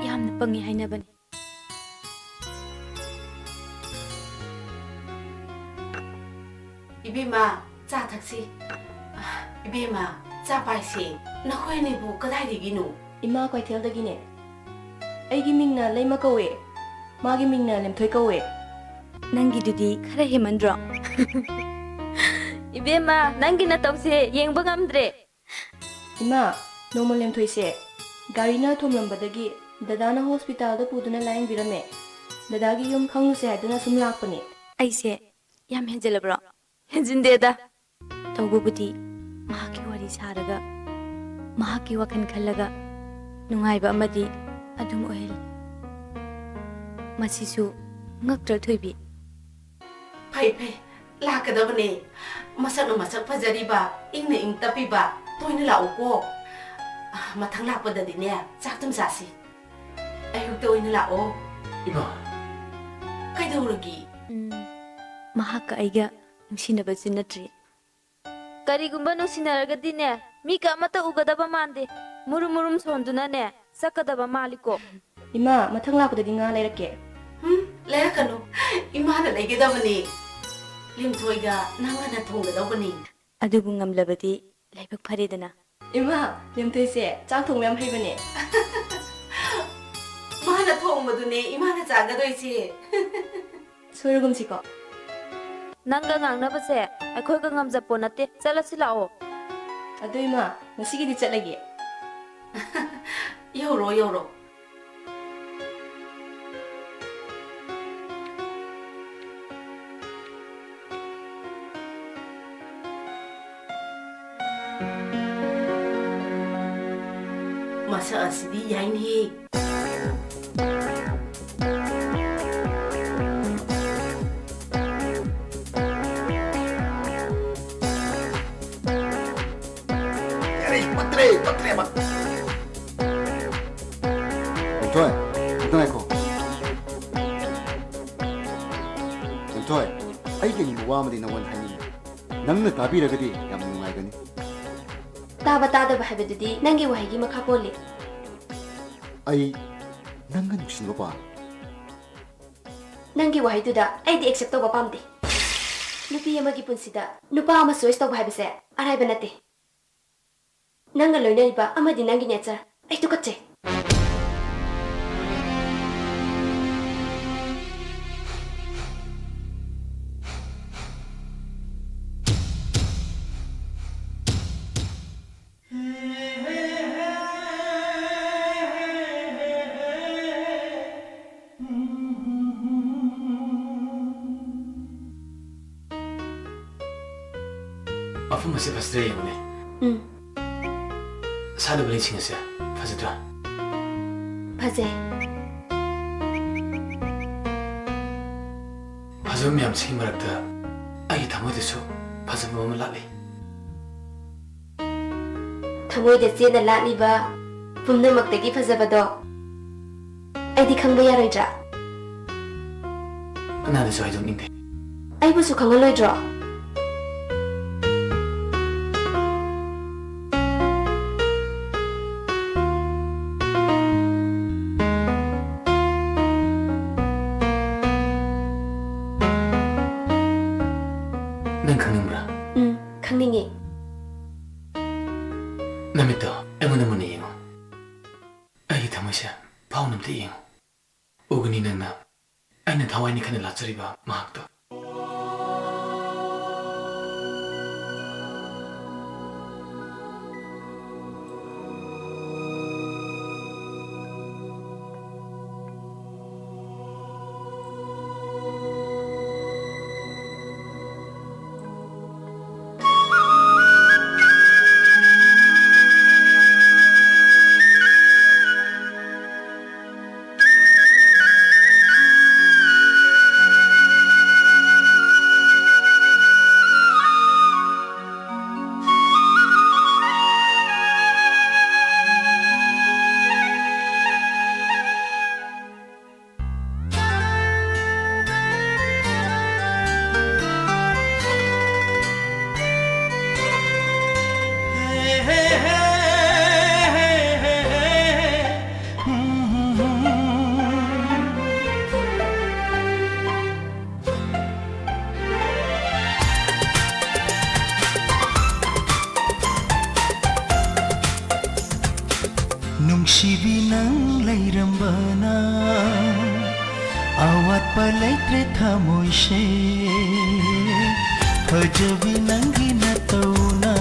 ꯌꯥꯝꯅ ꯄꯪꯉꯤ ꯍꯥꯏꯅꯕꯅꯤ꯫ ꯏꯕꯦꯝꯃ, ꯆꯥ ꯊꯛꯁꯤ꯫ ꯏꯕꯦꯝꯃ, ꯆꯥ ꯄꯥꯏꯁꯦ꯫ ꯅꯈꯣꯏ ꯑꯅꯤꯕꯨ ꯀꯗꯥꯏꯗꯒꯤꯅꯣ? ꯏꯃꯥ ꯀꯩꯊꯦꯜꯗꯒꯤꯅꯦ꯫ ꯑꯩꯒꯤ ꯃꯤꯡꯅ ꯂꯩꯃ ꯀꯧꯋꯦ꯫ ꯃꯥꯒꯤ ꯃꯤꯡꯅ ꯂꯦꯝꯊꯣꯏ ꯀꯧꯋꯦ꯫ ꯅꯪꯒꯤꯗꯨꯗꯤ ꯈꯔ ꯍꯦꯟꯃꯟꯗ꯭ꯔꯣ? ꯏꯕꯦꯝꯃ, ꯅꯪꯒꯤ ꯅꯇꯧꯁꯦ ꯌꯦꯡꯕ ꯉꯝꯗ꯭ꯔꯦ꯫ ꯏꯃꯥ, ꯅꯣꯡꯃ ꯂꯦꯝꯊꯣꯏꯁꯦ ꯒꯥꯔꯤꯅ ꯊꯣꯝꯂꯝꯕꯗꯒꯤ ꯗꯗꯥꯅ ꯍꯣꯁꯄꯤꯇꯥꯜꯗ ꯄꯨꯗꯨꯅ ꯂꯥꯌꯦꯡꯕꯤꯔꯝꯃꯦ꯫ ꯗꯗꯥꯒꯤ ꯌꯨꯝ ꯈꯪꯂꯨꯁꯦ ꯍꯥꯏꯗꯨꯅ ꯁꯨꯝ ꯂꯥꯛꯄꯅꯤ꯫ ꯑꯩꯁꯦ ꯌꯥꯝ ꯍꯦꯟꯖꯤꯜꯂꯕ꯭ꯔꯣ? ꯍꯦꯟꯖꯤꯟꯗꯦꯗ꯫ ꯇꯧꯕꯕꯨꯗꯤ ꯃꯍꯥꯛꯀꯤ ꯋꯥꯔꯤ ꯁꯥꯔꯒ, ꯃꯍꯥꯛꯀꯤ ꯋꯥꯈꯜ ꯈꯜꯂꯒ ꯅꯨꯡꯉꯥꯏꯕ ꯑꯃꯗꯤ ꯑꯗꯨꯝ ꯑꯣꯏꯍꯜꯂꯤ꯫ ꯃꯁꯤꯁꯨ ꯉꯛꯇ꯭ꯔ, ꯊꯣꯏꯕꯤ? ꯐꯩ, ꯐꯩ, ꯂꯥꯛꯀꯗꯕꯅꯦ꯫ ꯃꯁꯛꯅ ꯃꯁꯛ ꯐꯖꯔꯤꯕ, ꯏꯪꯅ ꯏꯪ ꯇꯞꯄꯤꯕ, ꯇꯣꯏꯅ ꯂꯥꯛꯎꯀꯣ꯫ ꯃꯊꯪ ꯂꯥꯛꯄꯗꯗꯤꯅꯦ, ꯆꯥꯛꯇꯨꯝ ꯆꯥꯁꯤ꯫ ꯑꯌꯨꯛꯇ ꯑꯣꯏꯅ ꯂꯥꯛꯑꯣ꯫ ꯏꯃꯥ! ꯀꯩꯗꯧꯔꯒꯦ? ꯎꯝ, ꯃꯍꯥꯛꯀ ꯑꯩꯒ ꯅꯨꯡꯁꯤꯅꯕꯁꯤ ꯅꯠꯇ꯭ꯔꯤ꯫ ꯀꯔꯤꯒꯨꯝꯕ ꯅꯨꯡꯁꯤꯅꯔꯒꯗꯤꯅꯦ, ꯃꯤꯒ ꯑꯃꯠꯇ ꯎꯒꯗꯕ ꯃꯥꯟꯗꯦ꯫ ꯃꯨꯔꯨꯝ ꯃꯨꯔꯨꯝ ꯁꯣꯟꯗꯨꯅꯅꯦ, ꯆꯠꯀꯗꯕ ꯃꯥꯜꯂꯤꯀꯣ꯫ ꯏꯃꯥ, ꯃꯊꯪ ꯂꯥꯛꯄꯗꯗꯤ ꯉꯥ ꯂꯩꯔꯛꯀꯦ꯫ ꯍꯨꯝ, ꯂꯩꯔꯛꯀꯅꯨ꯫ ꯏꯃꯥꯅ ꯂꯩꯒꯗꯕꯅꯤ꯫ ꯂꯤꯟꯊꯣꯏꯒ ꯅꯪꯒꯅ ꯊꯣꯡꯒꯗꯧꯕꯅꯤ꯫ ꯑꯗꯨꯕꯨ ꯉꯝꯂꯕꯗꯤ ꯂꯥꯏꯕꯛ ꯐꯔꯦꯗꯅ꯫ ꯏꯃꯥ, ꯂꯦꯝꯊꯣꯏꯁꯦ ꯆꯥꯛ ꯊꯣꯡꯕ ꯌꯥꯝ ꯍꯩꯕꯅꯦ꯫ ꯃꯥꯅ ꯊꯣꯡꯕꯗꯨꯅꯦ ꯏꯃꯥꯅ ꯆꯥꯒꯗꯣꯏꯁꯦ꯫ ꯁꯣꯏꯔꯒꯨꯝꯁꯤꯀꯣ꯫ ꯅꯪꯒ ꯉꯥꯡꯅꯕꯁꯦ ꯑꯩꯈꯣꯏꯒ ꯉꯝꯖꯄꯣ ꯅꯠꯇꯦ꯫ ꯆꯠꯂꯁꯤ ꯂꯥꯛꯑꯣ꯫ ꯑꯗꯨ ꯏꯃꯥ, ꯉꯁꯤꯒꯤꯗꯤ ꯆꯠꯂꯒꯦ꯫ ꯌꯧꯔꯣ, ꯌꯧꯔꯣ꯫ ꯃꯁꯛ ꯑꯁꯤꯗꯤ ꯌꯥꯏꯅꯦꯍꯦ꯫ ꯌꯥꯔꯦ, ꯄꯛꯇ꯭ꯔꯦ, ꯄꯛꯇ꯭ꯔꯦꯕ꯫ ꯂꯦꯝꯊꯣꯏ, ꯑꯝꯇ ꯉꯥꯏꯈꯣ꯫ ꯂꯦꯝꯊꯣꯏ, ꯑꯩ ꯀꯩꯒꯨꯝꯕ ꯋꯥ ꯑꯃꯗꯤ ꯅꯉꯣꯟꯗ ꯍꯥꯏꯅꯤꯡꯉꯤ꯫ ꯅꯪꯅ ꯇꯥꯕꯤꯔꯒꯗꯤ ꯌꯥꯝ ꯅꯨꯡꯉꯥꯏꯒꯅꯤ꯫ ꯇꯥꯕ ꯇꯥꯗꯕ ꯍꯥꯏꯕꯗꯨꯗꯤ ꯅꯪꯒꯤ ꯋꯥꯍꯩꯒꯤ ꯃꯈꯥ ꯄꯣꯜꯂꯤ꯫ ꯑꯩ ꯅꯪꯒ ꯅꯨꯡꯁꯤꯅꯕ ꯄꯥꯝꯃꯤ꯫ ꯅꯪꯒꯤ ꯋꯥꯍꯩꯗꯨꯗ ꯑꯩꯗꯤ accept ꯇꯧꯕ ꯄꯥꯝꯗꯦ꯫ ꯅꯨꯄꯤ ꯑꯃꯒꯤ ꯄꯨꯟꯁꯤꯗ ꯅꯨꯄꯥ ꯑꯃ choice ꯇꯧꯕ ꯍꯥꯏꯕꯁꯦ ꯑꯔꯥꯏꯕ ꯅꯠꯇꯦ꯫ ꯅꯪꯒ ꯂꯣꯏꯅꯔꯤꯕ ꯑꯃꯗꯤ ꯅꯪꯒꯤ nature꯫ ꯑꯩ ꯇꯨꯀꯠꯆꯩ꯫ ꯃꯐꯝ ꯑꯁꯤ ꯐꯖꯗ꯭ꯔꯥ ꯌꯦꯡꯉꯨꯅꯦ꯫ ꯎꯝ꯫ ꯁꯥꯠꯂꯤꯕ ꯂꯩꯁꯤꯡ ꯑꯁꯦ ꯐꯖꯗ꯭ꯔꯥ? ꯐꯖꯩ꯫ ꯐꯖꯕ ꯃꯌꯥꯝꯁꯤꯒꯤ ꯃꯔꯛꯇ ꯑꯩꯒꯤ ꯊꯃꯣꯏꯗꯁꯨ ꯐꯖꯕ ꯑꯃ ꯂꯥꯠꯂꯤ꯫ ꯊꯃꯣꯏꯗ ꯆꯦꯠꯅ ꯂꯥꯠꯂꯤꯕ ꯄꯨꯝꯅꯃꯛꯇꯒꯤ ꯐꯖꯕꯗꯣ ꯑꯩꯗꯤ ꯈꯪꯕ ꯌꯥꯔꯣꯏꯗ꯭ꯔꯥ? ꯀꯅꯥꯗꯁꯨ ꯍꯥꯏꯗꯣꯛꯅꯤꯡꯗꯦ꯫ ꯑꯩꯕꯨꯁꯨ ꯈꯪꯍꯜꯂꯣꯏꯗ꯭ꯔꯣ? ꯅꯪ ꯈꯪꯅꯤꯡꯕ꯭ꯔꯥ? ꯎꯝ, ꯈꯪꯅꯤꯡꯉꯦ꯫ ꯅꯃꯤꯠꯇꯣ ꯑꯩꯉꯣꯟꯗ ꯃꯨꯟꯅ ꯌꯦꯡꯉꯣ꯫ ꯑꯩꯒꯤ ꯊꯃꯣꯏꯁꯦ ꯐꯥꯎꯅ ꯑꯝꯇ ꯌꯦꯡꯉꯣ꯫ ꯎꯒꯅꯤ ꯅꯪꯅ ꯑꯩꯅ ꯊꯋꯥꯏꯅꯤ ꯈꯟꯅ ꯂꯥꯠꯆꯔꯤꯕ ꯃꯍꯥꯛꯇꯣ꯫ ꯅꯨꯡꯁꯤꯕꯤ ꯅꯪ ꯂꯩꯔꯝꯕꯅ ꯑꯋꯥꯠꯄ ꯂꯩꯇ꯭ꯔꯦ ꯊꯃꯣꯏꯁꯦ꯫ ꯐꯖꯕꯤ ꯅꯪꯒꯤ ꯅꯇꯧꯅ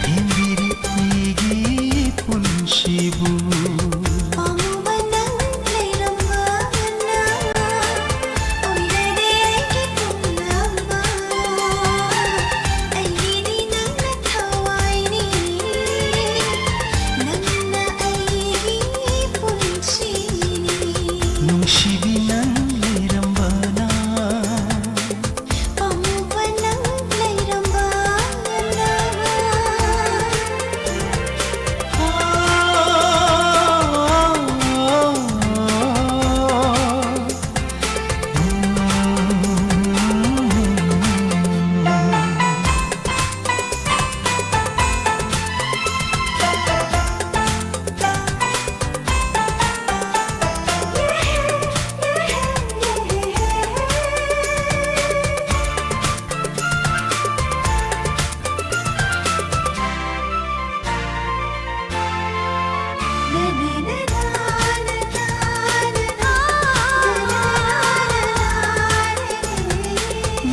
ꯊꯦꯝꯕꯤꯔꯤ ꯑꯩꯒꯤ ꯄꯨꯟꯁꯤꯕꯨ꯫ ꯄꯥꯝꯃꯨꯕ ꯅꯪ ꯂꯩꯔꯝꯕꯅ ꯑꯣꯏꯔꯗꯤ ꯑꯩꯒꯤ ꯄꯨꯝꯅꯃꯛ꯫ ꯑꯩꯒꯤꯅꯤ ꯅꯪꯅ ꯊꯋꯥꯏꯅꯤ, ꯅꯪꯅ ꯑꯩꯒꯤ ꯄꯨꯟꯁꯤꯅꯤ꯫ ꯅꯨꯡꯁꯤꯕꯤ ꯅꯪ ꯂꯩꯔꯝꯕꯅ ꯄꯥꯝꯃꯨꯕ ꯅꯪ ꯂꯩꯔꯝꯕꯅ꯫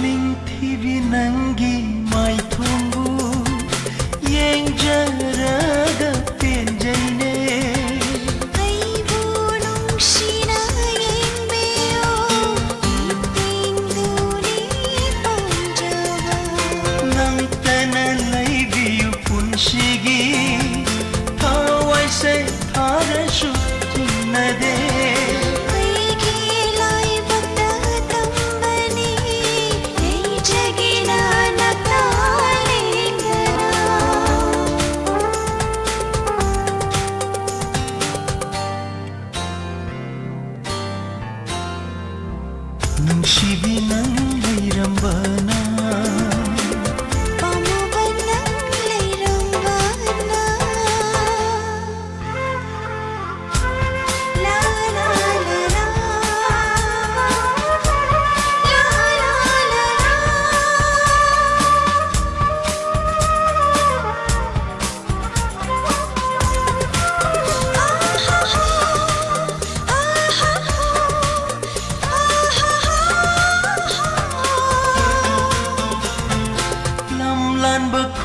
ꯅꯤꯡꯊꯤꯕꯤ ꯅꯪꯒꯤ ꯃꯥꯏꯊꯣꯡꯕꯨ ꯌꯦꯡꯖꯔꯒ ꯄꯦꯟꯖꯩꯅꯦ꯫ ꯑꯩꯕꯨ ꯅꯨꯡꯁꯤꯅ ꯌꯦꯡꯕꯤꯌꯨ, ꯃꯤꯠꯇꯤꯡꯗꯨꯅꯤ ꯄꯥꯝꯖꯕ꯫ ꯅꯪꯇꯅ ꯂꯩꯕꯤꯌꯨ ꯄꯨꯟꯁꯤꯒꯤ ꯊꯋꯥꯏꯁꯦ ꯊꯥꯔꯁꯨ ꯆꯤꯡꯅꯗꯦ꯫ ꯑꯩꯒꯤ ꯂꯥꯏꯕꯛꯇ ꯇꯝꯕꯅꯤ, ꯂꯩꯖꯒꯦꯅ ꯅꯛꯅ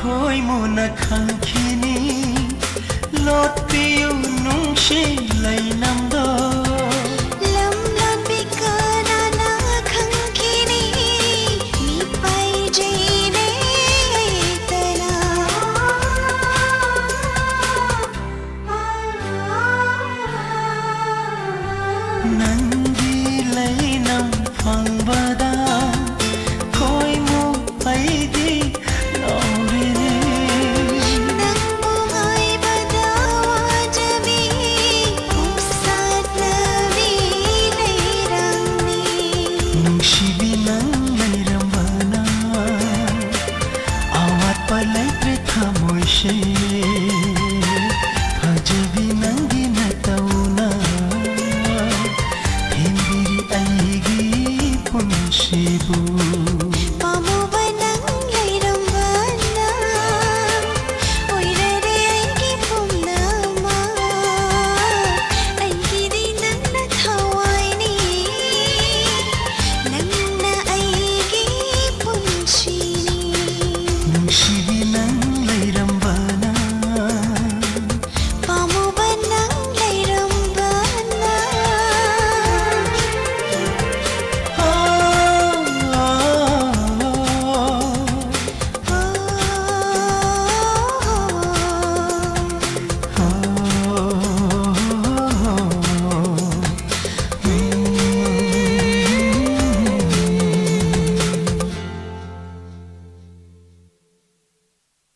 ꯈꯣꯏꯃꯨꯅ ꯈꯪꯈꯤꯅꯤ, ꯂꯣꯠꯄꯤꯌꯨ ꯅꯨꯡꯁꯤ ꯂꯩꯅꯝꯗꯣ꯫ ꯂꯝ ꯂꯥꯟꯕꯤ ꯀꯅꯥꯅ ꯈꯪꯈꯤꯅꯤ, ꯃꯤꯄꯥꯏꯖꯩꯅꯦ ꯑꯩꯇꯅ꯫ ꯅꯪꯒꯤ ꯂꯩꯅꯝ ꯐꯪꯕꯗ ꯈꯣꯏꯃꯨ ꯑꯩꯗꯤ ꯉꯥꯎꯔꯤꯅꯦ꯫ ꯅꯪꯕꯨ ꯉꯥꯏꯕꯗ ꯋꯥꯖꯕꯤ ꯄꯨꯝꯁꯥꯠꯅꯕꯤ ꯂꯩꯔꯝꯃꯤ꯫ ꯅꯨꯡꯁꯤꯕꯤ ꯅꯪ ꯂꯩꯔꯝꯕꯅ ꯑꯋꯥꯠꯄ ꯂꯩꯇ꯭ꯔꯦ ꯊꯃꯣꯏꯁꯦ꯫ ꯐꯖꯕꯤ ꯅꯪꯒꯤ ꯅꯇꯧꯅ ꯊꯦꯝꯕꯤꯔꯤ ꯑꯩꯒꯤ ꯄꯨꯟꯁꯤꯕꯨ꯫ ꯄꯥꯝꯃꯨꯕ ꯅꯪ ꯂꯩꯔꯝꯕꯅ ꯑꯣꯏꯔꯔꯦ ꯑꯩꯒꯤ ꯄꯨꯝꯅꯃꯛ꯫ ꯑꯩꯒꯤꯗꯤ ꯅꯪꯅ ꯊꯋꯥꯏꯅꯤ, ꯅꯪꯅ ꯑꯩꯒꯤ ꯄꯨꯟꯁꯤꯅꯤ꯫ ꯅꯨꯡꯁꯤꯕꯤ ꯅꯪ ꯂꯩꯔꯝꯕꯅ ꯄꯥꯝꯃꯨꯕ ꯅꯪ ꯂꯩꯔꯝꯕꯅ꯫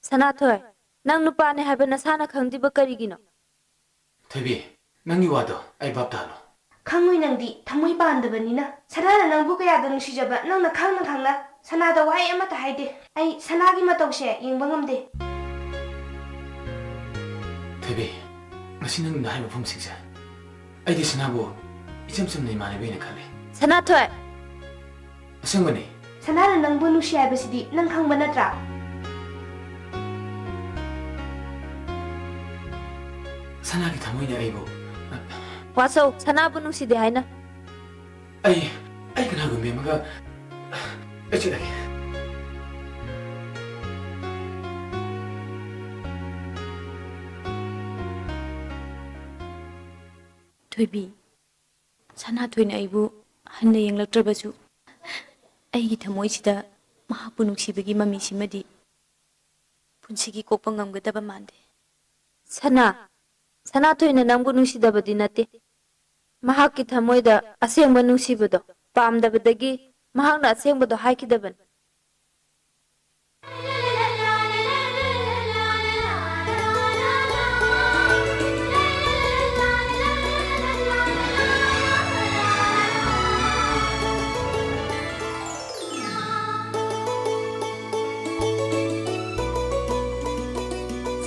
ꯁꯅꯥꯊꯣꯏ, ꯅꯪ ꯅꯨꯄꯥꯅꯦ ꯍꯥꯏꯕ ꯅꯁꯥꯅ ꯈꯪꯗ꯭ꯔꯤꯕ ꯀꯔꯤꯒꯤꯅꯣ? ꯊꯣꯏꯕꯤ, ꯅꯪꯒꯤ ꯋꯥꯗꯣ ꯑꯩ ꯚꯥꯞ ꯇꯥꯍꯜꯂꯣ꯫ ꯈꯪꯉꯣꯏ ꯅꯪꯗꯤ, ꯊꯃꯣꯏ ꯄꯥꯟꯗꯕꯅꯤꯅ꯫ ꯁꯅꯥꯅ ꯅꯪꯕꯨ ꯀꯌꯥꯗ ꯅꯨꯡꯁꯤꯖꯕ ꯅꯪꯅ ꯈꯪꯅ ꯈꯪꯅ ꯁꯅꯥꯗ ꯋꯥꯍꯩ ꯑꯃꯠꯇ ꯍꯥꯏꯗꯦ꯫ ꯑꯩ ꯁꯅꯥꯒꯤ ꯃꯇꯧꯁꯦ ꯌꯦꯡꯕ ꯉꯝꯗꯦ꯫ ꯊꯣꯏꯕꯤ, ꯉꯁꯤ ꯅꯪꯅ ꯍꯥꯏꯕ ꯋꯥꯐꯝꯁꯤꯡꯁꯦ ꯑꯩꯗꯤ ꯁꯅꯥꯕꯨ ꯏꯆꯝ ꯆꯝꯅ ꯏꯃꯥꯟꯅꯕꯤꯅ ꯈꯜꯂꯤ꯫ ꯁꯅꯥꯊꯣꯏ! ꯑꯁꯦꯡꯕꯅꯤ꯫ ꯁꯅꯥꯅ ꯅꯪꯕꯨ ꯅꯨꯡꯁꯤ ꯍꯥꯏꯕꯁꯤꯗꯤ ꯅꯪ ꯈꯪꯕ ꯅꯠꯇ꯭ꯔꯥ? ꯁꯅꯥꯒꯤ ꯊꯃꯣꯏꯅ ꯑꯩꯕꯨ ꯋꯥꯁꯧ, ꯁꯅꯥꯕꯨ ꯅꯨꯡꯁꯤꯗꯦ ꯍꯥꯏꯅ꯫ ꯑꯩ, ꯑꯩ ꯀꯅꯥꯒꯨꯝꯕꯤ ꯑꯃꯒ ꯑꯩ ꯆꯠꯂꯒꯦ꯫ ꯊꯣꯏꯕꯤ, ꯁꯅꯥꯊꯣꯏꯅ ꯑꯩꯕꯨ ꯍꯟꯅ ꯌꯦꯡꯂꯛꯇ꯭ꯔꯕꯁꯨ, ꯑꯩꯒꯤ ꯊꯃꯣꯏꯁꯤꯗ ꯃꯍꯥꯛꯄꯨ ꯅꯨꯡꯁꯤꯕꯒꯤ ꯃꯃꯤꯁꯤꯃꯗꯤ ꯄꯨꯟꯁꯤꯒꯤ ꯀꯣꯛꯄ ꯉꯝꯒꯗꯕ ꯃꯥꯟꯗꯦ꯫ ꯁꯅꯥ, ꯁꯅꯥꯊꯣꯏꯅ ꯅꯪꯕꯨ ꯅꯨꯡꯁꯤꯗꯕꯗꯤ ꯅꯠꯇꯦ꯫ ꯃꯍꯥꯛꯀꯤ ꯊꯃꯣꯏꯗ ꯑꯁꯦꯡꯕ ꯅꯨꯡꯁꯤꯕꯗꯣ ꯄꯥꯝꯗꯕꯗꯒꯤ ꯃꯍꯥꯛꯅ ꯑꯁꯦꯡꯕꯗꯣ ꯍꯥꯏꯈꯤꯗꯕꯅꯤ꯫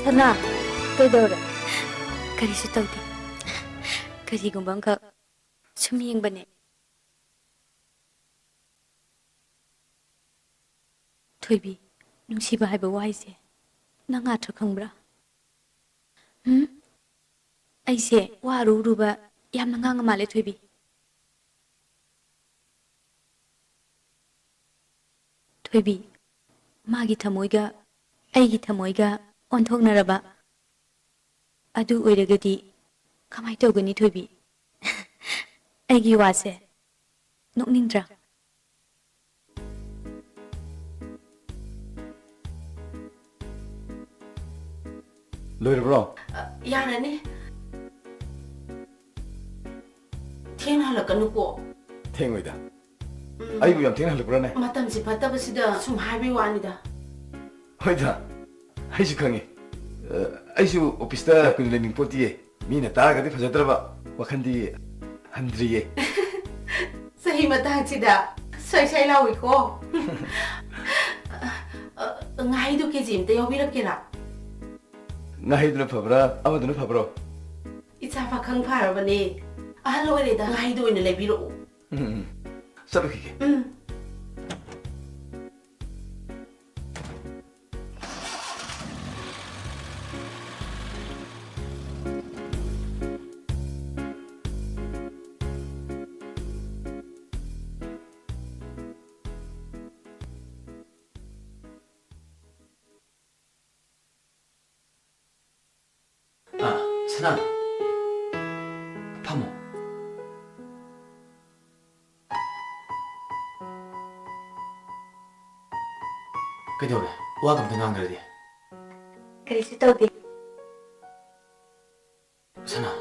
ꯁꯅꯥ, ꯀꯩꯗꯧꯔꯦ? ꯀꯔꯤꯁꯨ ꯇꯧꯗꯦ꯫ ꯀꯔꯤꯒꯨꯝꯕ ꯑꯃꯈꯛ ꯁꯨꯝ ꯌꯦꯡꯕꯅꯦ꯫ ꯊꯣꯏꯕꯤ, ꯅꯨꯡꯁꯤꯕ ꯍꯥꯏꯕ ꯋꯥꯍꯩꯁꯦ ꯅꯪ ꯑꯥꯔꯊ ꯈꯪꯕ꯭ꯔꯥ? ꯍꯨꯝ? ꯑꯩꯁꯦ ꯋꯥ ꯑꯔꯨ ꯑꯔꯨꯕ ꯌꯥꯝꯅ ꯉꯥꯡꯉ ꯃꯥꯜꯂꯦ, ꯊꯣꯏꯕꯤ꯫ ꯊꯣꯏꯕꯤ, ꯃꯥꯒꯤ ꯊꯃꯣꯏꯒ ꯑꯩꯒꯤ ꯊꯃꯣꯏꯒ ꯑꯣꯟꯊꯣꯛꯅꯔꯕ꯫ ꯑꯗꯨ ꯑꯣꯏꯔꯒꯗꯤ ꯀꯃꯥꯏ ꯇꯧꯒꯅꯤ, ꯊꯣꯏꯕꯤ? ꯑꯩꯒꯤ ꯋꯥꯁꯦ ꯅꯣꯛꯅꯤꯡꯗ꯭ꯔꯥ? ꯂꯣꯏꯔꯕ꯭ꯔꯣ? ꯑ, ꯌꯥꯔꯅꯤ꯫ ꯊꯦꯡꯅ ꯍꯜꯂꯛꯀꯅꯨꯀꯣ꯫ ꯊꯦꯡꯉꯣꯏꯗ꯫ ꯎꯝ꯫ ꯑꯩꯕꯨ ꯌꯥꯝ ꯊꯦꯡꯅ ꯍꯜꯂꯛꯄ꯭ꯔꯥꯅꯦ? ꯃꯇꯝꯁꯤ ꯐꯠꯇꯕꯁꯤꯗ ꯁꯨꯝ ꯍꯥꯏꯕꯩ ꯋꯥꯅꯤꯗ꯫ ꯍꯣꯏꯗ, ꯑꯩꯁꯨ ꯈꯪꯉꯤ꯫ ꯑ, ꯑꯩꯁꯨ ꯑꯣꯐꯤꯁꯇ ꯀꯨꯏꯅ ꯂꯩꯅꯤꯡ ꯄꯣꯠꯇꯤꯌꯦ꯫ ꯃꯤꯅ ꯇꯥꯔꯒꯗꯤ ꯐꯖꯗ꯭ꯔꯕ ꯋꯥꯈꯜꯗꯤ ꯍꯟꯗ꯭ꯔꯤꯌꯦ꯫ ꯆꯍꯤ ꯃꯇꯥꯡꯁꯤꯗ ꯁ꯭ꯋꯥꯏ ꯁ꯭ꯋꯥꯏ ꯂꯥꯎꯏꯀꯣ꯫ ꯑ, ꯉꯥꯍꯩꯗꯨ ꯀꯦ ꯖꯤ ꯑꯝꯇ ꯌꯥꯎꯕꯤꯔꯛꯀꯦꯔꯥ? ꯉꯥꯍꯩꯗꯨꯅ ꯐꯕ꯭ꯔꯥ, ꯑꯃꯗꯨꯅ ꯐꯕ꯭ꯔꯣ? ꯏꯆꯥ ꯄꯥꯈꯪ ꯐꯔꯕꯅꯦ꯫ ꯑꯍꯜ ꯑꯣꯏꯔꯦꯗ, ꯉꯥꯍꯩꯗꯨ ꯑꯣꯏꯅ ꯂꯩꯕꯤꯔꯛꯑꯣ꯫ ꯎꯝ, ꯎꯝ꯫ ꯆꯠꯂꯨꯈꯤꯒꯦ꯫ ꯎꯝ꯫ ꯑꯥ, ꯁꯅꯥ꯫ ꯐꯝꯃꯣ, ꯀꯩꯗꯧꯔꯦ? ꯋꯥꯒ ꯑꯝꯇ ꯉꯥꯡꯗ꯭ꯔꯗꯤ? ꯀꯔꯤꯁꯨ ꯇꯧꯗꯦ꯫ ꯁꯅꯥ,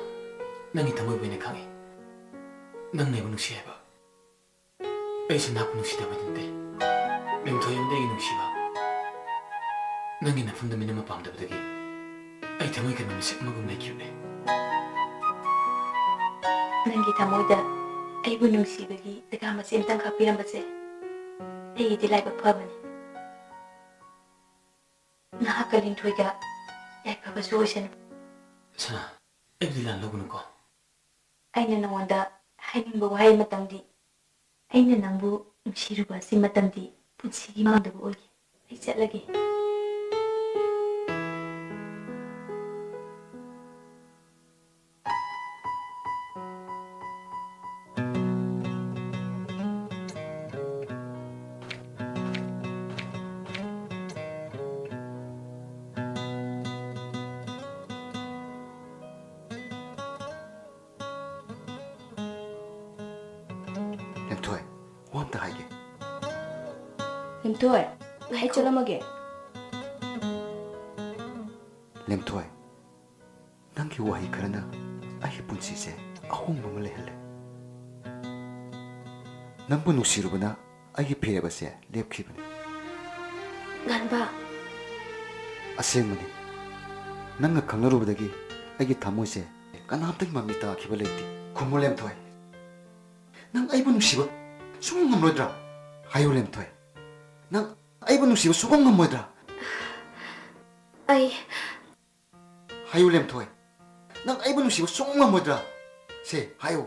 ꯅꯪꯒꯤ ꯊꯃꯣꯏꯕꯨ ꯑꯩꯅ ꯈꯪꯉꯤ꯫ ꯅꯪꯅ ꯑꯩꯕꯨ ꯅꯨꯡꯁꯤ ꯍꯥꯏꯕ꯫ ꯑꯩꯁꯨ ꯅꯍꯥꯛꯄꯨ ꯅꯨꯡꯁꯤꯗꯕ ꯅꯠꯇꯦ꯫ ꯂꯦꯝꯊꯣꯏ ꯑꯃꯗꯤ ꯑꯩꯒꯤ ꯅꯨꯡꯁꯤꯕ꯫ ꯅꯪꯒꯤ ꯅꯐꯝꯗ ꯃꯤꯅꯝ ꯑꯃ ꯄꯥꯝꯗꯕꯗꯒꯤ ꯑꯩ ꯊꯃꯣꯏ ꯀꯟꯕ ꯃꯤꯁꯛ ꯑꯃꯒꯨꯝ ꯂꯩꯈꯤꯕꯅꯦ꯫ ꯅꯪꯒꯤ ꯊꯃꯣꯏꯗ ꯑꯩꯕꯨ ꯅꯨꯡꯁꯤꯕꯒꯤ ꯖꯒꯥ ꯃꯆꯦ ꯑꯃꯇꯪ ꯈꯥꯛꯄꯤꯔꯝꯕꯁꯦ ꯑꯩꯒꯤꯗꯤ ꯂꯥꯏꯕꯛ ꯐꯕꯅꯤ꯫ ꯅꯍꯥꯛꯀ ꯂꯦꯝꯊꯣꯏꯒ ꯌꯥꯏꯐꯕꯁꯨ ꯑꯣꯏꯁꯅꯨ꯫ ꯁꯅꯥ, ꯑꯩꯕꯨꯗꯤ ꯂꯥꯟ ꯂꯧꯒꯅꯨꯀꯣ꯫ ꯑꯩꯅ ꯅꯉꯣꯟꯗ ꯍꯥꯏꯅꯤꯡꯕ ꯋꯥꯍꯩ ꯑꯃꯇꯪꯗꯤ, ꯑꯩꯅ ꯅꯪꯕꯨ ꯅꯨꯡꯁꯤꯔꯨꯕ ꯑꯁꯤꯃꯇꯪꯗꯤ ꯄꯨꯟꯁꯤꯒꯤ ꯃꯥꯡꯗꯕ ꯑꯣꯏꯒꯦ꯫ ꯑꯩ ꯆꯠꯂꯒꯦ꯫ ꯂꯦꯝꯊꯣꯏ, ꯋꯥ ꯑꯝꯇ ꯍꯥꯏꯒꯦ꯫ ꯂꯦꯝꯊꯣꯏ, ꯑꯩ ꯉꯥꯏꯈꯣ꯫ ꯆꯠꯂꯝꯃꯒꯦ꯫ ꯂꯦꯝꯊꯣꯏ, ꯅꯪꯒꯤ ꯋꯥꯍꯩ ꯈꯔꯅ ꯑꯩꯒꯤ ꯄꯨꯟꯁꯤꯁꯦ ꯑꯍꯣꯡꯕ ꯑꯃ ꯂꯩꯍꯜꯂꯦ꯫ ꯅꯪꯕꯨ ꯅꯨꯡꯁꯤꯔꯨꯕꯅ ꯑꯩꯒꯤ ꯐꯤꯔꯦꯞ ꯑꯁꯦ ꯂꯦꯞꯈꯤꯕꯅꯤ꯫ ꯉꯥꯟꯕ꯫ ꯑꯁꯦꯡꯕꯅꯤ꯫ ꯅꯪꯒ ꯈꯪꯅꯔꯨꯕꯗꯒꯤ ꯑꯩꯒꯤ ꯊꯃꯣꯏꯁꯦ ꯀꯅꯥꯝꯇꯒꯤ ꯃꯃꯤ ꯇꯥꯈꯤꯕ ꯂꯩꯇꯦ꯫ ꯈꯨꯝꯃꯨ ꯂꯦꯝꯊꯣꯏ꯫ ꯅꯪ ꯑꯩꯕꯨ ꯅꯨꯡꯁꯤꯕ ꯁꯨꯡꯉꯝ ꯉꯝꯂꯣꯏꯗ꯭ꯔꯥ? ꯍꯥꯏꯌꯨ ꯂꯦꯝꯊꯣꯏ꯫ ꯅꯪ ꯑꯩꯕꯨ ꯅꯨꯡꯁꯤꯕ ꯁꯨꯡꯉꯝ ꯉꯝꯃꯣꯏꯗ꯭ꯔꯥ? ꯑꯩ ꯍꯥꯏꯌꯨ ꯂꯦꯝꯊꯣꯏ꯫ ꯅꯪ ꯑꯩꯕꯨ ꯅꯨꯡꯁꯤꯕ ꯁꯨꯡꯉꯝ ꯉꯝꯃꯣꯏꯗ꯭ꯔꯥ? ꯁꯦ, ꯍꯥꯏꯌꯨ꯫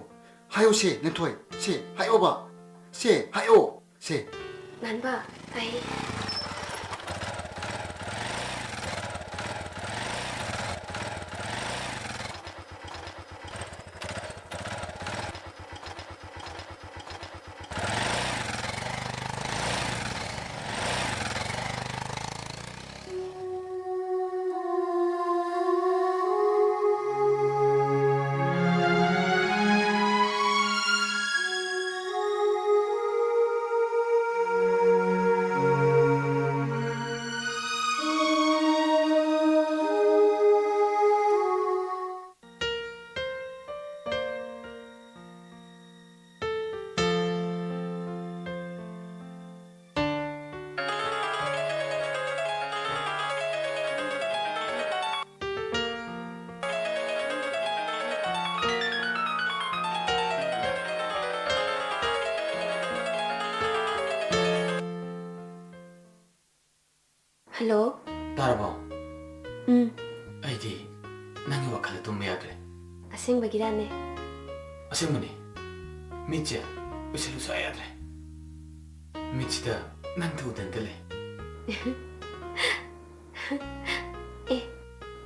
ꯍꯥꯏꯌꯨ ꯁꯦ, ꯂꯦꯝꯊꯣꯏ꯫ ꯁꯦ, ꯍꯥꯏꯌꯣꯕ꯫ ꯁꯦ, ꯍꯥꯏꯌꯣ꯫ ꯁꯦ꯫ ꯉꯥꯟꯕ, ꯑꯩ ꯍꯜꯂꯣ꯫ ꯇꯥꯔꯕꯣ? ꯎꯝ꯫ ꯑꯩꯗꯤ ꯅꯪꯒꯤ ꯋꯥꯈꯜꯗ ꯇꯨꯝꯕ ꯌꯥꯗ꯭ꯔꯦ꯫ ꯑꯁꯦꯡꯕꯒꯤꯔꯥꯅꯦ? ꯑꯁꯦꯡꯕꯅꯦ꯫ ꯃꯤꯠꯁꯦ ꯎꯏꯁꯜꯂꯨ ꯁꯨꯡꯌꯥ ꯌꯥꯗ꯭ꯔꯦ꯫ ꯃꯤꯠꯁꯤꯗ ꯅꯪ ꯎꯗꯅꯇ ꯂꯩ꯫ ꯑꯦ,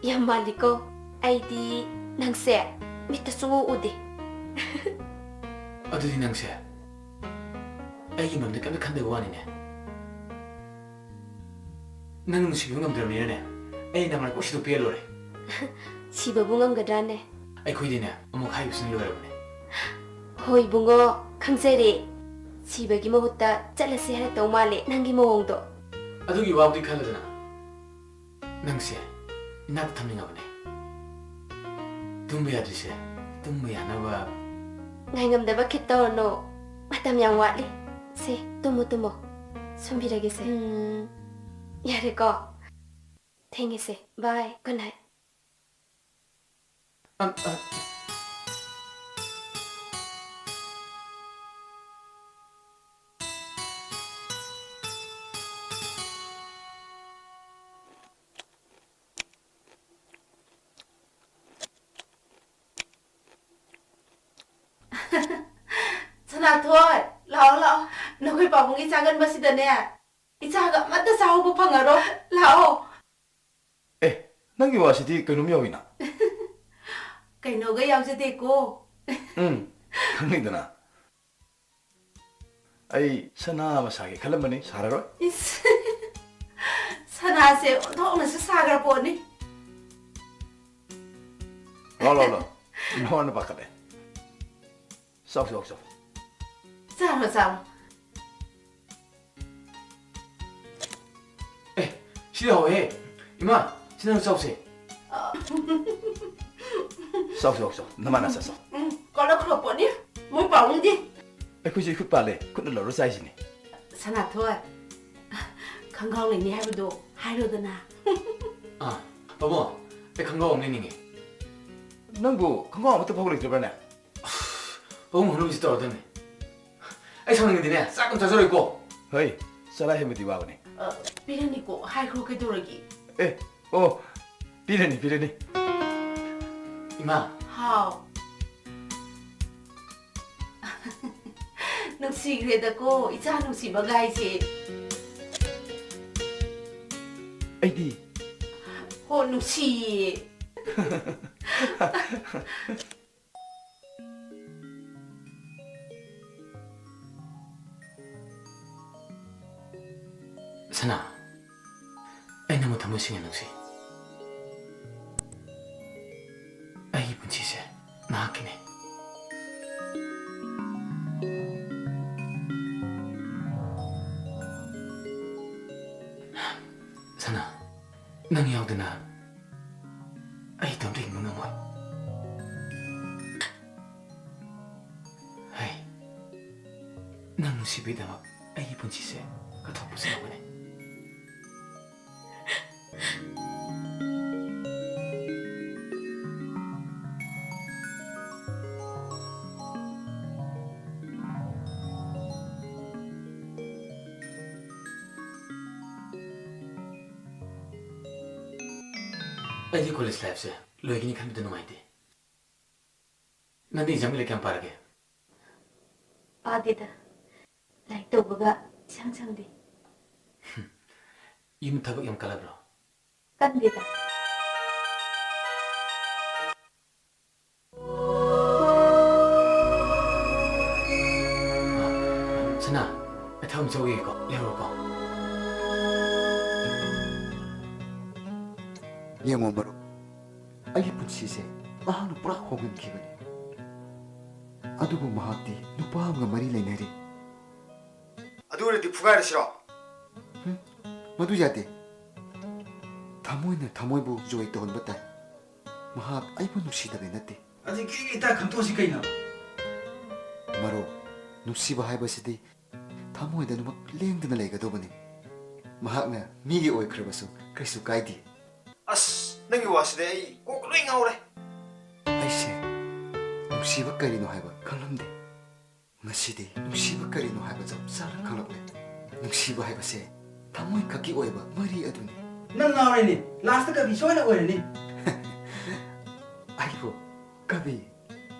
ꯌꯥꯝ ꯃꯥꯜꯂꯤꯀꯣ꯫ ꯑꯩꯗꯤ ꯅꯪꯁꯦ ꯃꯤꯠꯇ ꯁꯨꯡꯎ ꯎꯗꯦ꯫ ꯑꯗꯨꯗꯤ ꯅꯪꯁꯦ ꯑꯩꯒꯤ ꯃꯔꯝꯗ ꯀꯩꯝꯇ ꯈꯟꯗꯕ ꯋꯥꯅꯤꯅꯦ꯫ ꯅꯪ ꯅꯨꯡꯁꯤꯕ ꯉꯝꯗ꯭ꯔꯕꯅꯤꯅꯅꯦ, ꯑꯩ ꯅꯪ ꯃꯔꯛ ꯁꯤꯗꯣꯛꯄꯤꯔ ꯂꯣꯏꯔꯦ꯫ ꯁꯤꯕꯕꯨ ꯉꯝꯒꯗ꯭ꯔꯥꯅꯦ? ꯑꯩꯈꯣꯏꯗꯤꯅꯦ, ꯑꯃꯨꯛ ꯍꯥꯏꯕꯁꯤꯅ ꯂꯣꯏꯔꯕꯅꯦ꯫ ꯍꯣꯏ ꯏꯕꯨꯡꯉꯣ, ꯈꯪꯖꯔꯦ꯫ ꯁꯤꯕꯒꯤ ꯃꯍꯨꯠꯇ ꯆꯠꯂꯁꯤ ꯍꯥꯏꯔꯛꯇꯧ ꯃꯥꯜꯂꯦ ꯅꯪꯒꯤ ꯃꯑꯣꯡꯗꯣ꯫ ꯑꯗꯨꯒꯤ ꯋꯥꯕꯨꯗꯤ ꯈꯜꯂꯗꯅ, ꯅꯪꯁꯦ ꯏꯅꯥꯛꯇ ꯊꯝꯅꯤꯡꯉꯕꯅꯦ꯫ ꯇꯨꯝꯕ ꯌꯥꯗ꯭ꯔꯤꯁꯦ, ꯇꯨꯝꯕ ꯌꯥꯅꯕ꯫ ꯉꯥꯏꯉꯝꯗꯕ ꯈꯤꯠ ꯇꯧꯔꯅꯨ, ꯃꯇꯝ ꯌꯥꯝ ꯋꯥꯠꯂꯤ꯫ ꯁꯦ, ꯇꯨꯝꯃꯣ, ꯇꯨꯝꯃꯣ꯫ ꯁꯨꯝꯕꯤꯔꯒꯦꯁꯦ꯫ ꯎꯝ, ꯌꯥꯔꯦꯀꯣ? ꯊꯦꯡꯉꯦꯁꯦ꯫ Bye, good night꯫ ꯑ, ꯑ꯫ ꯁꯅꯥꯊꯣꯏ, ꯂꯥꯛꯑꯣ, ꯂꯥꯛꯑꯣ꯫ ꯅꯈꯣꯏ ꯄꯥꯕꯨꯡꯒꯤ ꯆꯥꯒꯟꯕꯁꯤꯗꯅꯦ, ꯏꯆꯥꯒ ꯑꯃꯠꯇ ꯆꯥꯍꯧꯕ ꯐꯪꯉꯔꯣꯏ꯫ ꯂꯥꯛꯑꯣ꯫ ꯑꯦ, ꯅꯪꯒꯤ ꯋꯥꯁꯤꯗꯤ ꯀꯩꯅꯣꯝ ꯌꯥꯎꯏꯅ꯫ ꯀꯩꯅꯣꯒ ꯌꯥꯎꯖꯗꯦꯀꯣ꯫ ꯎꯝ, ꯈꯪꯅꯤꯗꯅ꯫ ꯑꯩ ꯁꯅꯥ ꯑꯃ ꯁꯥꯒꯦ ꯈꯜꯂꯝꯕꯅꯤ, ꯁꯥꯔꯔꯣꯏ꯫ ꯏꯁ, ꯁꯅꯥꯁꯦ ꯑꯣꯟꯊꯣꯛꯅꯁꯨ ꯁꯥꯈ꯭ꯔ ꯄꯣꯠꯅꯤ꯫ ꯂꯥꯎ, ꯂꯥꯎ, ꯂꯥꯎ꯫ ꯏꯃꯥꯅ ꯄꯥꯈꯠꯂꯦ꯫ ꯆꯥꯎ, ꯆꯥꯎ, ꯆꯥꯎ꯫ ꯆꯥꯔꯣ, ꯆꯥꯔꯣ꯫ ꯑꯦ, ꯁꯤꯗꯤ ꯍꯥꯎꯋꯦꯍꯦ꯫ ꯏꯃꯥ, ꯁꯤ ꯅꯪ ꯆꯥꯎꯁꯦ꯫ ꯆꯥꯎ, ꯆꯥꯎ, ꯆꯥꯎ꯫ ꯅꯃꯥꯅ ꯆꯥ, ꯆꯥꯎ꯫ ꯎꯝ, ꯀꯜꯂꯛꯈ꯭ꯔ ꯄꯣꯠꯅꯤ, ꯃꯣꯏ ꯄꯥꯕꯨꯡꯗꯤ꯫ ꯑꯩꯈꯣꯏꯁꯨ ꯏꯈꯨꯠ ꯄꯥꯜꯂꯦ, ꯈꯨꯠꯅ ꯂꯧꯔ ꯆꯥꯏꯁꯤꯅꯤ꯫ ꯁꯅꯥꯊꯣꯏ, ꯈꯪꯒꯥꯎ ꯂꯩꯅꯤ ꯍꯥꯏꯕꯗꯣ ꯍꯥꯏꯔꯣꯗꯅ꯫ ꯑꯥ, ꯄꯥꯕꯨꯡ, ꯑꯩ ꯈꯪꯒꯥꯎ ꯑꯃ ꯂꯩꯅꯤꯡꯉꯦ꯫ ꯅꯪꯕꯨ ꯈꯪꯒꯥꯎ ꯑꯃꯠꯇ ꯐꯥꯎ ꯂꯩꯇ꯭ꯔꯕ꯭ꯔꯥꯅꯦ? ꯄꯥꯕꯨꯡ ꯍꯧꯅꯕꯤꯁꯤ ꯇꯧꯔꯗꯕꯅꯤ꯫ ꯑꯩ ꯁꯥꯎꯅꯤꯡꯉꯗꯤꯅꯦ, ꯆꯥꯛ ꯑꯃ ꯆꯥꯖꯔꯣꯏꯀꯣ꯫ ꯍꯣꯏ, ꯆꯔꯥ ꯍꯦꯟꯕꯗꯤ ꯋꯥꯕꯅꯤ꯫ ꯑ, ꯄꯤꯔꯅꯤꯀꯣ, ꯍꯥꯏꯈ꯭ꯔꯣ, ꯀꯩꯗꯧꯔꯒꯦ? ꯑꯦ, ꯑꯣ, ꯄꯤꯔꯅꯤ, ꯄꯤꯔꯅꯤ꯫ ꯏꯃꯥ꯫ ꯍꯥꯎ꯫ ꯅꯨꯡꯁꯤꯈ꯭ꯔꯦꯗꯀꯣ, ꯏꯆꯥ ꯅꯨꯡꯁꯤꯕꯒꯥꯏꯁꯦ꯫ ꯑꯩꯗꯤ꯫ ꯍꯣ, ꯅꯨꯡꯁꯤꯌꯦ꯫ ꯁꯅꯥ, ꯑꯩ ꯅꯪꯕꯨ ꯊꯃꯣꯏ ꯁꯦꯡꯅ ꯅꯨꯡꯁꯤ꯫ ꯑꯩꯒꯤ ꯄꯨꯟꯁꯤꯁꯦ ꯅꯍꯥꯛꯀꯤꯅꯤ꯫ ꯁꯅꯥ, ꯅꯪ ꯌꯥꯎꯗꯅ ꯑꯩ ꯏꯇꯣꯝꯇ ꯍꯤꯡꯕ ꯉꯝꯃꯣꯏ꯫ ꯍꯩ, ꯅꯪ ꯅꯨꯡꯁꯤꯕꯒꯤꯗꯃꯛ ꯑꯩꯒꯤ ꯄꯨꯟꯁꯤꯁꯦ ꯀꯠꯊꯣꯛꯄꯁꯨ ꯌꯥꯎꯒꯅꯤ꯫ ꯑꯩꯗꯤ ꯀꯣꯂꯦꯖ ꯂꯥꯏꯐꯁꯦ ꯂꯣꯏꯒꯅꯤ ꯈꯟꯕꯗ ꯅꯨꯡꯉꯥꯏꯇꯦ꯫ ꯅꯪꯗꯤ ꯑꯦꯛꯖꯥꯝꯒꯤ ꯂꯥꯏꯔꯤꯛ ꯀꯌꯥꯝ ꯄꯥꯔꯒꯦ? ꯄꯥꯗꯦꯗ꯫ ꯂꯥꯏꯔꯤꯛ ꯇꯧꯕꯒ ꯏꯁꯪ ꯁꯪꯗꯦ꯫ ꯌꯨꯝ ꯊꯕꯛ ꯌꯥꯝ ꯀꯜꯂꯕ꯭ꯔꯣ? ꯀꯟꯗꯦꯗ꯫ ꯁꯅꯥ, ꯑꯩ ꯊꯕꯛ ꯑꯃ ꯆꯠꯂꯨꯈꯤꯒꯦꯀꯣ, ꯂꯩꯍꯧꯔꯣꯀꯣ꯫ ꯌꯦꯡꯉꯣ ꯃꯔꯨꯞ, ꯑꯩꯒꯤ ꯄꯨꯟꯁꯤꯁꯦ ꯃꯍꯥꯛꯅ ꯄꯨꯔꯥ ꯍꯣꯡꯍꯟꯈꯤꯕꯅꯤ꯫ ꯑꯗꯨꯕꯨ ꯃꯍꯥꯛꯇꯤ ꯅꯨꯄꯥ ꯑꯃꯒ ꯃꯔꯤ ꯂꯩꯅꯔꯤ꯫ ꯑꯗꯨ ꯑꯣꯏꯔꯗꯤ ꯐꯨꯒꯥꯏꯔꯁꯤꯔꯣ? ꯍꯨꯝ, ꯃꯗꯨ ꯌꯥꯗꯦ꯫ ꯊꯃꯣꯏꯅ ꯊꯃꯣꯏꯕꯨ ꯖꯣꯏ ꯇꯧꯍꯟꯕ ꯇꯥꯏ꯫ ꯃꯍꯥꯛ ꯑꯩꯕꯨ ꯅꯨꯡꯁꯤꯗꯕ ꯅꯠꯇꯦ꯫ ꯑꯗꯨꯗꯤ ꯀꯤꯔꯤ ꯀꯤꯔꯤ ꯈꯟꯇꯣꯛꯑꯁꯤ ꯀꯩꯅꯣ? ꯃꯔꯨꯞ, ꯅꯨꯡꯁꯤꯕ ꯍꯥꯏꯕꯁꯤꯗꯤ ꯊꯃꯣꯏꯗ ꯑꯗꯨꯃꯛ ꯂꯦꯡꯗꯅ ꯂꯩꯒꯗꯧꯕꯅꯤ꯫ ꯃꯍꯥꯛꯅ ꯃꯤꯒꯤ ꯑꯣꯏꯈ꯭ꯔꯕꯁꯨ ꯀꯩꯁꯨ ꯀꯥꯏꯗꯦ꯫ ꯑꯁ, ꯅꯪꯒꯤ ꯋꯥꯁꯤꯗꯤ ꯑꯩ ꯀꯣꯛ ꯂꯣꯏ ꯉꯥꯎꯔꯦ꯫ ꯑꯩꯁꯦ ꯅꯨꯡꯁꯤꯕ ꯀꯔꯤꯅꯣ ꯍꯥꯏꯕ ꯈꯪꯂꯝꯗꯦ꯫ ꯉꯁꯤꯗꯤ ꯅꯨꯡꯁꯤꯕ ꯀꯔꯤꯅꯣ ꯍꯥꯏꯕ ꯆꯞ ꯆꯥꯅ ꯈꯪꯂꯛꯂꯦ꯫ ꯅꯨꯡꯁꯤꯕ ꯍꯥꯏꯕꯁꯦ ꯊꯃꯣꯏ ꯈꯛꯀꯤ ꯑꯣꯏꯕ ꯃꯔꯤ ꯑꯗꯨꯅꯤ꯫ ꯅꯪ ꯉꯥꯎꯔꯦꯅꯦ꯫ ꯂꯥꯁꯇ ꯀꯕꯤ ꯁꯣꯏꯅ ꯑꯣꯏꯔꯅꯤ꯫ ꯑꯩꯕꯨ ꯀꯕꯤ,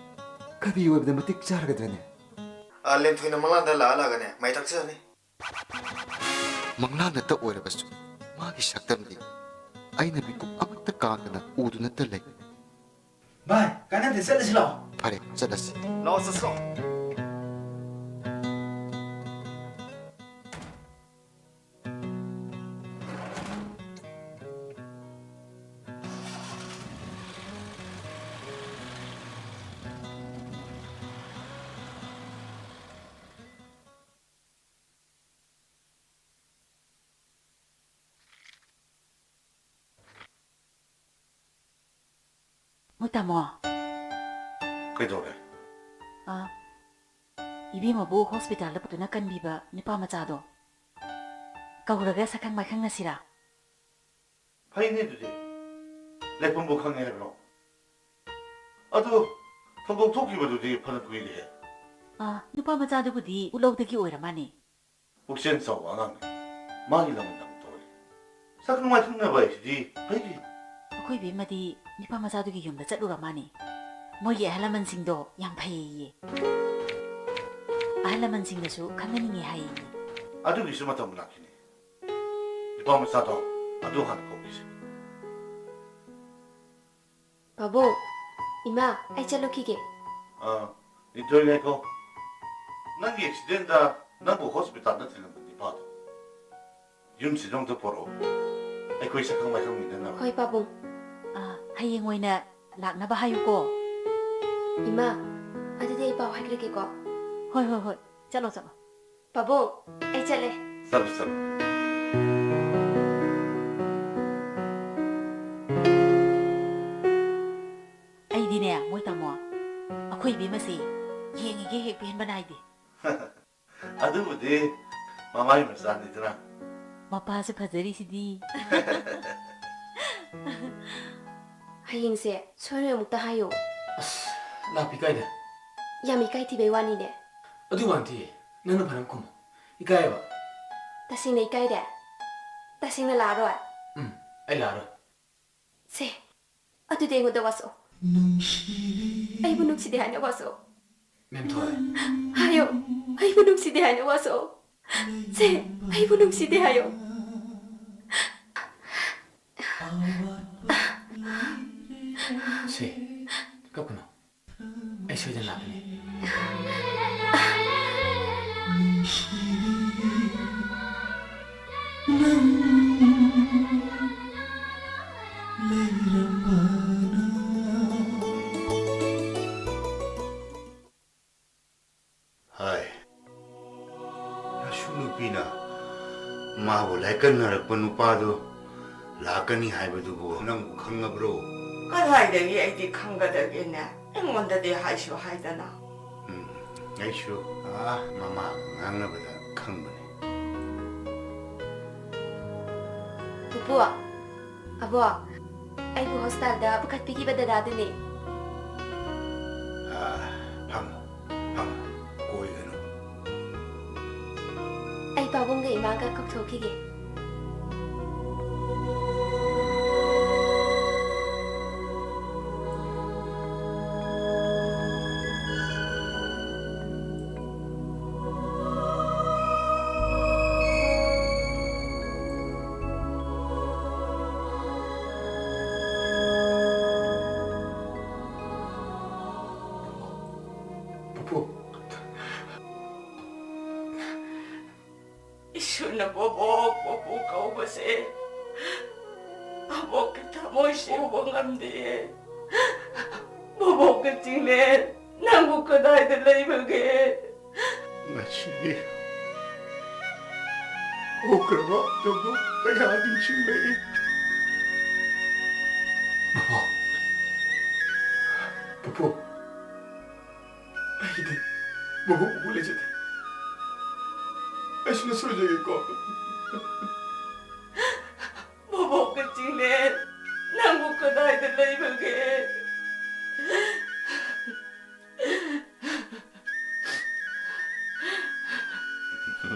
ꯀꯕꯤ ꯑꯣꯏꯕꯗ ꯃꯇꯤꯛ ꯆꯥꯔꯒꯗ꯭ꯔꯅꯦ? ꯑ, ꯂꯦꯝꯊꯣꯏꯅ ꯃꯪꯂꯥꯟꯗ ꯂꯥꯛꯑ ꯂꯥꯛꯑꯒꯅꯦ ꯃꯩ ꯊꯛꯆꯔꯅꯤ꯫ ꯃꯪꯂꯥꯟꯗꯇ ꯑꯣꯏꯔꯕꯁꯨ ꯃꯥꯒꯤ ꯁꯛꯇꯝꯗꯤ ꯑꯩꯅ ꯃꯤꯀꯨꯞ ꯑꯃꯠꯇ ꯀꯥꯡꯗꯅ ꯎꯗꯨꯅꯇ ꯂꯩ꯫ ꯚꯥꯏ, ꯀꯥꯟꯅꯗꯦ, ꯆꯠꯂꯁꯤ ꯂꯥꯛꯑꯣ꯫ ꯐꯔꯦ, ꯆꯠꯂꯁꯤ꯫ ꯂꯥꯛꯑꯣ, ꯆꯠꯁꯤ ꯂꯥꯛꯑꯣ꯫ ꯃꯣꯏ ꯇꯥꯃꯣ꯫ ꯀꯩꯗꯧꯔꯦ? ꯑ, ꯏꯕꯦꯝꯃꯕꯨ ꯍꯣꯁꯄꯤꯇꯥꯜꯗ ꯄꯨꯗꯨꯅ ꯀꯟꯕꯤꯕ ꯅꯨꯄꯥ ꯃꯆꯥꯗꯣ ꯀꯧꯔꯒ ꯁꯛꯈꯪ ꯃꯥꯏꯈꯪꯅꯁꯤꯔꯥ? ꯐꯩꯅꯦ ꯑꯗꯨꯗꯤ꯫ ꯂꯩꯐꯝꯕꯨ ꯈꯪꯉꯦ ꯍꯥꯏꯕ꯭ꯔꯣ? ꯑꯗꯨ ꯊꯧꯗꯣꯛ ꯊꯣꯛꯈꯤꯕꯗꯨꯗꯤ ꯐꯅ ꯀꯨꯏꯔꯦꯍꯦ꯫ ꯑ, ꯅꯨꯄꯥ ꯃꯆꯥꯗꯨꯕꯨꯗꯤ ꯎꯂꯧꯗꯒꯤ ꯑꯣꯏꯔ ꯃꯥꯅꯦ꯫ ꯄꯨꯛꯆꯦꯜ ꯆꯥꯎꯕ ꯑꯉꯥꯡꯅꯤ꯫ ꯃꯥꯒꯤ ꯂꯃꯟ ꯌꯥꯝ ꯇꯧꯔꯤ꯫ ꯁꯛꯈꯪ ꯃꯥꯏꯈꯪꯅꯕ ꯍꯥꯏꯁꯤꯗꯤ ꯐꯩ ꯀꯩꯅꯣ꯫ ꯑꯩꯈꯣꯏ ꯏꯕꯦꯝꯃꯗꯤ ꯅꯨꯄꯥ ꯃꯆꯥꯗꯨꯒꯤ ꯌꯨꯝꯗ ꯆꯠꯂꯨꯔ ꯃꯥꯅꯦ꯫ ꯃꯣꯏꯒꯤ ꯑꯍꯜ ꯂꯃꯟꯁꯤꯡꯗꯣ ꯌꯥꯝ ꯐꯩꯌꯦꯌꯦ꯫ ꯑꯍꯜ ꯂꯃꯟꯁꯤꯡꯅꯁꯨ ꯈꯪꯍꯟꯅꯤꯡꯉꯦ ꯍꯥꯏꯌꯦꯌꯦ꯫ ꯑꯗꯨꯒꯤꯁꯨ ꯃꯇꯝ ꯂꯥꯛꯈꯤꯅꯤ꯫ ꯅꯨꯄꯥ ꯃꯆꯥꯗꯣ ꯑꯗꯨ ꯍꯥꯟꯅ ꯀꯧꯈꯤꯁꯤ꯫ ꯄꯥꯕꯨꯡ, ꯏꯃꯥ, ꯑꯩ ꯆꯠꯂꯨꯈꯤꯒꯦ꯫ ꯑꯥ, ꯂꯤꯟꯊꯣꯏ ꯉꯥꯏꯈꯣ꯫ ꯅꯪꯒꯤ ꯑꯦꯛꯁꯤꯗꯦꯟꯗ ꯅꯪꯕꯨ ꯍꯣꯁꯄꯤꯇꯥꯜꯗ ꯊꯤꯜꯂꯝꯕ ꯅꯤꯄꯥꯗꯣ ꯌꯨꯝꯁꯤꯗ ꯑꯝꯇ ꯄꯣꯔꯛꯑꯣ꯫ ꯑꯩꯈꯣꯏ ꯁꯛꯈꯪ ꯃꯥꯏꯈꯪꯃꯤꯟꯅꯅꯕ꯫ ꯍꯣꯏ, ꯄꯥꯕꯨꯡ꯫ ꯑꯥ, ꯍꯌꯦꯡ ꯑꯣꯏꯅ ꯂꯥꯛꯅꯕ ꯍꯥꯏꯌꯨꯀꯣ꯫ ꯏꯃꯥ, ꯑꯗꯨꯗꯤ ꯑꯩ ꯄꯥꯎ ꯍꯥꯏꯈ꯭ꯔꯒꯦꯀꯣ꯫ ꯍꯣꯏ, ꯍꯣꯏ, ꯍꯣꯏ꯫ ꯆꯠꯂꯣ, ꯆꯠꯂꯣ꯫ ꯄꯥꯕꯨꯡ, ꯑꯩ ꯆꯠꯂꯦ꯫ ꯆꯠꯂꯨ, ꯆꯠꯂꯨ꯫ ꯑꯩꯗꯤꯅꯦ, ꯃꯣꯏ ꯇꯥꯃꯣ, ꯑꯩꯈꯣꯏ ꯏꯕꯦꯝꯃꯁꯦ ꯌꯦꯡꯉꯤꯒꯦ ꯍꯦꯛ ꯄꯦꯟꯕ ꯅꯥꯏꯗꯦ꯫ ꯑꯗꯨꯕꯨꯗꯤ ꯃꯃꯥꯏ ꯃꯆꯥꯅꯤꯗꯅ꯫ ꯃꯄꯥꯁꯨ ꯐꯖꯔꯤꯁꯤꯗꯤ꯫ ꯍꯌꯦꯡꯁꯦ ꯁꯣꯏꯔꯣꯏ ꯑꯃꯨꯛꯇ ꯍꯥꯏꯌꯣ꯫ ꯑꯁ, ꯂꯥꯛꯄꯤ ꯀꯥꯏꯗ? ꯌꯥꯝ ꯏꯀꯥꯏ ꯊꯤꯕꯩ ꯋꯥꯅꯤꯅꯦ꯫ ꯑꯗꯨ ꯋꯥ ꯅꯠꯇꯤꯌꯦ, ꯅꯪꯅ ꯐꯅ ꯈꯨꯝꯃꯣ꯫ ꯏꯀꯥꯏꯕ? ꯇꯁꯦꯡꯅ ꯏꯀꯥꯏꯔꯦ꯫ ꯇꯁꯦꯡꯅ ꯂꯥꯛꯑꯔꯣꯏ? ꯎꯝ, ꯑꯩ ꯂꯥꯛꯑꯔꯣꯏ꯫ ꯁꯦ, ꯑꯗꯨꯗꯤ ꯑꯩꯉꯣꯟꯗ ꯋꯥꯁꯛꯑꯣ꯫ ꯑꯩꯕꯨ ꯅꯨꯡꯁꯤꯗꯦ ꯍꯥꯏꯅ ꯋꯥꯁꯛꯑꯣ꯫ ꯃꯦꯝꯊꯣꯏ꯫ ꯍꯥꯏꯌꯣ, ꯑꯩꯕꯨ ꯅꯨꯡꯁꯤꯗꯦ ꯍꯥꯏꯅ ꯋꯥꯁꯛꯑꯣ꯫ ꯁꯦ, ꯑꯩꯕꯨ ꯅꯨꯡꯁꯤꯗꯦ ꯍꯥꯏꯌꯣ꯫ ꯁꯦ, ꯀꯞꯀꯅꯨ꯫ ꯑꯩ ꯁꯣꯏꯗꯅ ꯂꯥꯛꯀꯅꯤ꯫ ꯍꯥꯏ꯫ ꯅꯁꯨ ꯅꯨꯄꯤꯅ ꯃꯥꯕꯨ ꯂꯥꯏꯀꯠꯅꯔꯛꯄ ꯅꯨꯄꯥꯗꯨ ꯂꯥꯛꯀꯅꯤ ꯍꯥꯏꯕꯗꯨꯕꯨ ꯅꯪꯕꯨ ꯈꯪꯉꯕ꯭ꯔꯣ? ꯀꯗꯥꯏꯗꯒꯤ ꯑꯩꯗꯤ ꯈꯪꯒꯗꯒꯦꯅꯦ? ꯑꯩꯉꯣꯟꯗꯗꯤ ꯍꯥꯏꯁꯨ ꯍꯥꯏꯗꯅ꯫ ꯎꯝ, ꯑꯩꯁꯨ, ꯑꯥ, ꯃꯃꯥꯒ ꯉꯥꯡꯅꯕꯗ ꯈꯪꯕꯅꯦ꯫ ꯄꯨꯄꯨ, ꯑꯕꯣꯛ, ꯑꯩꯕꯨ ꯍꯣꯁꯄꯤꯇꯥꯜꯗ ꯄꯨꯈꯠꯄꯤꯈꯤꯕ ꯗꯗꯥꯗꯨꯅꯦ꯫ ꯑꯥ, ꯐꯝꯃꯣ, ꯐꯝꯃꯣ, ꯀꯣꯏꯒꯅꯨ꯫ ꯑꯩ ꯄꯥꯕꯨꯡꯒ ꯏꯃꯥꯒ ꯀꯧꯊꯣꯛꯈꯤꯒꯦ꯫ ꯄꯨꯄꯨ꯫ ꯏꯁꯨꯅ ꯕꯣꯕꯣꯛ, ꯕꯣꯕꯣꯛ ꯀꯧꯕꯁꯦ ꯑꯕꯣꯛꯀꯤ ꯊꯃꯣꯏꯁꯦ ꯎꯕ ꯉꯝꯗꯦ꯫ ꯕꯣꯕꯣꯛꯀ ꯆꯤꯡꯂꯦꯟ, ꯅꯪꯕꯨ ꯀꯗꯥꯏꯗ ꯂꯩꯕꯒꯦ? ꯉꯁꯤꯗꯤ ꯍꯧꯈ꯭ꯔꯕ ꯊꯧꯗꯣꯛ ꯀꯌꯥ ꯅꯤꯡꯁꯤꯡꯂꯛꯏ꯫ ꯕꯣꯕꯣꯛ, ꯄꯨꯄꯨ, ꯑꯩꯗꯤ ꯕꯣꯕꯣꯛ ꯎꯕ ꯂꯩꯖꯗꯦ꯫ ꯑꯩꯁꯨ ꯁꯣꯏꯖꯒꯦꯀꯣ꯫ ꯕꯣꯕꯣꯛꯀ ꯆꯤꯡꯂꯦꯟ, ꯅꯪꯕꯨ ꯀꯗꯥꯏꯗ ꯂꯩꯕꯒꯦ?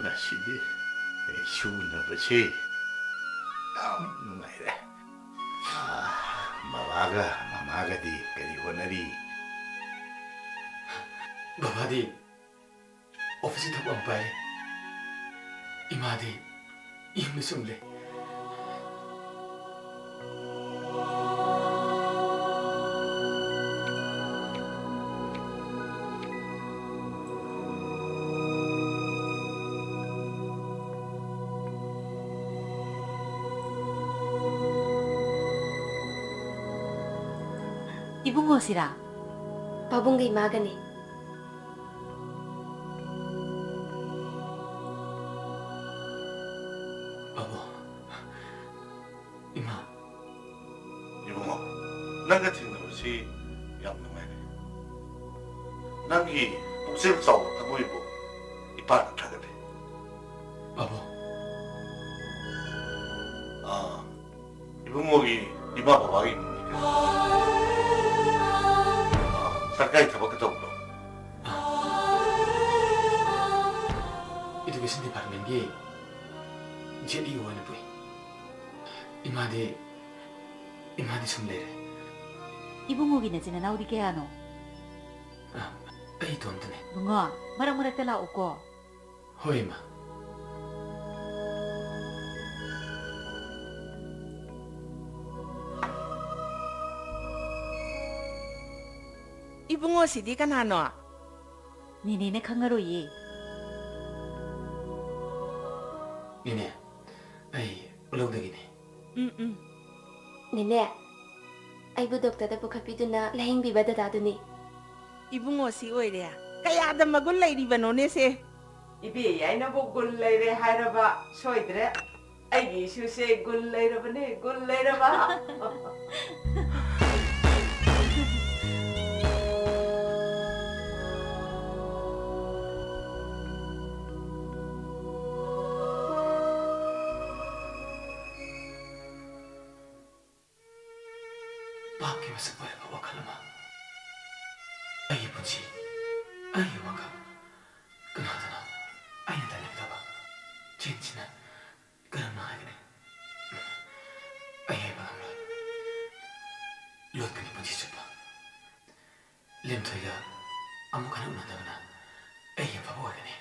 ꯉꯁꯤꯗꯤ ꯑꯩ ꯁꯨꯅꯕꯁꯤ ꯌꯥꯝ ꯅꯨꯡꯉꯥꯏꯔꯦ꯫ ꯑꯥ, ꯕꯕꯥꯒ ꯃꯃꯥꯒꯗꯤ ꯀꯔꯤ ꯍꯣꯠꯅꯔꯤ? ꯕꯕꯥꯗꯤ ꯑꯣꯐꯤꯁꯀꯤ ꯊꯕꯛ ꯑꯃ ꯄꯥꯏꯔꯤ꯫ ꯏꯃꯥꯗꯤ ꯌꯨꯝꯗ ꯁꯨꯝ ꯂꯩ꯫ ꯏꯕꯨꯡꯉꯣꯁꯤꯔꯥ? ꯄꯥꯕꯨꯡꯒ ꯏꯃꯥꯒꯅꯤ꯫ ꯄꯥꯕꯨꯡ, ꯏꯃꯥ꯫ ꯏꯕꯨꯡꯉꯣ, ꯅꯪꯒ ꯊꯦꯡꯅꯕꯁꯤ ꯌꯥꯝ ꯅꯨꯡꯉꯥꯏꯔꯦ꯫ ꯅꯪꯒꯤ ꯄꯨꯛꯆꯦꯜ ꯆꯥꯎꯕ ꯊꯃꯣꯏꯕꯨ ꯏꯄꯥꯅ ꯊꯥꯒꯠꯂꯤ꯫ ꯄꯥꯕꯨꯡ꯫ ꯑꯥ, ꯏꯕꯨꯡꯉꯣꯒꯤ ꯏꯃꯥ ꯕꯕꯥꯒꯤ ꯃꯤꯡꯗꯤ ꯀꯔꯤ? ꯑꯥ, ꯁꯔꯀꯥꯔꯒꯤ ꯊꯕꯛꯀ ꯇꯧꯕ꯭ꯔꯣ? Education Departmentꯀꯤ Z E O ꯑꯣꯏꯅ ꯄꯨꯏ꯫ ꯏꯃꯥꯗꯤ, ꯏꯃꯥꯗꯤ ꯁꯨꯝ ꯂꯩꯔꯦ꯫ ꯏꯕꯨꯡꯉꯣꯒꯤ ꯅꯆꯤꯟ ꯅꯅꯥꯎꯗꯤ ꯀꯌꯥꯅꯣ? ꯑ, ꯑꯩ ꯏꯇꯣꯝꯇꯅꯦ꯫ ꯏꯕꯨꯡꯉꯣ, ꯃꯔꯛ ꯃꯔꯛꯇ ꯂꯥꯛꯎꯀꯣ꯫ ꯍꯣꯏ, ꯏꯃꯥ꯫ ꯏꯕꯨꯡꯉꯣꯁꯤꯗꯤ ꯀꯅꯥꯅꯣ? ꯅꯦꯅꯦꯅ ꯈꯪꯉꯔꯣꯏꯌꯦ꯫ ꯅꯦꯅꯦ, ꯑꯩ ꯎꯂꯧꯗꯒꯤꯅꯦ꯫ ꯎꯝ, ꯎꯝ꯫ ꯅꯦꯅꯦ, ꯑꯩꯕꯨ ꯗꯣꯛꯇꯔꯗ ꯄꯨꯈꯠꯄꯤꯗꯨꯅ ꯂꯥꯌꯦꯡꯕꯤꯕ ꯗꯗꯥꯗꯨꯅꯤ꯫ ꯏꯕꯨꯡꯉꯣꯁꯤ ꯑꯣꯏꯔꯦ꯫ ꯀꯌꯥꯗ ꯃꯒꯨꯟ ꯂꯩꯔꯤꯕꯅꯣꯅꯦ ꯁꯦ? ꯏꯕꯦ ꯌꯥꯏꯅꯕꯨ ꯒꯨꯟ ꯂꯩꯔꯦ ꯍꯥꯏꯔꯕ ꯁꯣꯏꯗ꯭ꯔꯦ꯫ ꯑꯩꯒꯤ ꯏꯁꯨꯁꯦ ꯒꯨꯟ ꯂꯩꯔꯕꯅꯦ, ꯒꯨꯟ ꯂꯩꯔꯕ꯫ ꯄꯥꯞꯀꯤ ꯃꯁꯛ ꯑꯣꯏꯔꯕ ꯋꯥꯈꯜ ꯑꯃ꯫ ꯑꯩꯒꯤ ꯄꯨꯟꯁꯤ, ꯑꯩꯒꯤ ꯋꯥꯈꯜ, ꯀꯅꯥꯗꯅꯣ ꯑꯩꯅ ꯇꯥꯏꯅꯒꯗꯕ? ꯆꯦꯟꯁꯤꯅ ꯀꯔꯝꯅ ꯍꯥꯏꯒꯅꯤ? ꯏꯔꯦꯝꯊꯣꯏꯒ ꯑꯃꯨꯛ ꯍꯟꯅ ꯎꯅꯗꯕꯅ ꯑꯩꯒꯤ ꯑꯐꯕ ꯑꯣꯏꯒꯅꯤ꯫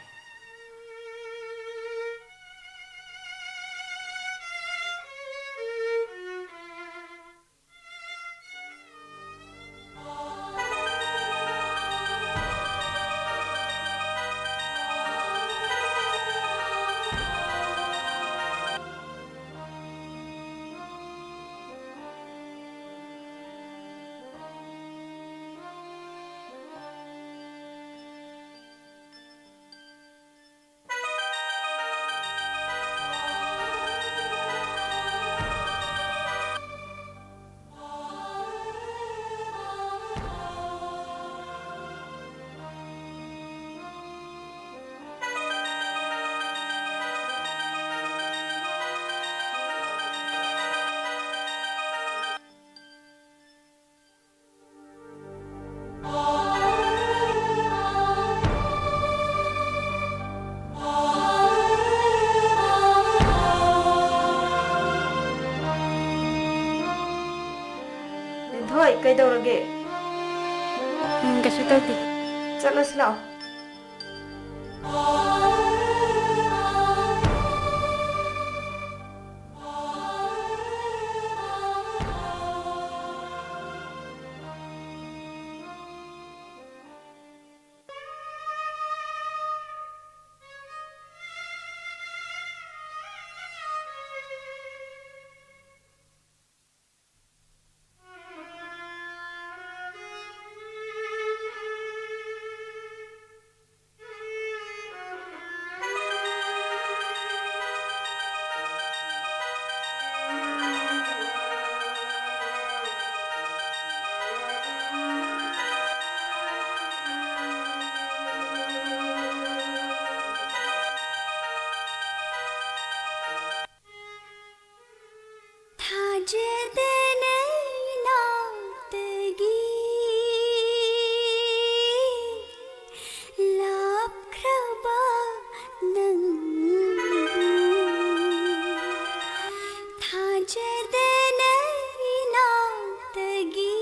ꯂꯤꯟꯊꯣꯏ, ꯀꯩꯗꯧꯔꯒꯦ? ꯎꯝ, ꯀꯩꯁꯨ ꯇꯧꯗꯦ꯫ ꯆꯠꯂꯁꯤ ꯂꯥꯛꯑꯣ꯫ ꯊꯥꯖꯗꯅ ꯏꯅꯥꯛꯇꯒꯤ ꯂꯥꯞꯈ꯭ꯔꯕ ꯅꯪ, ꯊꯥꯖꯗꯅ ꯏꯅꯥꯛꯇꯒꯤ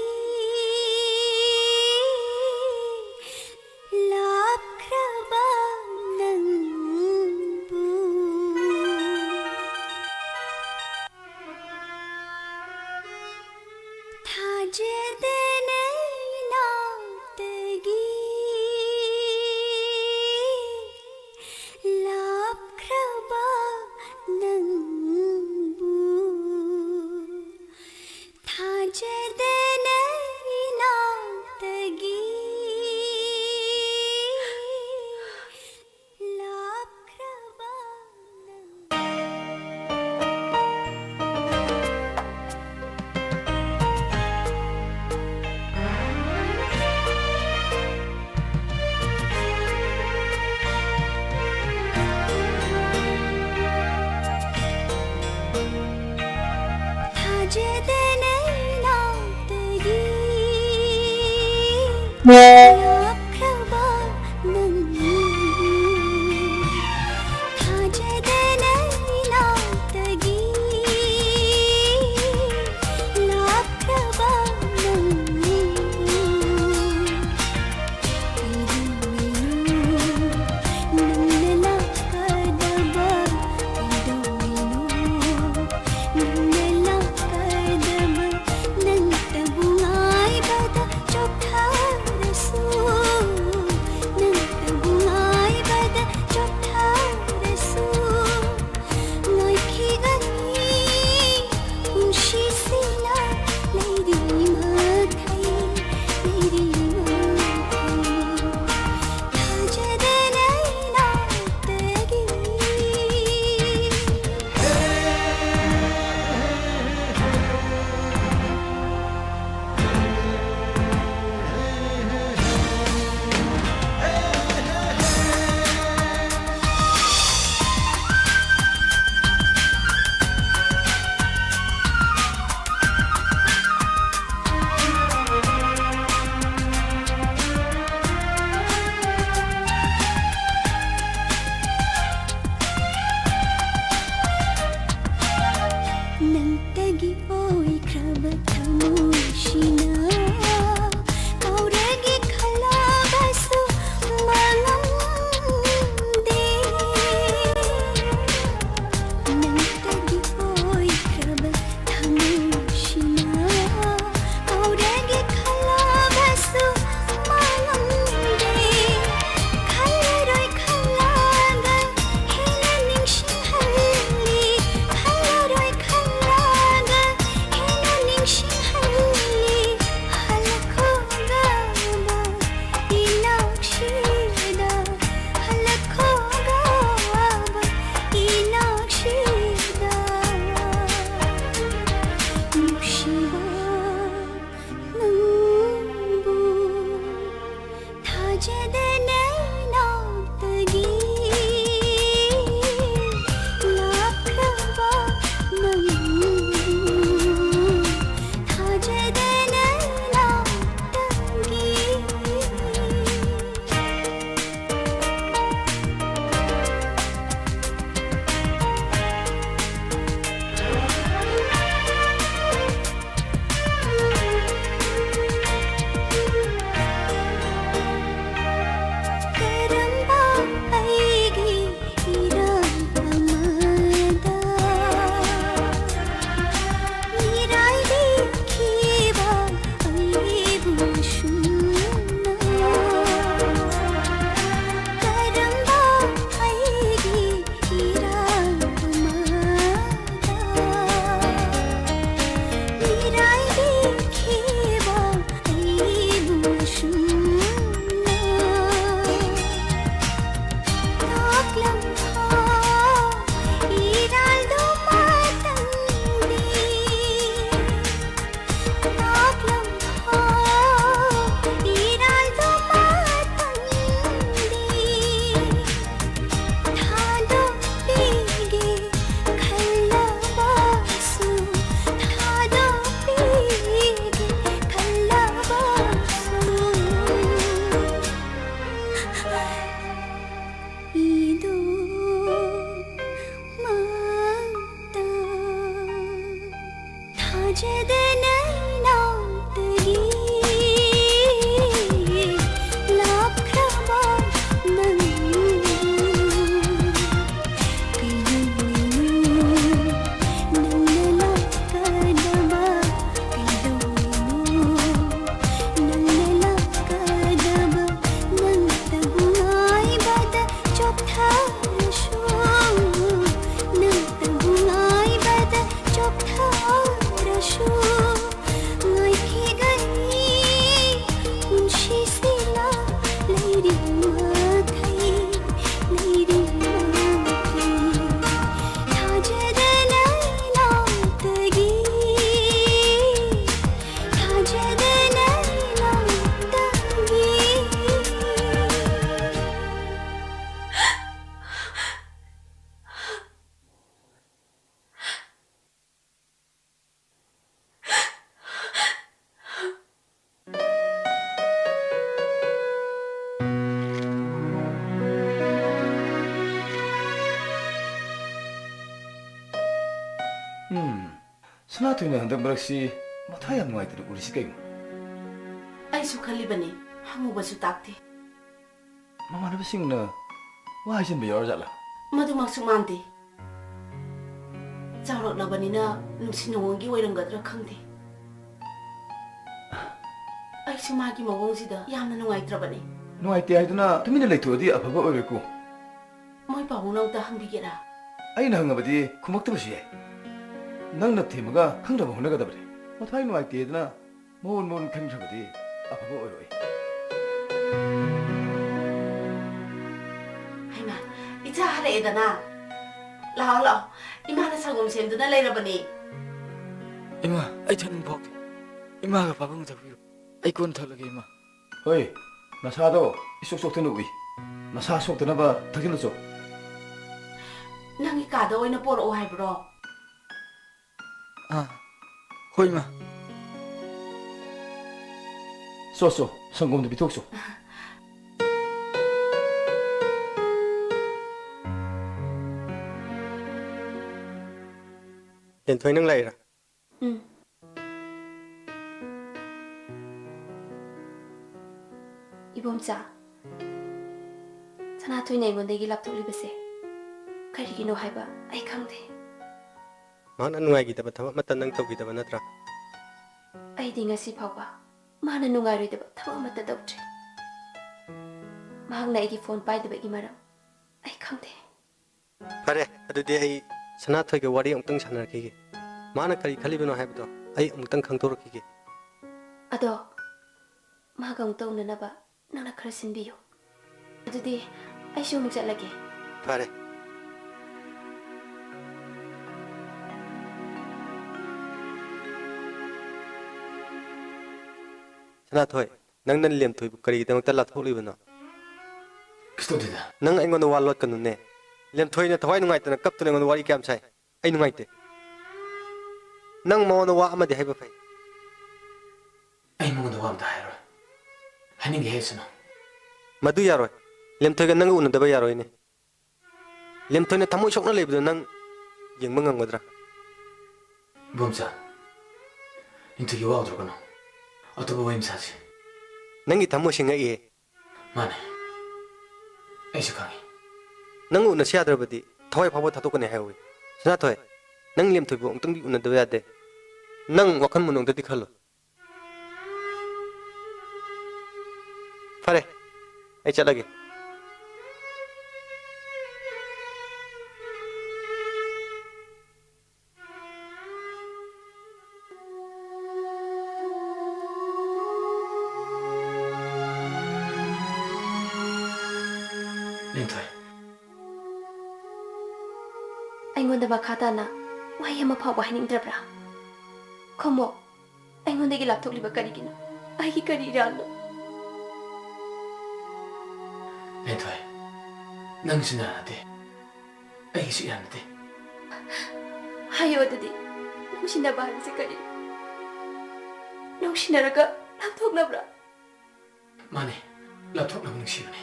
ꯂꯥꯛꯈ꯭ꯔꯕ ꯅꯪ ꯊꯥꯖꯗꯅ ꯏꯅꯥꯛꯇꯒꯤ ꯂꯥꯛꯈ꯭ꯔꯕ ꯅꯪ ꯀꯩꯗꯧꯉꯩꯅꯣ ꯅꯪꯅ ꯂꯥꯛꯀꯗꯕ? ꯀꯩꯗꯧꯉꯩꯅꯣ ꯅꯪꯅ ꯂꯥꯛꯀꯗꯕ? ꯅꯪꯇꯕꯨ ꯉꯥꯏꯕꯗ ꯆꯣꯛꯊꯔꯁꯨ, ꯅꯪꯇꯕꯨ ꯉꯥꯏꯕꯗ ꯆꯣꯛꯊꯔꯁꯨ, ꯉꯥꯏꯈꯤꯒꯅꯤ ꯄꯨꯟꯁꯤꯁꯤꯅ ꯂꯩꯔꯤ ꯃꯈꯩ, ꯂꯩꯔꯤ ꯃꯈꯩ꯫ ꯊꯥꯖꯗꯅ ꯏꯅꯥꯛꯇꯒꯤ ꯅꯪꯇꯒꯤ ꯑꯣꯏꯈ꯭ꯔꯕ ꯊꯃꯣꯏꯁꯤꯅ ꯀꯥꯎꯔꯒꯦ ꯈꯜꯂꯕꯁꯨ ꯃꯉꯝꯗꯦ꯫ ꯅꯪꯇꯒꯤ ꯑꯣꯏꯈ꯭ꯔꯕ ꯊꯃꯣꯏꯁꯤꯅ ꯀꯥꯎꯔꯒꯦ ꯈꯜꯂꯕꯁꯨ ꯃꯉꯝꯗꯦ꯫ ꯈꯜꯂꯔꯣꯏ ꯈꯜꯂꯒ ꯍꯦꯟꯅ ꯅꯤꯡꯁꯤꯡꯍꯜꯂꯤ꯫ ꯈꯜꯂꯔꯣꯏ ꯈꯜꯂꯒ ꯍꯦꯟꯅ ꯅꯤꯡꯁꯤꯡꯍꯜꯂꯤ꯫ ꯊꯥꯖꯗꯅ ꯏꯅꯥꯛꯇꯒꯤ ꯂꯥꯞꯈ꯭ꯔꯕ ꯅꯪ꯫ ꯀꯩꯗꯧꯉꯩꯅꯣ ꯅꯪꯅ ꯂꯥꯛꯀꯗꯕ? ꯀꯩꯗꯧꯉꯩꯅꯣ ꯅꯪꯅ ꯂꯥꯛꯀꯗꯕ? ꯅꯪꯇꯕꯨ ꯉꯥꯏꯕꯗ ꯆꯣꯛꯊꯔꯁꯨ, ꯅꯪꯇꯕꯨ ꯉꯥꯏꯕꯗ ꯆꯣꯛꯊꯔꯁꯨ, ꯉꯥꯏꯈꯤꯒꯅꯤ ꯄꯨꯟꯁꯤꯁꯤꯅ ꯂꯩꯔꯤꯃꯈꯩ, ꯂꯩꯔꯤꯃꯈꯩ꯫ ꯊꯥꯖꯗꯅ ꯏꯅꯥꯛꯇꯒꯤ, ꯊꯥꯖꯗꯅ ꯏꯅꯥꯛꯇꯒꯤ꯫ ꯎꯝ, ꯁꯅꯥꯊꯣꯏꯅ ꯍꯟꯗꯛ ꯃꯔꯛꯁꯤ ꯃꯊꯥ ꯌꯥꯝ ꯅꯨꯡꯉꯥꯏꯇꯅ ꯎꯔꯤꯁꯤ ꯀꯩꯅꯣ? ꯑꯩꯁꯨ ꯈꯜꯂꯤꯕꯅꯤ, ꯍꯪꯉꯨꯕꯁꯨ ꯇꯥꯛꯇꯦ꯫ ꯃꯃꯥꯟꯅꯕꯁꯤꯡꯅ ꯋꯥ ꯍꯥꯏꯖꯤꯟꯕ ꯌꯥꯎꯔꯖꯥꯠꯂꯥ? ꯃꯗꯨꯃꯛꯁꯨ ꯃꯥꯟꯗꯦ꯫ ꯆꯥꯎꯔꯛꯂꯕꯅꯤꯅ ꯅꯨꯡꯁꯤ ꯅꯨꯡꯉꯣꯟꯒꯤ ꯑꯣꯏꯔꯝꯒꯗ꯭ꯔꯥ ꯈꯪꯗꯦ꯫ ꯑꯩꯁꯨ ꯃꯥꯒꯤ ꯃꯑꯣꯡꯁꯤꯗ ꯌꯥꯝꯅ ꯅꯨꯡꯉꯥꯏꯇ꯭ꯔꯕꯅꯤ꯫ ꯅꯨꯡꯉꯥꯏꯇꯦ ꯍꯥꯏꯗꯨꯅ ꯇꯨꯃꯤꯟꯅ ꯂꯩꯊꯣꯛꯑꯗꯤ ꯑꯐꯕ ꯑꯣꯏꯔꯣꯏꯀꯣ꯫ ꯃꯣꯏ ꯄꯥꯕꯨꯡꯅ ꯑꯝꯇ ꯍꯪꯕꯤꯒꯦꯔꯥ? ꯑꯩꯅ ꯍꯪꯉꯕꯗꯤ ꯈꯨꯝꯃꯛꯇꯕꯁꯨ ꯌꯥꯏ꯫ ꯅꯪꯅ ꯊꯦꯝꯃꯒ ꯈꯪꯅꯕ ꯍꯣꯠꯅꯒꯗꯕꯅꯤ꯫ ꯃꯊ꯭ꯋꯥꯏ ꯅꯨꯡꯉꯥꯏꯇꯦꯗꯅ ꯃꯑꯣꯟ ꯃꯑꯣꯟ ꯈꯟꯈ꯭ꯔꯕꯗꯤ ꯑꯐꯕ ꯑꯣꯏꯔꯣꯏ꯫ ꯍꯩꯃꯥ, ꯏꯆꯥ ꯍꯜꯂꯛꯑꯦꯗꯅ꯫ ꯂꯥꯛꯑꯣ, ꯂꯥꯛꯑꯣ꯫ ꯏꯃꯥꯅ ꯁꯪꯒꯣꯝ ꯁꯦꯝꯗꯨꯅ ꯂꯩꯔꯕꯅꯤ꯫ ꯏꯃꯥ, ꯑꯩ ꯊꯛꯅꯤꯡ ꯐꯥꯎꯗꯦ꯫ ꯏꯃꯥꯒ ꯄꯥꯕꯨꯡ ꯊꯛꯄꯤꯔꯣ꯫ ꯑꯩ ꯀꯣꯟꯅ ꯊꯛꯂꯒꯦ, ꯏꯃꯥ꯫ ꯍꯣꯏ, ꯅꯁꯥꯗꯣ ꯏꯁꯣꯛ ꯁꯣꯛꯇꯅ ꯎꯏ꯫ ꯅꯁꯥ ꯁꯣꯛꯇꯅꯕ ꯊꯛꯆꯤꯜꯂꯨꯆꯣ꯫ ꯅꯪꯒꯤ ꯀꯥꯗ ꯑꯣꯏꯅ ꯄꯣꯔꯛꯑꯣ ꯍꯥꯏꯕ꯭ꯔꯣ? ꯑꯥ, ꯍꯣꯏ, ꯏꯃꯥ꯫ ꯆꯣ, ꯆꯣ, ꯁꯪꯒꯣꯝꯗꯣ ꯄꯤꯊꯣꯛꯆꯣ꯫ ꯂꯦꯟꯊꯣꯏ, ꯅꯪ ꯂꯥꯛꯏꯔꯥ? ꯎꯝ꯫ ꯏꯕꯣꯝꯆꯥ, ꯁꯅꯥꯊꯣꯏꯅ ꯑꯩꯉꯣꯟꯗꯒꯤ ꯂꯥꯞꯊꯣꯛꯂꯤꯕꯁꯦ ꯀꯔꯤꯒꯤꯅꯣ ꯍꯥꯏꯕ ꯑꯩ ꯈꯪꯗꯦ꯫ ꯃꯍꯥꯛꯅ ꯅꯨꯡꯉꯥꯏꯈꯤꯗꯕ ꯊꯕꯛ ꯑꯃꯠꯇ ꯅꯪ ꯇꯧꯈꯤꯗꯕ ꯅꯠꯇ꯭ꯔꯥ? ꯑꯩꯗꯤ ꯉꯁꯤ ꯐꯥꯎꯕ ꯃꯥꯅ ꯅꯨꯡꯉꯥꯏꯔꯣꯏꯗꯕ ꯊꯕꯛ ꯑꯃꯠꯇ ꯇꯧꯗ꯭ꯔꯤ꯫ ꯃꯍꯥꯛꯅ ꯑꯩꯒꯤ ꯐꯣꯟ ꯄꯥꯏꯗꯕꯒꯤ ꯃꯔꯝ ꯑꯩ ꯈꯪꯗꯦ꯫ ꯐꯔꯦ, ꯑꯗꯨꯗꯤ ꯑꯩ ꯁꯅꯥꯊꯣꯏꯒ ꯋꯥꯔꯤ ꯑꯃꯨꯛꯇꯪ ꯁꯥꯟꯅꯔꯛꯈꯤꯒꯦ꯫ ꯃꯥꯅ ꯀꯔꯤ ꯈꯜꯂꯤꯕꯅꯣ ꯍꯥꯏꯕꯗꯣ ꯑꯩ ꯑꯃꯨꯛꯇꯪ ꯈꯪꯗꯣꯔꯛꯈꯤꯒꯦ꯫ ꯑꯗꯣ ꯃꯥꯒ ꯑꯃꯨꯛꯇ ꯎꯅꯅꯕ ꯅꯪꯅ ꯈꯔ ꯁꯤꯟꯕꯤꯌꯨ꯫ ꯑꯗꯨꯗꯤ ꯑꯩꯁꯨ ꯑꯃꯨꯛ ꯆꯠꯂꯒꯦ꯫ ꯐꯔꯦ꯫ ꯁꯅꯥꯊꯣꯏ, ꯅꯪꯅ ꯂꯦꯝꯊꯣꯏꯕꯨ ꯀꯔꯤꯒꯤꯗꯃꯛꯇ ꯂꯥꯞꯊꯣꯛꯂꯤꯕꯅꯣ? ꯀꯩꯁꯨ ꯇꯧꯗꯦꯗ꯫ ꯅꯪ ꯑꯩꯉꯣꯟꯗ ꯋꯥ ꯂꯣꯠꯀꯅꯨꯅꯦ꯫ ꯂꯦꯝꯊꯣꯏꯅ ꯊꯋꯥꯏ ꯅꯨꯡꯉꯥꯏꯇꯅ ꯀꯞꯇꯨꯅ ꯑꯩꯉꯣꯟꯗ ꯋꯥꯔꯤ ꯀꯌꯥꯝ ꯁꯥꯏ꯫ ꯑꯩ ꯅꯨꯡꯉꯥꯏꯇꯦ꯫ ꯅꯪ ꯃꯉꯣꯟꯗ ꯋꯥ ꯑꯃꯗꯤ ꯍꯥꯏꯕ ꯐꯩ꯫ ꯑꯩ ꯃꯉꯣꯟꯗ ꯋꯥ ꯑꯝꯇ ꯍꯥꯏꯔꯣꯏ꯫ ꯍꯥꯏꯅꯤꯡꯗꯦ ꯍꯥꯏꯁꯅꯨ꯫ ꯃꯗꯨ ꯌꯥꯔꯣꯏ꯫ ꯂꯦꯝꯊꯣꯏꯒ ꯅꯪꯒ ꯎꯅꯗꯕ ꯌꯥꯔꯣꯏꯅꯦ꯫ ꯂꯦꯝꯊꯣꯏꯅ ꯊꯃꯣꯏ ꯁꯣꯛꯅ ꯂꯩꯕꯗꯨ ꯅꯪ ꯌꯦꯡꯕ ꯉꯝꯒꯗ꯭ꯔꯥ? ꯏꯕꯣꯝꯆꯥ, ꯂꯦꯝꯊꯣꯏꯒꯤ ꯋꯥ ꯍꯧꯗꯣꯔꯛꯀꯅꯨ꯫ ꯑꯇꯣꯞꯄ ꯋꯥꯔꯤ ꯑꯃ ꯁꯥꯁꯤ꯫ ꯅꯪꯒꯤ ꯊꯃꯣꯏꯁꯤ ꯉꯛꯏꯍꯦ꯫ ꯃꯥꯅꯦ꯫ ꯑꯩꯁꯨ ꯈꯪꯉꯤ꯫ ꯅꯪ ꯎꯅꯁꯤ ꯌꯥꯗ꯭ꯔꯕꯗꯤ ꯊꯋꯥꯏ ꯐꯥꯎꯕ ꯊꯥꯗꯣꯛꯀꯅꯤ ꯍꯥꯏꯍꯧꯋꯤ꯫ ꯁꯅꯥꯊꯣꯏ, ꯅꯪ ꯂꯦꯝꯊꯣꯏꯕꯨ ꯑꯃꯨꯛꯇꯪꯗꯤ ꯎꯅꯗꯕ ꯌꯥꯗꯦ꯫ ꯅꯪ ꯋꯥꯈꯜ ꯃꯨꯟꯅ ꯑꯝꯇꯗꯤ ꯈꯜꯂꯣ꯫ ꯐꯔꯦ, ꯑꯩ ꯆꯠꯂꯒꯦ꯫ ꯂꯦꯝꯊꯣꯏ꯫ ꯑꯩꯉꯣꯟꯗ ꯃꯈꯥ ꯇꯥꯅ ꯋꯥꯍꯩ ꯑꯃ ꯐꯥꯎꯕ ꯍꯥꯏꯅꯤꯡꯗ꯭ꯔꯕ꯭ꯔꯥ? ꯈꯨꯝꯃꯣ, ꯑꯩꯉꯣꯟꯗꯒꯤ ꯂꯥꯞꯊꯣꯛꯂꯤꯕ ꯀꯔꯤꯒꯤꯅꯣ? ꯑꯩꯒꯤ ꯀꯔꯤ ꯏꯔꯥꯜꯅꯣ? ꯂꯦꯝꯊꯣꯏ, ꯅꯪꯒꯤꯁꯨ ꯏꯔꯥꯜ ꯅꯠꯇꯦ, ꯑꯩꯒꯤꯁꯨ ꯏꯔꯥꯜ ꯅꯠꯇꯦ꯫ ꯍꯥꯏꯌꯣ ꯑꯗꯨꯗꯤ, ꯅꯨꯡꯁꯤꯅꯕ ꯍꯥꯏꯕꯁꯦ ꯀꯔꯤ? ꯅꯨꯡꯁꯤꯅꯔꯒ ꯂꯥꯞꯊꯣꯛꯅꯕ꯭ꯔꯥ? ꯃꯥꯅꯦ, ꯂꯥꯞꯊꯣꯛꯅꯕ ꯅꯨꯡꯁꯤꯕꯅꯦ꯫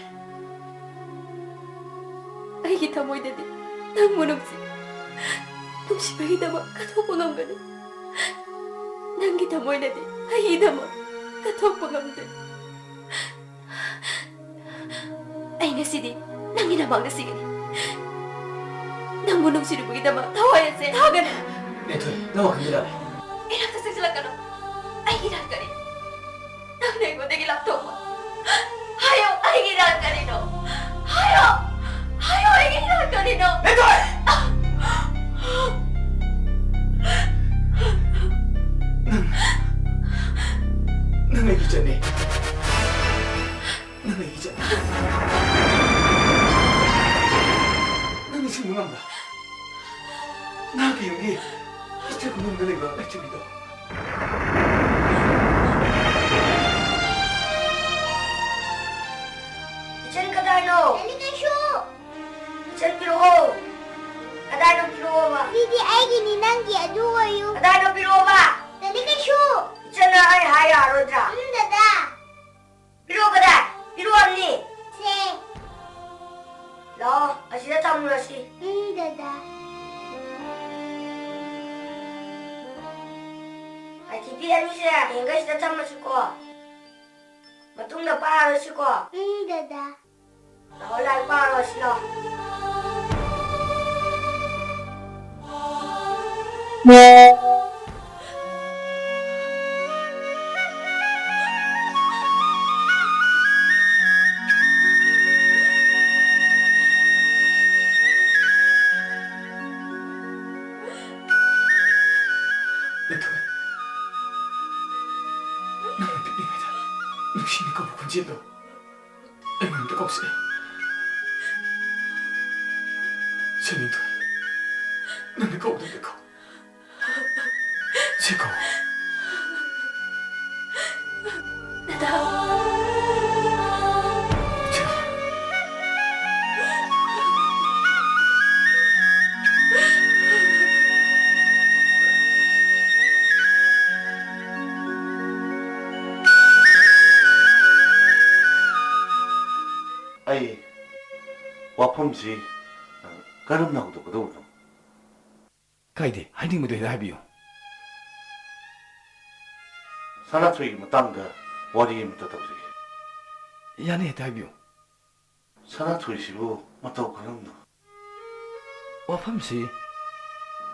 ꯑꯩꯒꯤ ꯊꯃꯣꯏꯗꯗꯤ ꯅꯪꯕꯨ ꯅꯨꯡꯁꯤ, ꯅꯨꯡꯁꯤꯕꯒꯤꯗꯃꯛ ꯀꯠꯊꯣꯛꯄ ꯉꯝꯒꯅꯤ꯫ ꯅꯪꯒꯤ ꯊꯃꯣꯏꯅꯗꯤ ꯑꯩꯒꯤꯗꯃꯛ ꯀꯠꯊꯣꯛꯄ ꯉꯝꯗꯦ꯫ ꯉꯁꯤꯗꯤ ꯅꯪꯒꯤ ꯅꯃꯥꯡꯗ ꯁꯤꯒꯅꯤ꯫ ꯅꯪꯕꯨ ꯅꯨꯡꯁꯤꯔꯨꯕꯒꯤꯗꯃꯛ ꯊꯋꯥꯏ ꯑꯁꯦ ꯊꯥꯒꯅꯤ꯫ ꯂꯦꯟꯊꯣꯏ, ꯅꯪ ꯋꯥꯈꯜꯗꯤ ꯂꯥꯜꯂꯦ꯫ ꯏꯅꯥꯛꯇ ꯆꯪꯁꯤꯜꯂꯛꯀꯅꯨ꯫ ꯑꯩꯒꯤ ꯏꯔꯥꯟ ꯀꯔꯤ? ꯅꯪꯅ ꯑꯩꯉꯣꯟꯗꯒꯤ ꯂꯥꯞꯊꯣꯛꯄ꯫ ꯍꯥꯏꯌꯣ, ꯑꯩꯒꯤ ꯏꯔꯥꯟ ꯀꯔꯤꯅꯣ? ꯍꯥꯏꯌꯣ! ꯍꯥꯏꯌꯣ, ꯑꯩꯒꯤ ꯏꯔꯥꯟ ꯀꯔꯤꯅꯣ? ꯂꯦꯟꯊꯣꯏ! ꯅꯪ, ꯅꯪ ꯑꯩꯒꯤ ꯏꯆꯟꯅꯤ꯫ ꯅꯪ ꯑꯩꯒꯤ ꯏꯆꯟꯅꯤ꯫ ꯅꯪ ꯅꯤꯡꯁꯤꯡꯕ ꯉꯝꯕ꯭ꯔꯥ? ꯅꯍꯥꯛꯀꯤ ꯌꯨꯝꯒꯤ ꯏꯁꯇꯤꯌꯔ ꯈꯨꯡꯒꯪꯗ ꯂꯩꯕ ꯂꯥꯏꯆꯨꯕꯤꯗꯣ꯫ ꯏꯆꯟ ꯀꯗꯥꯏꯅꯣ? ꯂꯥꯏꯔꯤꯛ ꯂꯥꯏꯁꯨ! ꯏꯆꯟ ꯄꯤꯔꯛꯑꯣ꯫ ꯀꯗꯥꯏꯅꯣ ꯄꯤꯔꯛꯑꯣꯕ? ꯁꯤꯗꯤ ꯑꯩꯒꯤꯅꯤ, ꯅꯪꯒꯤ ꯑꯗꯨ ꯑꯣꯏꯌꯨ꯫ ꯀꯗꯥꯏꯅꯣ ꯄꯤꯔꯛꯑꯣꯕ? ꯂꯥꯏꯔꯤꯛ ꯂꯥꯏꯁꯨ! ꯏꯆꯟꯅ ꯑꯩ ꯍꯥꯏ ꯌꯥꯔꯣꯏꯗ꯭ꯔꯥ? ꯎꯝ, ꯗꯗꯥ꯫ ꯄꯤꯔꯛꯑꯣ ꯀꯗꯥꯏ? ꯄꯤꯔꯛꯑꯣ ꯍꯥꯏꯕꯅꯤ꯫ ꯁꯦ꯫ ꯂꯥꯛꯑꯣ, ꯑꯁꯤꯗ ꯊꯝꯃꯨꯔꯁꯤ꯫ ꯎꯝ, ꯗꯗꯥ꯫ ꯂꯥꯏꯊꯤꯕꯤ ꯑꯅꯤꯁꯦ ꯍꯌꯦꯡꯈꯩ ꯁꯤꯗ ꯊꯝꯃꯁꯤꯀꯣ꯫ ꯃꯇꯨꯡꯗ ꯄꯥꯔꯔꯣꯏꯁꯤꯀꯣ꯫ ꯎꯝ, ꯗꯗꯥ꯫ ꯂꯥꯛꯑꯣ, ꯂꯥꯏꯔꯤꯛ ꯄꯥꯔꯣ, ꯁꯤ ꯂꯥꯛꯑꯣ꯫ ꯂꯦꯟꯊꯣꯏ, ꯅꯪꯅ ꯄꯤꯛꯂꯤꯉꯩꯗ ꯅꯨꯡꯁꯤꯅ ꯀꯧꯕ ꯈꯣꯟꯖꯦꯜꯗꯣ ꯑꯩꯉꯣꯟꯗ ꯀꯧꯁꯦ꯫ ꯁꯦ ꯂꯦꯟꯊꯣꯏ, ꯅꯪꯅ ꯀꯧꯕꯗꯣ ꯑꯝꯇ ꯀꯧ꯫ ꯁꯦ ꯀꯧ꯫ ꯗꯗꯥ꯫ ꯁꯦ꯫ ꯑꯩ ꯋꯥꯐꯝꯁꯤ, ꯑ, ꯀꯔꯝꯅ ꯍꯧꯗꯣꯛꯀꯗꯧꯕꯅꯣ? ꯀꯥꯏꯗꯦ, ꯍꯥꯏꯅꯤꯡꯕꯗꯣ ꯍꯦꯛꯇ ꯍꯥꯏꯕꯤꯌꯨ꯫ ꯁꯅꯥꯊꯣꯏꯒꯤ ꯃꯇꯥꯡꯗ ꯋꯥꯔꯤ ꯑꯃꯇ ꯇꯧꯖꯒꯦ꯫ ꯌꯥꯅꯤ, ꯍꯦꯛꯇ ꯍꯥꯏꯕꯤꯌꯨ꯫ ꯁꯅꯥꯊꯣꯏꯁꯤꯕꯨ ꯃꯇꯧ ꯀꯔꯝꯅꯣ? ꯋꯥꯐꯝꯁꯤ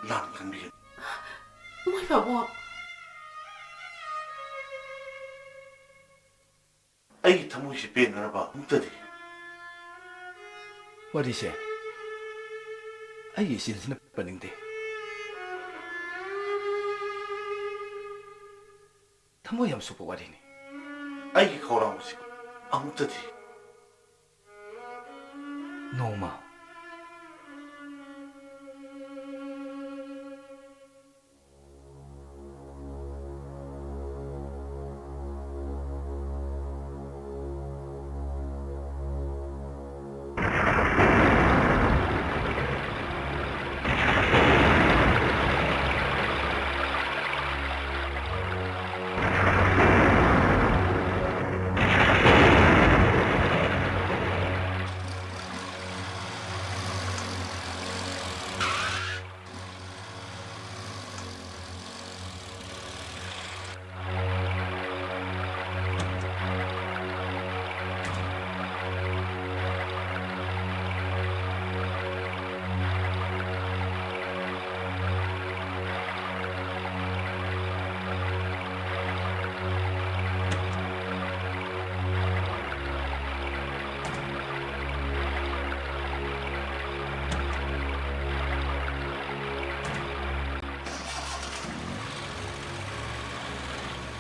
ꯂꯥꯟ ꯈꯟꯕꯤꯒꯅꯨ꯫ ꯃꯣꯏ ꯄꯥꯕꯨꯡ꯫ ꯑꯩꯒꯤ ꯊꯃꯣꯏꯁꯤ ꯄꯦꯟꯅꯅꯕ ꯑꯃꯨꯛꯇꯗꯤ꯫ ꯋꯥꯔꯤꯁꯦ ꯑꯩꯒꯤ ꯏꯆꯦꯁꯤꯅ ꯄꯟꯅꯤꯡꯗꯦ꯫ ꯊꯃꯣꯏ ꯌꯥꯝ ꯁꯣꯛꯄ ꯋꯥꯔꯤꯅꯤ꯫ ꯑꯩꯒꯤ ꯈꯧꯔꯥꯡꯕꯁꯤ ꯑꯃꯨꯛꯇꯗꯤ꯫ ꯅꯣꯡꯃ꯫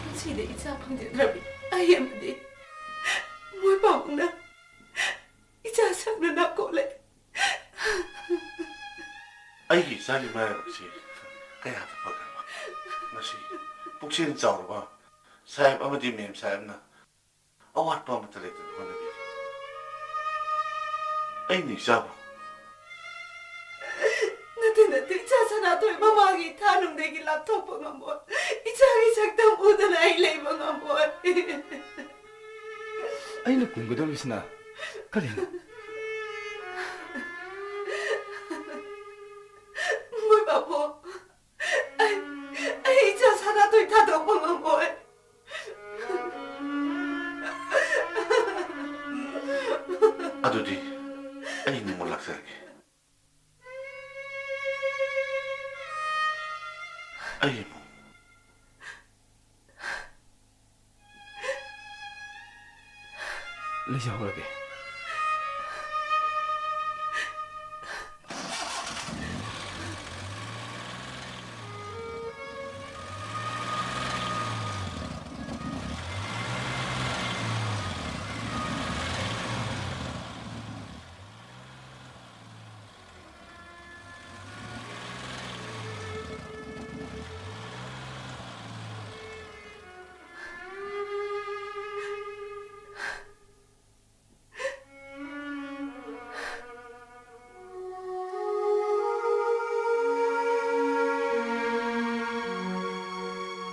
ꯄꯨꯟꯁꯤꯗ ꯏꯆꯥ ꯐꯪꯖꯗ꯭ꯔꯕꯤ ꯑꯩ ꯑꯃꯗꯤ ꯃꯣꯏ ꯄꯥꯕꯨꯡꯅ ꯏꯆꯥ ꯁꯛꯅꯅ ꯀꯣꯠꯂꯦ꯫ ꯑꯩꯒꯤ ꯏꯆꯥꯒꯤ ꯃꯔꯥꯏꯕꯛꯁꯤ ꯀꯌꯥꯗ ꯐꯈ꯭ꯔꯕ꯫ ꯉꯁꯤ ꯄꯨꯛꯆꯦꯜ ꯆꯥꯎꯔꯕ ꯁꯥꯍꯦꯕ ꯑꯃꯗꯤ ꯃꯦꯝ ꯁꯥꯍꯦꯕꯅ ꯑꯋꯥꯠꯄ ꯑꯃꯠꯇ ꯂꯩꯇꯅ ꯍꯣꯠꯅꯕꯤꯔꯤ꯫ ꯑꯩꯅ ꯏꯆꯥꯕꯨ ꯅꯠꯇꯦ, ꯅꯠꯇꯦ, ꯏꯆꯥ ꯁꯅꯥꯊꯣꯏ ꯃꯃꯥꯒꯤ ꯏꯊꯥꯅꯨꯡꯗꯒꯤ ꯂꯥꯞꯊꯣꯛꯄ ꯉꯝꯃꯣꯏ꯫ ꯏꯆꯥꯒꯤ ꯁꯛꯇꯝ ꯎꯗꯅ ꯑꯩ ꯂꯩꯕ ꯉꯝꯃꯣꯏ꯫ ꯑꯩꯅ ꯀꯨꯝꯒꯗꯧꯔꯤꯁꯤꯅ ꯀꯔꯤꯅꯣ? ꯃꯣꯏ ꯕꯥꯕꯨ, ꯑꯩ, ꯑꯩ ꯏꯆꯥ ꯁꯅꯥꯊꯣꯏ ꯊꯥꯗꯣꯛꯄ ꯉꯝꯃꯣꯏ꯫ ꯑꯗꯨꯗꯤ ꯑꯩ ꯑꯃꯨꯛ ꯂꯩꯖꯍꯧꯔꯒꯦ꯫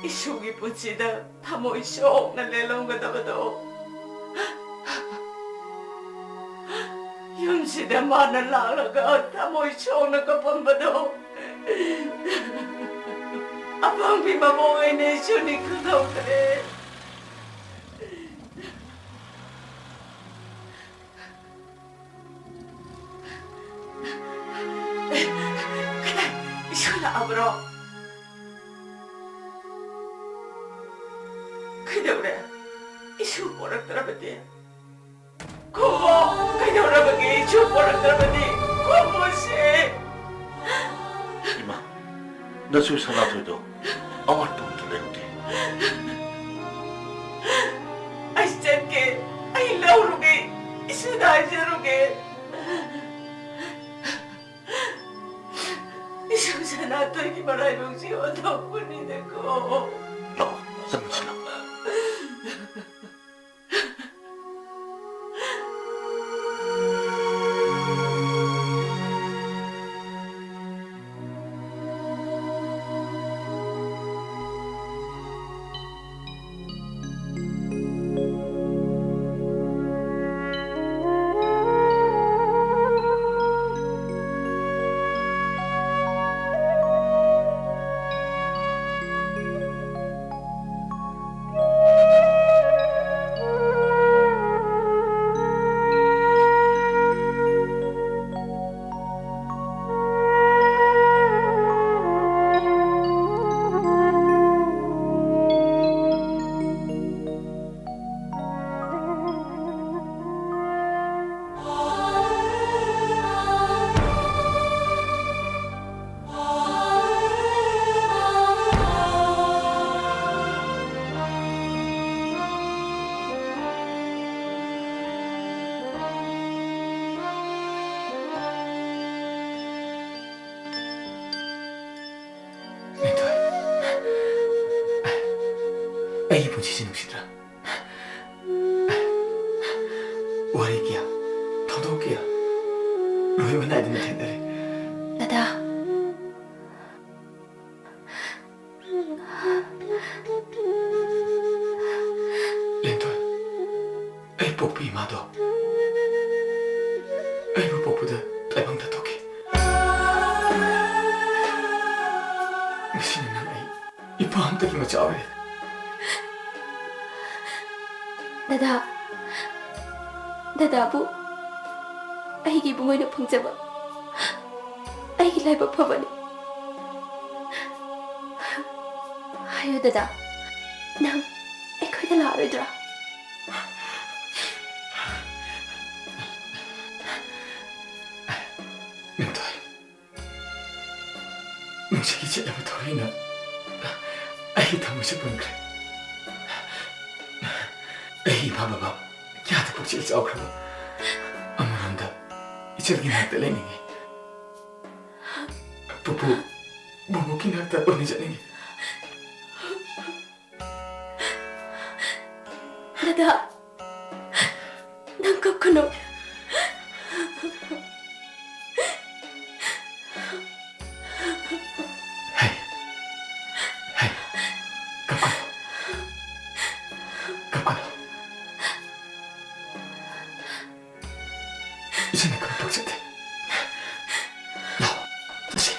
ꯏꯁꯨꯒꯤ ꯄꯨꯟꯁꯤꯗ ꯊꯃꯣꯏ ꯁꯣꯛꯅ ꯂꯦꯜꯂꯝꯒꯗꯕꯗꯣ, ꯌꯨꯝꯁꯤꯗ ꯃꯥꯅ ꯂꯥꯛꯂꯒ ꯊꯃꯣꯏ ꯁꯣꯛꯅ ꯀꯞꯄꯝꯕꯗꯣ, ꯑꯄꯪꯕꯤ ꯃꯃꯧ ꯑꯩꯅ ꯏꯁꯨꯅꯤ ꯈꯪꯍꯧꯗ꯭ꯔꯦ꯫ ꯏꯁꯨ ꯂꯥꯛꯑꯕ꯭ꯔꯣ? ꯀꯩꯗꯧꯔꯦ? ꯏꯁꯨ ꯄꯣꯔꯛꯇ꯭ꯔꯕꯗꯤ? ꯈꯨꯝꯃꯣ! ꯀꯩꯗꯧꯔꯕꯒꯦ? ꯏꯁꯨ ꯄꯣꯔꯛꯇ꯭ꯔꯕꯗꯤ? ꯈꯨꯝꯃꯣꯁꯦ! ꯏꯃꯥ, ꯅꯁꯨ ꯁꯅꯥꯊꯣꯏꯗꯣ ꯑꯋꯥꯠꯄ ꯑꯝꯇ ꯂꯩꯔꯨꯗꯦ꯫ ꯑꯩ ꯆꯠꯀꯦ, ꯑꯩ ꯂꯧꯔꯨꯒꯦ, ꯏꯁꯨꯗ ꯍꯥꯏꯖꯔꯨꯒꯦ꯫ ꯏꯁꯨ ꯁꯅꯥꯊꯣꯏꯒꯤ ꯃꯔꯥꯏꯕꯛꯁꯤ ꯑꯣꯟꯊꯣꯛꯄꯅꯤꯗꯀꯣ꯫ ꯂꯥꯛꯑꯣ, ꯆꯪꯉꯁꯤ ꯂꯥꯛꯑꯣ꯫ ꯄꯨꯟꯁꯤꯁꯤ ꯅꯨꯡꯁꯤꯗ꯭ꯔꯥ? ꯋꯥꯔꯤ ꯀꯌꯥ, ꯊꯧꯗꯣꯛ ꯀꯌꯥ ꯂꯣꯏꯕ ꯅꯥꯏꯗꯅ ꯊꯦꯡꯅꯔꯦ꯫ ꯗꯗꯥ꯫ ꯂꯦꯟꯊꯣꯏ, ꯑꯩ ꯄꯣꯛꯄ ꯏꯃꯥꯗꯣ, ꯑꯩꯕꯨ ꯄꯣꯛꯄꯗ ꯇꯥꯏꯕꯪ ꯊꯥꯗꯣꯛꯈꯤ꯫ ꯉꯁꯤꯅ ꯅꯪ ꯑꯩ ꯏꯄꯥ ꯑꯝꯇꯒꯤ ꯃꯆꯥ ꯑꯣꯏꯔꯦ꯫ ꯗꯗꯥ, ꯗꯗꯥꯕꯨ ꯑꯩꯒꯤ ꯏꯕꯨꯡ ꯑꯣꯏꯅ ꯐꯪꯖꯕ ꯑꯩꯒꯤ ꯂꯥꯏꯕꯛ ꯐꯕꯅꯤ꯫ ꯍꯥꯏꯌꯨ ꯗꯗꯥ, ꯅꯪ ꯑꯩꯈꯣꯏꯗ ꯂꯥꯛꯑꯔꯣꯏꯗ꯭ꯔꯥ? ꯂꯦꯟꯊꯣꯏ, ꯅꯨꯡꯁꯤꯒꯤ ꯆꯦꯠꯂꯕ ꯊꯧꯔꯤꯅ ꯑꯩꯒꯤ ꯊꯃꯣꯏꯁꯦ ꯄꯨꯟꯈ꯭ꯔꯦ꯫ ꯑꯩ ꯏꯃꯥ ꯕꯕꯥ ꯀꯌꯥꯗ ꯄꯨꯛꯆꯦꯜ ꯆꯥꯎꯈ꯭ꯔꯕ꯫ ꯑꯃꯔꯣꯝꯗ ꯏꯆꯜꯒꯤ ꯅꯥꯛꯇ ꯂꯩꯅꯤꯡꯉꯤ꯫ ꯄꯨꯄꯨ, ꯕꯨꯕꯣꯛꯀꯤ ꯅꯥꯛꯇ ꯑꯣꯏꯅ ꯆꯠꯅꯤꯡꯉꯤ꯫ ꯗꯗꯥ, ꯅꯪ ꯀꯞꯀꯅꯨ꯫ ꯍꯩ, ꯍꯩ, ꯀꯞꯀꯅꯨ, ꯀꯞꯀꯅꯨ꯫ ꯏꯆꯟꯅ ꯀꯞꯄ ꯄꯛꯆꯗꯦ꯫ ꯂꯥꯛꯑꯣ, ꯆꯠꯁꯤ꯫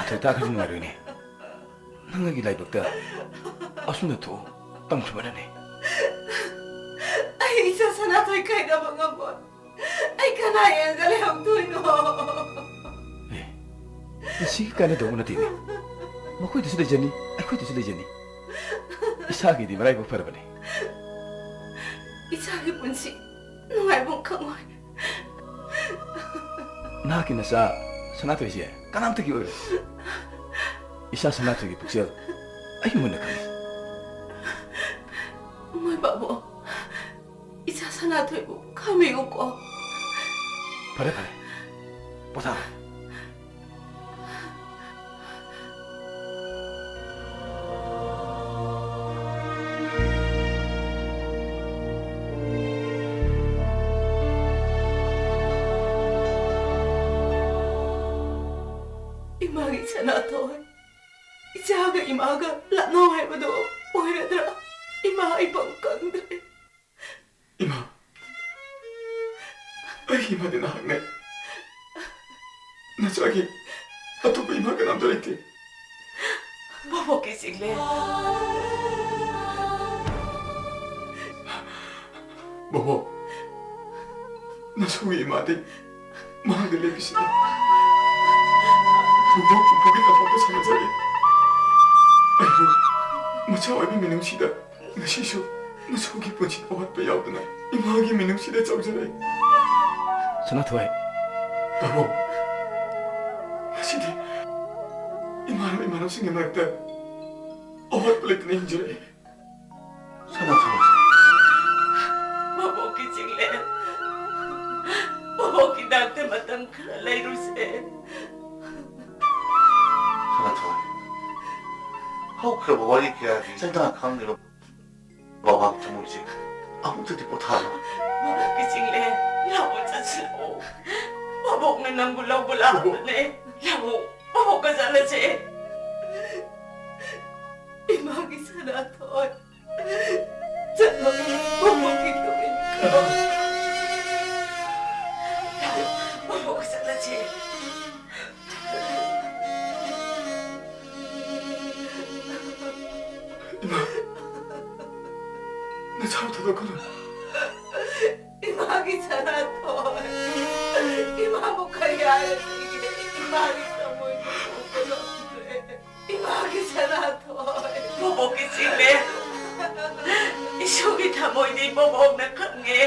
ꯊꯣꯏ ꯇꯥꯈ꯭ꯔꯗꯤ ꯅꯨꯡꯉꯥꯏꯔꯣꯏꯅꯦ꯫ ꯅꯪ ꯑꯩꯒꯤ ꯂꯥꯏꯕꯛꯇ ꯑꯁꯨꯝꯅ ꯊꯣꯛꯑꯣ ꯇꯝꯈ꯭ꯔꯕꯅꯅꯦ꯫ ꯑꯩ ꯏꯆꯥ ꯁꯅꯥꯊꯣꯏ ꯀꯥꯏꯅꯕ ꯉꯝꯃꯣꯏ꯫ ꯑꯩ ꯀꯅꯥ ꯌꯦꯡꯉꯒ ꯂꯩꯍꯧꯗꯣꯏꯅꯣ? ꯑꯦ, ꯃꯁꯤꯒꯤ ꯀꯥꯟꯅꯗꯧꯕ ꯅꯠꯇꯦꯅꯦ꯫ ꯃꯈꯣꯏꯗꯁꯨ ꯂꯩꯖꯅꯤ, ꯑꯩꯈꯣꯏꯗꯁꯨ ꯂꯩꯖꯅꯤ꯫ ꯏꯁꯥꯒꯤꯗꯤ ꯃꯔꯥꯏꯕꯛ ꯐꯔꯕꯅꯦ꯫ ꯏꯆꯥꯒꯤ ꯄꯨꯟꯁꯤ ꯅꯨꯡꯉꯥꯏꯐꯝ ꯈꯪꯉꯣꯏ꯫ ꯅꯍꯥꯛꯀꯤ ꯅꯆꯥ ꯁꯅꯥꯊꯣꯏꯁꯦ ꯀꯅꯥꯝꯇꯒꯤ ꯑꯣꯏꯔꯣꯏ꯫ ꯏꯆꯥ ꯁꯅꯥꯊꯣꯏꯒꯤ ꯄꯨꯛꯆꯦꯜ ꯑꯩ ꯃꯨꯟꯅ ꯈꯪꯏ꯫ ꯃꯣꯏ ꯕꯥꯕꯨ, ꯏꯆꯥ ꯁꯅꯥꯊꯣꯏꯕꯨ ꯈꯥꯝꯕꯤꯌꯨꯀꯣ꯫ ꯐꯔꯦ, ꯐꯔꯦ꯫ ꯄꯣꯊꯥꯔꯣ꯫ ꯏꯃꯥꯒꯤ ꯁꯅꯥꯊꯣꯏ, ꯏꯆꯥꯒ ꯏꯃꯥꯒ ꯂꯥꯞꯅꯧ ꯍꯥꯏꯕꯗꯣ ꯑꯣꯏꯔꯗ꯭ꯔꯥ? ꯏꯃꯥ, ꯑꯩ ꯄꯪ ꯈꯪꯗ꯭ꯔꯦ꯫ ꯏꯃꯥ, ꯑꯩꯒꯤ ꯏꯃꯥꯗꯤ ꯅꯍꯥꯛꯅꯦ꯫ ꯅꯆꯥꯒꯤ ꯑꯇꯣꯞꯄ ꯏꯃꯥ ꯀꯅꯥꯝꯇ ꯂꯩꯇꯦ꯫ ꯕꯣꯕꯣꯛꯀꯤ ꯆꯤꯡꯂꯦꯟ꯫ ꯕꯣꯕꯣꯛ, ꯅꯁꯨꯒꯤ ꯏꯃꯥꯗꯤ ꯃꯍꯥꯛꯅ ꯂꯦꯞꯄꯤꯁꯤꯗꯤ꯫ ꯕꯣꯕꯣꯛ ꯄꯨꯄꯨꯒꯤ ꯇꯝꯄꯥꯛꯇ ꯁꯥꯟꯅꯖꯔꯦ꯫ ꯑꯩꯕꯨ ꯃꯆꯥ ꯑꯣꯏꯕ ꯃꯤꯅꯨꯡꯁꯤꯗ ꯉꯁꯤꯁꯨ ꯅꯁꯨꯒꯤ ꯄꯨꯟꯁꯤꯗ ꯑꯋꯥꯠꯄ ꯌꯥꯎꯗꯅ ꯏꯃꯥꯒꯤ ꯃꯤꯅꯨꯡꯁꯤꯗ ꯆꯥꯎꯖꯔꯦ꯫ ꯁꯅꯥꯊꯣꯏ꯫ ꯇꯥꯃꯣ, ꯉꯁꯤꯗꯤ ꯏꯃꯥꯟꯅꯕ ꯏꯃꯥꯟꯅꯕꯁꯤꯡꯒꯤ ꯃꯔꯛꯇ ꯑꯋꯥꯠꯄ ꯂꯩꯇꯅ ꯍꯤꯡꯖꯔꯛꯑꯦ꯫ ꯁꯅꯥꯊꯣꯏ꯫ ꯃꯕꯣꯛꯀꯤ ꯆꯤꯡꯂꯦꯟ, ꯃꯕꯣꯛꯀꯤ ꯅꯥꯛꯇ ꯃꯇꯝ ꯈꯔ ꯂꯩꯔꯨꯁꯦ꯫ ꯁꯅꯥꯊꯣꯏ, ꯍꯧꯈ꯭ꯔꯕ ꯋꯥꯔꯤ ꯀꯌꯥꯒꯤ ꯆꯩꯅꯥ ꯈꯥꯡꯂꯤꯕ ꯕꯕꯥꯒꯤ ꯊꯃꯣꯏꯁꯦ ꯑꯃꯨꯛꯇꯗꯤ ꯄꯣꯊꯥꯍꯜꯂꯣ꯫ ꯃꯕꯣꯛꯀꯤ ꯆꯤꯡꯂꯦꯟ, ꯂꯥꯛꯑꯣ ꯆꯠꯁꯤꯜꯂꯛꯑꯣ꯫ ꯃꯕꯣꯛꯅ ꯅꯪꯕꯨ ꯂꯧꯕ ꯂꯥꯛꯄꯅꯦ꯫ ꯂꯥꯛꯑꯣ, ꯃꯕꯣꯛꯀ ꯆꯠꯂꯁꯦ꯫ ꯏꯃꯥꯒꯤ ꯁꯅꯥꯊꯣꯏ꯫ ꯆꯠꯂꯣ, ꯃꯕꯣꯛꯀꯤ ꯇꯨꯡ ꯏꯟꯈ꯭ꯔꯣ꯫ ꯂꯥꯛꯑꯣ, ꯃꯕꯣꯛꯀ ꯆꯠꯂꯁꯦ꯫ ꯊꯧ ꯊꯧꯗꯣꯛꯀꯅꯨ꯫ ꯏꯃꯥꯒꯤ ꯁꯅꯥꯊꯣꯏ, ꯏꯃꯥꯕꯨ ꯀꯔꯤ ꯍꯥꯏꯔꯁꯤꯒꯦ? ꯏꯃꯥꯒꯤ ꯊꯃꯣꯏꯗꯨ ꯄꯨꯕ ꯉꯝꯗ꯭ꯔꯦ꯫ ꯏꯃꯥꯒꯤ ꯁꯅꯥꯊꯣꯏ꯫ ꯕꯣꯕꯣꯛꯀꯤ ꯆꯤꯡꯂꯦ꯫ ꯏꯁꯨꯒꯤ ꯊꯃꯣꯏꯗꯤ ꯕꯣꯕꯣꯛꯅ ꯈꯪꯉꯦ꯫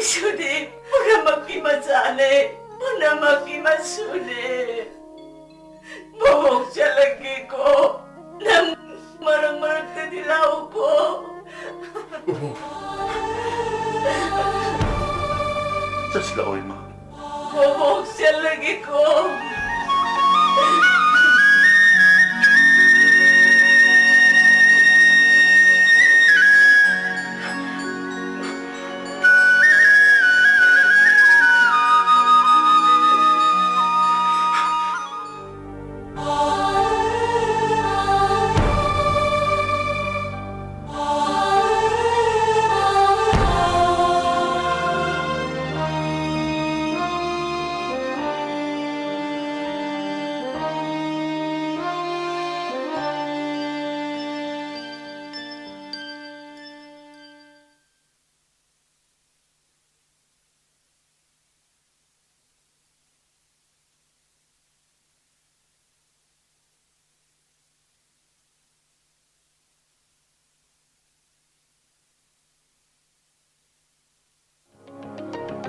ꯏꯁꯨꯗꯤ ꯄꯨꯝꯅꯃꯛꯀꯤ ꯃꯆꯥꯅꯦ, ꯄꯨꯝꯅꯃꯛꯀꯤ ꯃꯁꯨꯅꯦ꯫ ꯕꯣꯕꯣꯛ ꯆꯠꯂꯒꯦꯀꯣ꯫ ꯅꯪ ꯃꯔꯛ ꯃꯔꯛꯇꯗꯤ ꯂꯥꯛꯎꯀꯣ꯫ ꯆꯠꯁꯤꯜꯂꯛꯑꯣ, ꯏꯃꯥ꯫ ꯕꯣꯕꯣꯛ ꯆꯠꯂꯒꯦꯀꯣ꯫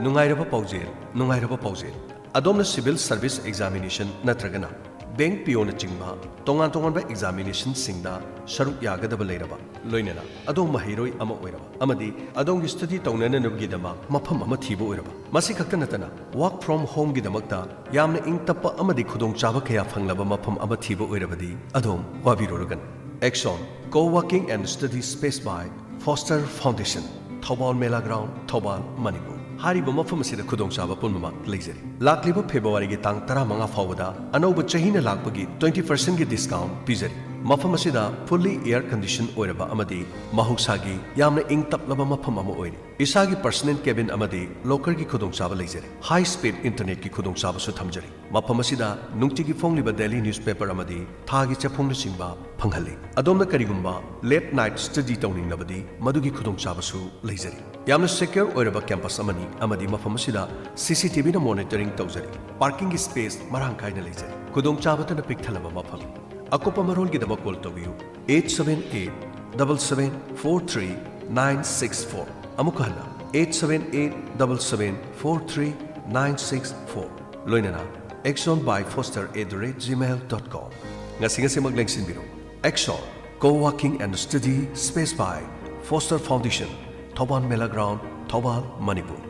ꯅꯨꯡꯉꯥꯏꯔꯕ ꯄꯥꯎꯖꯦꯜ, ꯅꯨꯡꯉꯥꯏꯔꯕ ꯄꯥꯎꯖꯦꯜ꯫ ꯑꯗꯣꯝꯅ civil service examination ꯅꯠꯇ꯭ꯔꯒꯅ bank P O ꯅꯆꯤꯡꯕ ꯇꯣꯉꯥꯟ ꯇꯣꯉꯥꯟꯕ examinationꯁꯤꯡꯗ ꯁꯔꯨꯛ ꯌꯥꯒꯗꯕ ꯂꯩꯔꯕ, ꯂꯣꯏꯅꯅ ꯑꯗꯣꯝ ꯃꯍꯩꯔꯣꯏ ꯑꯃ ꯑꯣꯏꯔꯕ ꯑꯃꯗꯤ ꯑꯗꯣꯝꯒꯤ study ꯇꯧꯅꯅꯕꯒꯤꯗꯃꯛ ꯃꯐꯝ ꯑꯃ ꯊꯤꯕ ꯑꯣꯏꯔꯕ, ꯃꯁꯤ ꯈꯛꯇ ꯅꯠꯇꯅ work from homeꯒꯤꯗꯃꯛꯇ ꯌꯥꯝꯅ ꯏꯪ ꯇꯞꯄ ꯑꯃꯗꯤ ꯈꯨꯗꯣꯡꯆꯥꯕ ꯀꯌꯥ ꯐꯪꯂꯕ ꯃꯐꯝ ꯑꯃ ꯊꯤꯕ ꯑꯣꯏꯔꯕꯗꯤ ꯑꯗꯣꯝ ꯋꯥꯕꯤꯔꯨꯔꯒꯅꯨ꯫ Axion Co-working and Study Space by Foster Foundation, Thoubal ꯃꯦꯂꯥ ꯒ꯭ꯔꯥꯎꯟ, ꯊꯧꯕꯥꯜ, ꯃꯅꯤꯄꯨꯔ꯫ ꯍꯥꯏꯔꯤꯕ ꯃꯐꯝ ꯑꯁꯤꯗ ꯈꯨꯗꯣꯡꯆꯥꯕ ꯄꯨꯝꯅꯃꯛ ꯂꯩꯖꯔꯤ꯫ ꯂꯥꯛꯂꯤꯕ ꯐꯦꯕ꯭ꯔꯨꯋꯥꯔꯤꯒꯤ ꯇꯥꯡ ꯇꯔꯥꯃꯉꯥ ꯐꯥꯎꯕꯗ ꯑꯅꯧꯕ ꯆꯍꯤꯅ ꯂꯥꯛꯄꯒꯤ twenty percentꯒꯤ discount ꯄꯤꯖꯔꯤ꯫ ꯃꯐꯝ ꯑꯁꯤꯗ fully air condition ꯑꯣꯏꯔꯕ ꯑꯃꯗꯤ ꯃꯍꯧꯁꯥꯒꯤ ꯌꯥꯝꯅ ꯏꯪ ꯇꯞꯂꯕ ꯃꯐꯝ ꯑꯃ ꯑꯣꯏꯔꯤ꯫ ꯏꯁꯥꯒꯤ personal cabin ꯑꯃꯗꯤ locker ꯒꯤ ꯈꯨꯗꯣꯡꯆꯥꯕ ꯂꯩꯖꯔꯤ꯫ High speed internet ꯀꯤ ꯈꯨꯗꯣꯡꯆꯥꯕꯁꯨ ꯊꯝꯖꯔꯤ꯫ ꯃꯐꯝ ꯑꯁꯤꯗ ꯅꯨꯡꯇꯤꯒꯤ ꯐꯣꯡꯂꯤꯕ daily newspaper ꯑꯃꯗꯤ ꯊꯥꯒꯤ ꯆꯦꯐꯣꯡꯅꯆꯤꯡꯕ ꯐꯪꯍꯜꯂꯤ꯫ ꯑꯗꯣꯝꯅ ꯀꯔꯤꯒꯨꯝꯕ late night study ꯇꯧꯅꯤꯡꯂꯕꯗꯤ ꯃꯗꯨꯒꯤ ꯈꯨꯗꯣꯡꯆꯥꯕꯁꯨ ꯂꯩꯖꯔꯤ꯫ ꯌꯥꯝꯅ secure ꯑꯣꯏꯔꯕ campus ꯑꯃꯅꯤ ꯑꯃꯗꯤ ꯃꯐꯝ ꯑꯁꯤꯗ C C T V ꯅ monitoring ꯇꯧꯖꯔꯤ꯫ Parking ꯒꯤ space ꯃꯔꯥꯡ ꯀꯥꯏꯅ ꯂꯩꯖꯔꯤ꯫ ꯈꯨꯗꯣꯡꯆꯥꯕꯇꯅ ꯄꯤꯛ ꯊꯜꯂꯕ ꯃꯐꯝ꯫ ꯑꯀꯨꯞꯄ ꯃꯔꯣꯜꯒꯤꯗꯃꯛ call ꯇꯧꯕꯤꯌꯨ eight seven eight double seven four three nine six four꯫ ꯑꯃꯨꯛ ꯍꯟꯅ eight seven eight double seven four three nine six four꯫ ꯂꯣꯏꯅꯅ axon by foster at the rate gmail dot com꯫ ꯉꯁꯤ ꯉꯁꯤꯃꯛ ꯂꯦꯡꯁꯤꯟꯕꯤꯔꯨ꯫ Axon, co-working and study space by Foster Foundation, Thoubal ꯃꯦꯂꯥ ground, Thoubal, Manipur.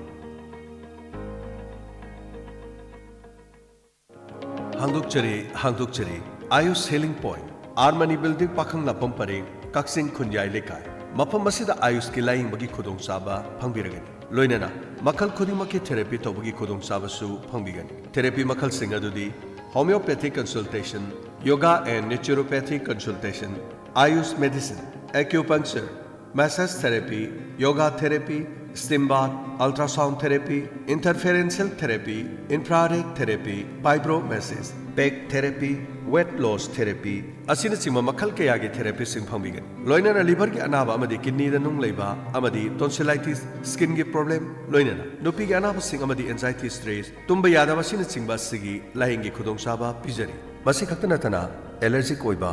ꯍꯥꯡꯗꯣꯛꯆꯔꯤ, ꯍꯥꯡꯗꯣꯛꯆꯔꯤ꯫ Ayush Healing Point, R Mani Building, ꯄꯥꯈꯪ ꯂꯥꯄꯝ ꯄꯔꯦꯡ, ꯀꯛꯆꯤꯡ ꯈꯨꯟꯌꯥꯏ ꯂꯩꯀꯥꯏ꯫ ꯃꯐꯝ ꯑꯁꯤꯗ ꯑꯥꯌꯨꯁꯀꯤ ꯂꯥꯌꯦꯡꯕꯒꯤ ꯈꯨꯗꯣꯡꯆꯥꯕ ꯐꯪꯕꯤꯔꯒꯅꯤ꯫ ꯂꯣꯏꯅꯅ ꯃꯈꯜ ꯈꯨꯗꯤꯡꯃꯛꯀꯤ therapy ꯇꯧꯕꯒꯤ ꯈꯨꯗꯣꯡꯆꯥꯕꯁꯨ ꯐꯪꯕꯤꯒꯅꯤ꯫ Therapy ꯃꯈꯜꯁꯤꯡ ꯑꯗꯨꯗꯤ homeopathic consultation, yoga and naturopathic consultation, Ayush medicine, acupuncture, massage therapy, yoga therapy, steam bath, ultrasound therapy, interferential therapy, infrared therapy, fibromassage, peg therapy, weight loss therapy ꯑꯁꯤꯅꯆꯤꯡꯕ ꯃꯈꯜ ꯀꯌꯥꯒꯤ therapy ꯁꯤꯡ ꯐꯪꯕꯤꯒꯅꯤ꯫ ꯂꯣꯏꯅꯅ liver ꯒꯤ ꯑꯅꯥꯕ ꯑꯃꯗꯤ kidney ꯗ ꯅꯨꯡ ꯂꯩꯕ ꯑꯃꯗꯤ tonsillitis, skin ꯒꯤ problem, ꯂꯣꯏꯅꯅ ꯅꯨꯄꯤꯒꯤ ꯑꯅꯥꯕꯁꯤꯡ ꯑꯃꯗꯤ anxiety, stress, ꯇꯨꯝꯕ ꯌꯥꯗꯕ ꯑꯁꯤꯅꯆꯤꯡꯕ ꯑꯁꯤꯒꯤ ꯂꯥꯌꯦꯡꯒꯤ ꯈꯨꯗꯣꯡꯆꯥꯕ ꯄꯤꯖꯔꯤ꯫ ꯃꯁꯤ ꯈꯛꯇ ꯅꯠꯇꯅ allergic ꯑꯣꯏꯕ,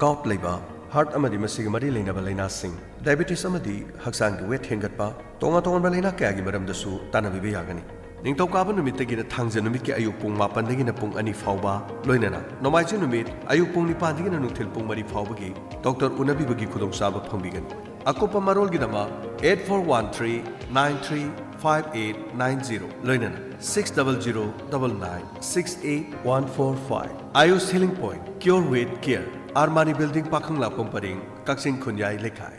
gout ꯂꯩꯕ, heart ꯑꯃꯗꯤ ꯃꯁꯤꯒ ꯃꯔꯤ ꯂꯩꯅꯕ ꯂꯥꯏꯅꯥꯁꯤꯡ, diabetes ꯑꯃꯗꯤ ꯍꯛꯆꯥꯡꯒꯤ weight ꯍꯦꯟꯒꯠꯄ, ꯇꯣꯉꯥꯟ ꯇꯣꯉꯥꯟꯕ ꯂꯥꯏꯅꯥ ꯀꯌꯥꯒꯤ ꯃꯔꯝꯗꯁꯨ ꯇꯥꯟꯅꯕꯤꯕ ꯌꯥꯒꯅꯤ꯫ ꯅꯤꯡꯊꯧꯀꯥꯕ ꯅꯨꯃꯤꯠꯇꯒꯤꯅ ꯊꯥꯡꯖ ꯅꯨꯃꯤꯠꯀꯤ ꯑꯌꯨꯛ ꯄꯨꯡ ꯃꯥꯄꯟꯗꯒꯤꯅ ꯄꯨꯡ ꯑꯅꯤ ꯐꯥꯎꯕ, ꯂꯣꯏꯅꯅ ꯅꯣꯡꯃꯥꯏꯖꯤꯡ ꯅꯨꯃꯤꯠ ꯑꯌꯨꯛ ꯄꯨꯡ ꯅꯤꯄꯥꯟꯗꯒꯤꯅ ꯅꯨꯡꯊꯤꯜ ꯄꯨꯡ ꯃꯔꯤ ꯐꯥꯎꯕꯒꯤ doctor ꯎꯅꯕꯤꯕꯒꯤ ꯈꯨꯗꯣꯡꯆꯥꯕ ꯐꯪꯕꯤꯒꯅꯤ꯫ ꯑꯀꯨꯞꯄ ꯃꯔꯣꯜꯒꯤꯗꯃꯛ eight four one three nine three five eight nine zero, ꯂꯣꯏꯅꯅ six double zero double nine six eight one four five꯫ Ayush Healing Point, cure with care, R Mani Building, ꯄꯥꯈꯪ ꯂꯥꯛꯄꯝ ꯄꯔꯦꯡ, ꯀꯛꯆꯤꯡ ꯈꯨꯟꯌꯥꯏ ꯂꯩꯀꯥꯏ꯫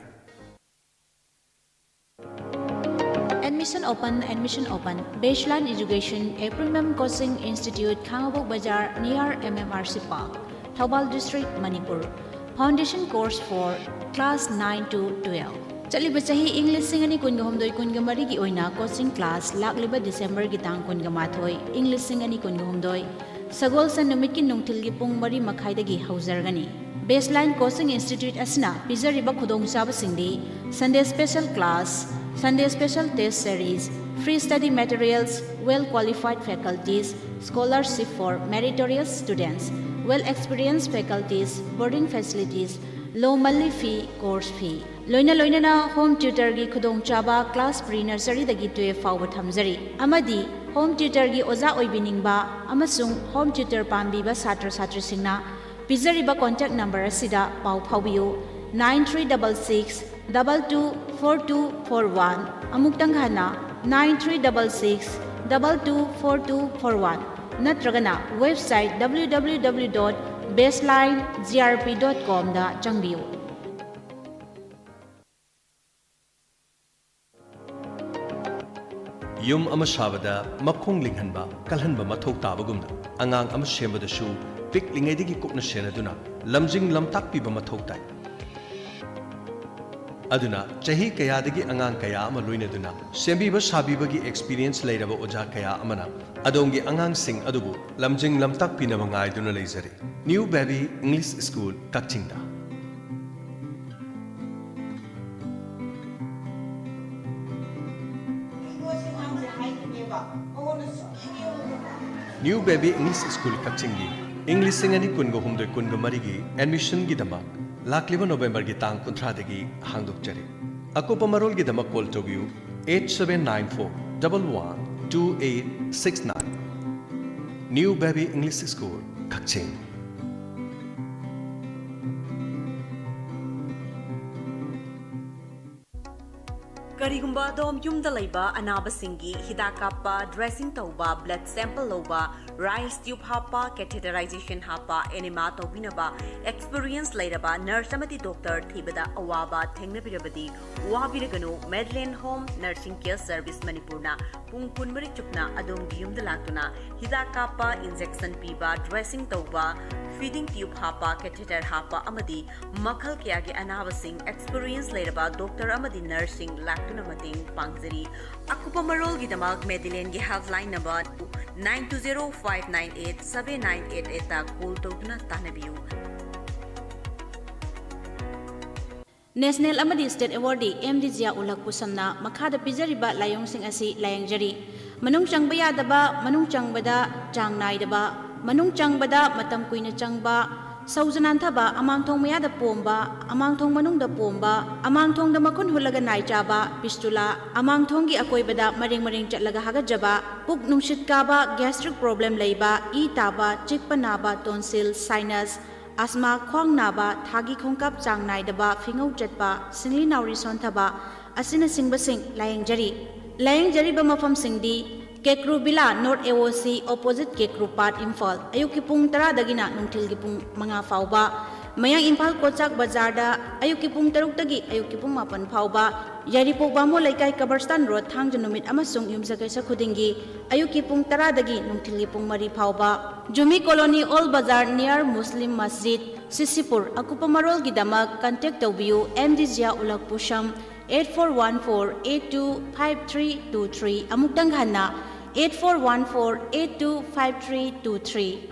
Admission open, admission open. Bachelor in Education, A Premium Coaching Institute, ꯈꯥꯉꯕꯣꯛ ꯕꯖꯥꯔ, near M M R C Park, Thoubal district, Manipur. Foundation Course for Class nine to twelve꯫ ꯆꯠꯂꯤꯕ ꯆꯍꯤ ꯏꯪ ꯂꯤꯁꯤꯡ ꯑꯅꯤ ꯀꯨꯟꯒ ꯍꯨꯝꯗꯣꯏ ꯀꯨꯟꯒ ꯃꯔꯤꯒꯤ ꯑꯣꯏꯅ coaching class ꯂꯥꯛꯂꯤꯕ ꯗꯤꯁꯦꯝꯕꯔꯒꯤ ꯇꯥꯡ ꯀꯨꯟꯒ ꯃꯥꯊꯣꯏ, ꯏꯪ ꯂꯤꯁꯤꯡ ꯑꯅꯤ ꯀꯨꯟꯒ ꯍꯨꯝꯗꯣꯏ, ꯁꯒꯣꯜꯁꯦꯟ ꯅꯨꯃꯤꯠꯀꯤ ꯅꯨꯡꯊꯤꯜꯒꯤ ꯄꯨꯡ ꯃꯔꯤ ꯃꯈꯥꯏꯗꯒꯤ ꯍꯧꯖꯔꯒꯅꯤ꯫ Baseline Coaching Institute ꯑꯁꯤꯅ ꯄꯤꯖꯔꯤꯕ ꯈꯨꯗꯣꯡꯆꯥꯕꯁꯤꯡꯗꯤ Sunday special class, Sunday special test series, free study materials, well qualified faculties, scholarship for meritorious students, well experienced faculties, boarding facilities, low monthly fee, course fee꯫ ꯂꯣꯏꯅ ꯂꯣꯏꯅꯅ home tutorꯒꯤ ꯈꯨꯗꯣꯡꯆꯥꯕ class pre nurseryꯗꯒꯤ twelve ꯐꯥꯎꯕ ꯊꯝꯖꯔꯤ, ꯑꯃꯗꯤ home tutorꯒꯤ ꯑꯣꯖꯥ ꯑꯣꯏꯕꯤꯅꯤꯡꯕ ꯑꯃꯁꯨꯡ home tutor ꯄꯥꯝꯕꯤꯕ ꯁꯥꯇ꯭ꯔ ꯁꯥꯇ꯭ꯔꯤꯁꯤꯡꯅ ꯄꯤꯖꯔꯤꯕ contact number ꯑꯁꯤꯗ ꯄꯥꯎ ꯐꯥꯎꯕꯤꯌꯨ, nine three double six double two four two four one꯫ ꯑꯃꯨꯛꯇꯪ ꯍꯟꯅ, nine three double six double two four two four one꯫ ꯅꯠꯇ꯭ꯔꯒꯅ website W W W dot baseline G R P dot comꯗ ꯆꯪꯕꯤꯌꯨ꯫ ꯌꯨꯝ ꯑꯃ ꯁꯥꯕꯗ ꯃꯈꯣꯡ ꯂꯤꯡꯍꯟꯕ, ꯀꯜꯍꯟꯕ ꯃꯊꯧ ꯇꯥꯕꯒꯨꯝꯅ, ꯑꯉꯥꯡ ꯑꯃ ꯁꯦꯝꯕꯗꯁꯨ ꯄꯤꯛꯂꯤꯉꯩꯗꯒꯤ ꯀꯨꯞꯅ ꯁꯦꯟꯅꯗꯨꯅ, ꯂꯝꯖꯤꯡ ꯂꯝꯇꯥꯛꯄꯤꯕ ꯃꯊꯧ ꯇꯥꯏ꯫ ꯑꯗꯨꯅ, ꯆꯍꯤ ꯀꯌꯥꯗꯒꯤ ꯑꯉꯥꯡ ꯀꯌꯥ ꯑꯃ ꯂꯣꯏꯅꯗꯨꯅ ꯁꯦꯝꯕꯤꯕ ꯁꯥꯕꯤꯕꯒꯤ experience ꯂꯩꯔꯕ ꯑꯣꯖꯥ ꯀꯌꯥ ꯑꯃꯅ ꯑꯗꯣꯝꯒꯤ ꯑꯉꯥꯡꯁꯤꯡ ꯑꯗꯨꯕꯨ ꯂꯝꯖꯤꯡ ꯂꯝꯇꯥꯛꯄꯤꯅꯕ ꯉꯥꯏꯗꯨꯅ ꯂꯩꯖꯔꯤ꯫ New Baby English School, ꯀꯛꯆꯤꯡꯗ꯫ New Baby English School, ꯀꯛꯆꯤꯡꯒꯤ ꯏꯪ ꯂꯤꯁꯤꯡ ꯑꯅꯤ ꯀꯨꯟꯒ ꯍꯨꯝꯗꯣꯏ ꯀꯨꯟꯒ ꯃꯔꯤꯒꯤ admissionꯒꯤꯗꯃꯛ ꯂꯥꯛꯂꯤꯕ ꯅꯣꯕꯦꯝꯕꯔꯒꯤ ꯇꯥꯡ ꯀꯨꯟꯊ꯭ꯔꯥꯗꯒꯤ ꯍꯥꯡꯗꯣꯛꯆꯔꯤ꯫ ꯑꯀꯨꯞꯄ ꯃꯔꯣꯜꯒꯤꯗꯃꯛ call ꯇꯧꯕꯤꯌꯨ, eight seven nine four double one two eight six nine꯫ New Baby English School, ꯀꯛꯆꯤꯡ꯫ ꯀꯔꯤꯒꯨꯝꯕ ꯑꯗꯣꯝ ꯌꯨꯝꯗ ꯂꯩꯕ ꯑꯅꯥꯕꯁꯤꯡꯒꯤ ꯍꯤꯗꯥꯛ ꯀꯥꯞꯄ, dressing ꯇꯧꯕ, blood sample ꯂꯧꯕ, rice tube ꯍꯥꯞꯄ, catheterization ꯍꯥꯞꯄ, enema ꯇꯧꯕꯤꯅꯕ experience ꯂꯩꯔꯕ nurse ꯑꯃꯗꯤ doctor ꯊꯤꯕꯗ ꯑꯋꯥꯕ ꯊꯦꯡꯅꯕꯤꯔꯕꯗꯤ ꯋꯥꯕꯤꯔꯒꯅꯨ꯫ Medland Home Nursing Care Service ꯃꯅꯤꯄꯨꯔꯅ ꯄꯨꯡ ꯀꯨꯟꯃꯔꯤ ꯆꯨꯞꯅ ꯑꯗꯣꯝꯒꯤ ꯌꯨꯝꯗ ꯂꯥꯛꯇꯨꯅ ꯍꯤꯗꯥꯛ ꯀꯥꯞꯄ, injection ꯄꯤꯕ, dressing ꯇꯧꯕ, feeding tube ꯍꯥꯞꯄ, catheter ꯍꯥꯞꯄ ꯑꯃꯗꯤ ꯃꯈꯜ ꯀꯌꯥꯒꯤ ꯑꯅꯥꯕꯁꯤꯡ experience ꯂꯩꯔꯕ doctor ꯑꯃꯗꯤ nurseꯁꯤꯡ ꯂꯥꯛꯇꯨꯅ ꯃꯇꯦꯡ ꯄꯥꯡꯖꯔꯤ꯫ ꯑꯀꯨꯞꯄ ꯃꯔꯣꯜꯒꯤꯗꯃꯛ Medilendꯒꯤ helpline number nine two zero five nine eight seven nine eight eight ꯇ call ꯇꯧꯗꯨꯅ ꯇꯥꯟꯅꯕꯤꯌꯨ꯫ National ꯑꯃꯗꯤ state awardee ꯑꯦꯝ ꯗꯤ ꯖꯤꯌꯥ ꯎꯂꯛ ꯄꯨꯁꯝꯅ ꯃꯈꯥꯗ ꯄꯤꯖꯔꯤꯕ ꯂꯥꯏꯑꯣꯡꯁꯤꯡ ꯑꯁꯤ ꯂꯥꯌꯦꯡꯖꯔꯤ꯫ ꯃꯅꯨꯡ ꯆꯪꯕ ꯌꯥꯗꯕ, ꯃꯅꯨꯡ ꯆꯪꯕꯗ ꯆꯥꯡ ꯅꯥꯏꯗꯕ, ꯃꯅꯨꯡ ꯆꯪꯕꯗ ꯃꯇꯝ ꯀꯨꯏꯅ ꯆꯪꯕ, ꯁꯧꯖ ꯅꯥꯟꯊꯕ, ꯑꯃꯥꯡꯊꯣꯡ ꯃꯌꯥꯗ ꯄꯣꯝꯕ, ꯑꯃꯥꯡꯊꯣꯡ ꯃꯅꯨꯡꯗ ꯄꯣꯝꯕ, ꯑꯃꯥꯡꯊꯣꯡꯗ ꯃꯈꯨꯟ ꯍꯨꯠꯂꯒ ꯅꯥꯏ ꯆꯥꯕ, fistula, ꯑꯃꯥꯡꯊꯣꯡꯒꯤ ꯑꯀꯣꯏꯕꯗ ꯃꯔꯦꯡ ꯃꯔꯦꯡ ꯆꯠꯂꯒ ꯍꯥꯒꯠꯆꯕ, ꯄꯨꯛ ꯅꯨꯡꯁꯤꯠ ꯀꯥꯕ, gastric problem ꯂꯩꯕ, ꯏ ꯇꯥꯕ, ꯆꯤꯛꯄ ꯅꯥꯕ, tonsil, sinus, asthma, ꯈ꯭ꯋꯥꯡ ꯅꯥꯕ, ꯊꯥꯒꯤ ꯈꯣꯡꯀꯥꯞ ꯆꯥꯡ ꯅꯥꯏꯗꯕ, ꯐꯤꯉꯧ ꯆꯠꯄ, ꯁꯤꯡꯂꯤ ꯅꯥꯎꯔꯤ ꯁꯣꯟꯊꯕ ꯑꯁꯤꯅꯆꯤꯡꯕꯁꯤꯡ ꯂꯥꯌꯦꯡꯖꯔꯤ꯫ ꯂꯥꯌꯦꯡꯖꯔꯤꯕ ꯃꯐꯝꯁꯤꯡꯗꯤ ꯀꯦꯀ꯭ꯔꯨ ꯕꯤꯂꯥ, North A O C, opposite ꯀꯦꯀ꯭ꯔꯨ ꯄꯥꯠ, ꯏꯝꯐꯥꯜ꯫ ꯑꯌꯨꯛꯀꯤ ꯄꯨꯡ ꯇꯔꯥꯗꯒꯤꯅ ꯅꯨꯡꯊꯤꯜꯒꯤ ꯄꯨꯡ ꯃꯉꯥ ꯐꯥꯎꯕ꯫ ꯃꯌꯥꯡ ꯏꯝꯐꯥꯜ ꯀꯣꯆꯥꯛ ꯕꯖꯥꯔꯗ ꯑꯌꯨꯛꯀꯤ ꯄꯨꯡ ꯇꯔꯨꯛꯇꯒꯤ ꯑꯌꯨꯛꯀꯤ ꯄꯨꯡ ꯃꯥꯄꯟ ꯐꯥꯎꯕ꯫ ꯌꯥꯏꯔꯤꯄꯣꯛ ꯕꯥꯃꯣꯟ ꯂꯩꯀꯥꯏ ꯀꯕꯔꯁꯇꯥꯟ ꯔꯣꯗ, ꯊꯥꯡꯖ ꯅꯨꯃꯤꯠ ꯑꯃꯁꯨꯡ ꯌꯨꯝꯁꯀꯩꯁ ꯈꯨꯗꯤꯡꯒꯤ ꯑꯌꯨꯛꯀꯤ ꯄꯨꯡ ꯇꯔꯥꯗꯒꯤ ꯅꯨꯡꯊꯤꯜꯒꯤ ꯄꯨꯡ ꯃꯔꯤ ꯐꯥꯎꯕ꯫ ꯖꯨꯃꯤ ꯀꯣꯂꯣꯅꯤ, ꯑꯣꯜ ꯕꯖꯥꯔ, near ꯃꯨꯁꯂꯤꯝ ꯃꯁꯖꯤꯗ, ꯁꯤꯁꯤꯄꯨꯔ꯫ ꯑꯀꯨꯞꯄ ꯃꯔꯣꯜꯒꯤꯗꯃꯛ contact ꯇꯧꯕꯤꯌꯨ ꯑꯦꯝ ꯗꯤ ꯖꯤꯌꯥ ꯎꯂꯛ ꯄꯨꯁꯝ, eight four one four eight two five three two three꯫ ꯑꯃꯨꯛꯇꯪ ꯍꯟꯅ, eight four one four eight two five three two three꯫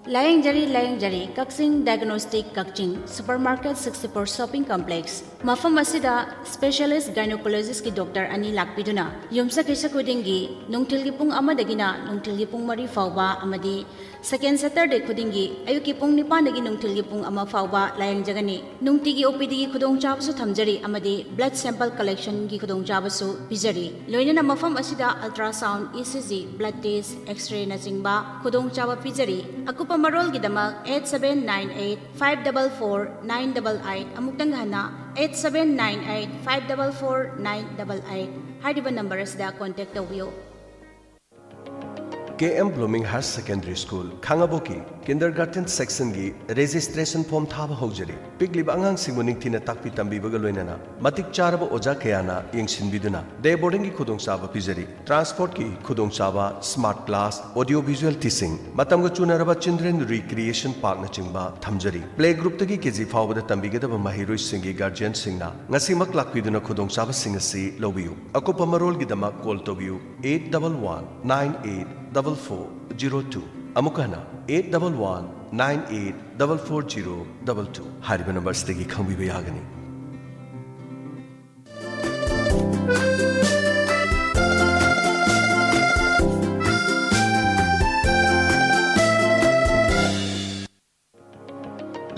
ꯂꯥꯌꯦꯡꯖꯔꯤ, ꯂꯥꯌꯦꯡꯖꯔꯤ꯫ ꯀꯛꯆꯤꯡ Diagnostic, ꯀꯛꯆꯤꯡ Supermarket, sixty four Shopping Complex꯫ ꯃꯐꯝ ꯑꯁꯤꯗ specialist gynecologistꯀꯤ doctor ꯑꯅꯤ ꯂꯥꯛꯄꯤꯗꯨꯅ ꯌꯨꯝꯁꯀꯩꯁ ꯈꯨꯗꯤꯡꯒꯤ ꯅꯨꯡꯊꯤꯜꯒꯤ ꯄꯨꯡ ꯑꯃꯗꯒꯤꯅ ꯅꯨꯡꯊꯤꯜꯒꯤ ꯄꯨꯡ ꯃꯔꯤ ꯐꯥꯎꯕ ꯑꯃꯗꯤ second Saturday ꯈꯨꯗꯤꯡꯒꯤ ꯑꯌꯨꯛꯀꯤ ꯄꯨꯡ ꯅꯤꯄꯥꯟꯗꯒꯤ ꯅꯨꯡꯊꯤꯜꯒꯤ ꯄꯨꯡ ꯑꯃ ꯐꯥꯎꯕ ꯂꯥꯌꯦꯡꯖꯒꯅꯤ꯫ ꯅꯨꯡꯇꯤꯒꯤ OPDꯒꯤ ꯈꯨꯗꯣꯡꯆꯥꯕꯁꯨ ꯊꯝꯖꯔꯤ ꯑꯃꯗꯤ blood sample collectionꯒꯤ ꯈꯨꯗꯣꯡꯆꯥꯕꯁꯨ ꯄꯤꯖꯔꯤ꯫ ꯂꯣꯏꯅꯅ ꯃꯐꯝ ꯑꯁꯤꯗ ultrasound, ECG, blood test, X-rayꯅꯆꯤꯡꯕ ꯈꯨꯗꯣꯡꯆꯥꯕ ꯄꯤꯖꯔꯤ꯫ ꯑꯀꯨꯞꯄ ꯃꯔꯣꯜꯒꯤꯗꯃꯛ eight seven nine eight five double four nine double eight, ꯑꯃꯨꯛꯇꯪ ꯍꯟꯅ, eight seven nine eight five double four nine double eight ꯍꯥꯏꯔꯤꯕ number ꯑꯁꯤꯗ contact ꯇꯧꯕꯤꯌꯨ꯫ K M blooming higher secondary school, ꯈꯥꯉꯕꯣꯛꯀꯤ kindergarten ꯁꯦꯛꯁꯟꯒꯤ registration form ꯊꯥꯕ ꯍꯧꯖꯔꯤ꯫ ꯄꯤꯛꯂꯤꯕ ꯑꯉꯥꯡꯁꯤꯡꯕꯨ ꯅꯤꯡꯊꯤꯅ ꯇꯥꯛꯄꯤ ꯇꯝꯕꯤꯕꯒ ꯂꯣꯏꯅꯅ ꯃꯇꯤꯛ ꯆꯥꯔꯕ ꯑꯣꯖꯥ ꯀꯌꯥꯅ ꯌꯦꯡꯁꯤꯟꯕꯤꯗꯨꯅ ꯗꯦ ꯕꯣꯔꯗꯤꯡꯒꯤ ꯈꯨꯗꯣꯡꯆꯥꯕ ꯄꯤꯖꯔꯤ꯫ ꯇ꯭ꯔꯥꯟꯁꯄꯣꯔꯠꯀꯤ ꯈꯨꯗꯣꯡꯆꯥꯕ, smart class, audio visual teaching, ꯃꯇꯝꯒ ꯆꯨꯅꯔꯕ ꯆꯤꯜꯗ꯭ꯔꯦꯟ ꯔꯤꯀ꯭ꯔꯤꯌꯦꯁꯟ ꯄꯥꯔꯛꯅꯆꯤꯡꯕ ꯊꯝꯖꯔꯤ꯫ ꯄ꯭ꯂꯦ ꯒ꯭ꯔꯨꯞꯇꯒꯤ ꯀꯦ ꯖꯤ ꯐꯥꯎꯕꯗ ꯇꯝꯕꯤꯒꯗꯕ ꯃꯍꯩꯔꯣꯏꯁꯤꯡꯒꯤ ꯒꯥꯔꯖꯤꯌꯟꯁꯤꯡꯅ ꯉꯁꯤꯃꯛ ꯂꯥꯛꯄꯤꯗꯨꯅ ꯈꯨꯗꯣꯡꯆꯥꯕꯁꯤꯡ ꯑꯁꯤ ꯂꯧꯕꯤꯌꯨ꯫ ꯑꯀꯨꯞꯄ ꯃꯔꯣꯜꯒꯤꯗꯃꯛ ꯀꯣꯜ ꯇꯧꯕꯤꯌꯨ, eight double one nine eight double four zero two꯫ ꯑꯃꯨꯛ ꯍꯟꯅ, eight double one nine eight double four zero double two꯫ ꯍꯥꯏꯔꯤꯕ ꯅꯝꯕꯔꯁꯤꯗꯒꯤ ꯈꯪꯕꯤꯕ ꯌꯥꯒꯅꯤ꯫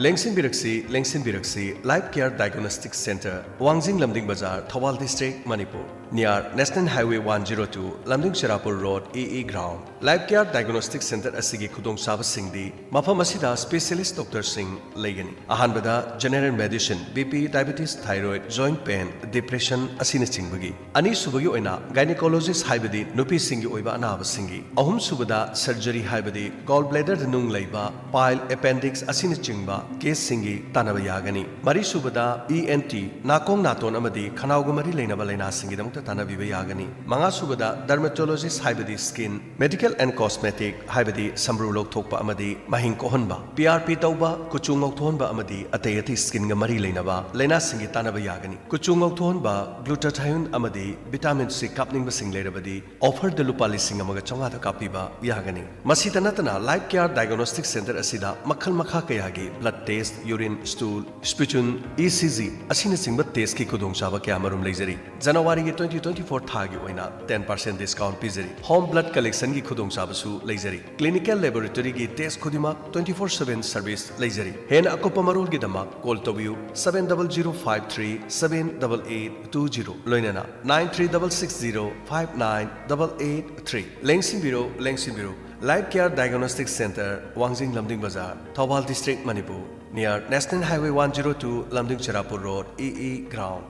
ꯂꯦꯡꯁꯤꯟꯕꯤꯔꯛꯁꯤ, ꯂꯦꯡꯁꯤꯟꯕꯤꯔꯛꯁꯤ, life care diagnostic centre, Wangjing Lamding ꯕꯖꯥꯔ, Thoubal district, Manipur, near National Highway one zero two, Lamding Chirapur road, E E ground. Life care diagnostic centre ꯑꯁꯤꯒꯤ ꯈꯨꯗꯣꯡꯆꯥꯕꯁꯤꯡꯗꯤ ꯃꯐꯝ ꯑꯁꯤꯗ ꯁ꯭ꯄꯦꯁꯤꯌꯦꯂꯤꯁ꯭ꯠ ꯗꯣꯛꯇꯔꯁꯤꯡ ꯂꯩꯒꯅꯤ꯫ ꯑꯍꯥꯟꯕꯗ general medicine, B P, diabetes, thyroid, joint pain, depression ꯑꯁꯤꯅꯆꯤꯡꯕꯒꯤ꯫ ꯑꯅꯤꯁꯨꯕꯒꯤ ꯑꯣꯏꯅ ꯒꯥꯏꯅꯤꯀꯣꯂꯣꯖꯤꯁ꯭ꯠ ꯍꯥꯏꯕꯗꯤ ꯅꯨꯄꯤꯁꯤꯡꯒꯤ ꯑꯣꯏꯕ ꯑꯅꯥꯕꯁꯤꯡꯒꯤ꯫ ꯑꯍꯨꯝꯁꯨꯕꯗ ꯁꯔꯖꯔꯤ ꯍꯥꯏꯕꯗꯤ ꯒꯣꯜ ꯕ꯭ꯂꯦꯗꯔꯗ ꯅꯨꯡ ꯂꯩꯕ, ꯄꯥꯏꯜ, ꯑꯦꯄꯦꯟꯗꯤꯛꯁ ꯑꯁꯤꯅꯆꯤꯡꯕ ꯀꯦꯁꯁꯤꯡꯒꯤ ꯇꯥꯟꯅꯕ ꯌꯥꯒꯅꯤ꯫ ꯃꯔꯤꯁꯨꯕꯗ ꯏ ꯑꯦꯟ ꯇꯤ, ꯅꯥꯀꯣꯡ ꯅꯥꯇꯣꯟ ꯑꯃꯗꯤ ꯈꯅꯥꯎꯒ ꯃꯔꯤ ꯂꯩꯅꯕ ꯂꯥꯏꯅꯥꯁꯤꯡꯒꯤꯗꯃꯛꯇ ꯇꯥꯟꯅꯕꯤꯕ ꯌꯥꯒꯅꯤ꯫ ꯃꯉꯥꯁꯨꯕꯗ ꯗꯔꯃꯦꯇꯣꯂꯣꯖꯤꯁ꯭ꯠ ꯍꯥꯏꯕꯗꯤ ꯁ꯭ꯀꯤꯟ, ꯃꯦꯗꯤꯀꯦꯜ ꯑꯦꯟ ꯀꯣꯁꯃꯦꯇꯤꯛ ꯍꯥꯏꯕꯗꯤ ꯁꯝꯕ꯭ꯔꯨ ꯂꯧꯊꯣꯛꯄ ꯑꯃꯗꯤ ꯃꯍꯤꯡ ꯀꯣꯛꯍꯟꯕ, ꯄꯤ ꯑꯥꯔ ꯄꯤ ꯇꯧꯕ, ꯀꯨꯆꯨ ꯉꯧꯊꯣꯛꯍꯟꯕ ꯑꯃꯗꯤ ꯑꯇꯩ ꯑꯇꯩ ꯁ꯭ꯀꯤꯟꯒ ꯃꯔꯤ ꯂꯩꯅꯕ ꯂꯥꯏꯅꯥꯁꯤꯡꯒꯤ ꯇꯥꯟꯅꯕ ꯌꯥꯒꯅꯤ꯫ ꯀꯨꯆꯨ ꯉꯧꯊꯣꯛꯍꯟꯕ, ꯒ꯭ꯂꯨꯇꯥꯊꯥꯏꯌꯣꯟ ꯑꯃꯗꯤ ꯚꯤꯇꯥꯃꯤꯟ ꯁꯤ ꯀꯥꯞꯅꯤꯡꯕꯁꯤꯡ ꯂꯩꯔꯕꯗꯤ ꯑꯣꯐꯔꯗ ꯂꯨꯄꯥ ꯂꯤꯁꯤꯡ ꯑꯃꯒ ꯆꯥꯝꯃꯉꯥꯗ ꯀꯥꯞꯄꯤꯕ ꯌꯥꯒꯅꯤ꯫ ꯃꯁꯤꯇ ꯅꯠꯇꯅ ꯂꯥꯏꯐ ꯀꯦꯌꯔ ꯗꯥꯏꯒꯅꯣꯁꯇꯤꯛ ꯁꯦꯟꯇꯔ ꯑꯁꯤꯗ ꯃꯈꯜ ꯃꯈꯥ ꯀꯌꯥꯒꯤ blood test, urine, stool, ꯁ꯭ꯄꯤꯆꯨꯟ, E C G ꯑꯁꯤꯅꯆꯤꯡꯕ ꯇꯦꯁ꯭ꯠꯀꯤ ꯈꯨꯗꯣꯡꯆꯥꯕ ꯀꯌꯥꯃꯔꯨꯝ ꯂꯩꯖꯔꯤ꯫ ꯖꯅꯋꯥꯔꯤꯒꯤ twenty twenty-four ꯊꯥꯒꯤ ꯑꯣꯏꯅ ten percent discount ꯄꯤꯖꯔꯤ꯫ ꯍꯣꯝ ꯕ꯭ꯂꯗ ꯀꯂꯦꯛꯁꯟꯒꯤ ꯈꯨꯗꯣꯡꯆꯥꯕꯁꯨ ꯂꯩꯖꯔꯤ꯫ ꯀ꯭ꯂꯤꯅꯤꯀꯦꯜ ꯂꯦꯕꯣꯔꯦꯇꯣꯔꯤꯒꯤ ꯇꯦꯁ꯭ꯠ ꯈꯨꯗꯤꯡꯃꯛ twenty four seven service ꯂꯩꯖꯔꯤ꯫ ꯍꯦꯟꯅ ꯑꯀꯨꯞꯄ ꯃꯔꯣꯜꯒꯤꯗꯃꯛ ꯀꯣꯜ ꯇꯧꯕꯤꯌꯨ, seven double zero five three seven double eight two zero, ꯂꯣꯏꯅꯅ nine three double six zero five nine double eight three꯫ ꯂꯦꯡꯁꯤꯟꯕꯤꯔꯣ, ꯂꯦꯡꯁꯤꯟꯕꯤꯔꯣ꯫ Life care diagnostic centre, Wangjing Lamding ꯕꯖꯥꯔ, Thoubal district, Manipur, near National Highway one zero two, Lamding Chirapur road, E E ground.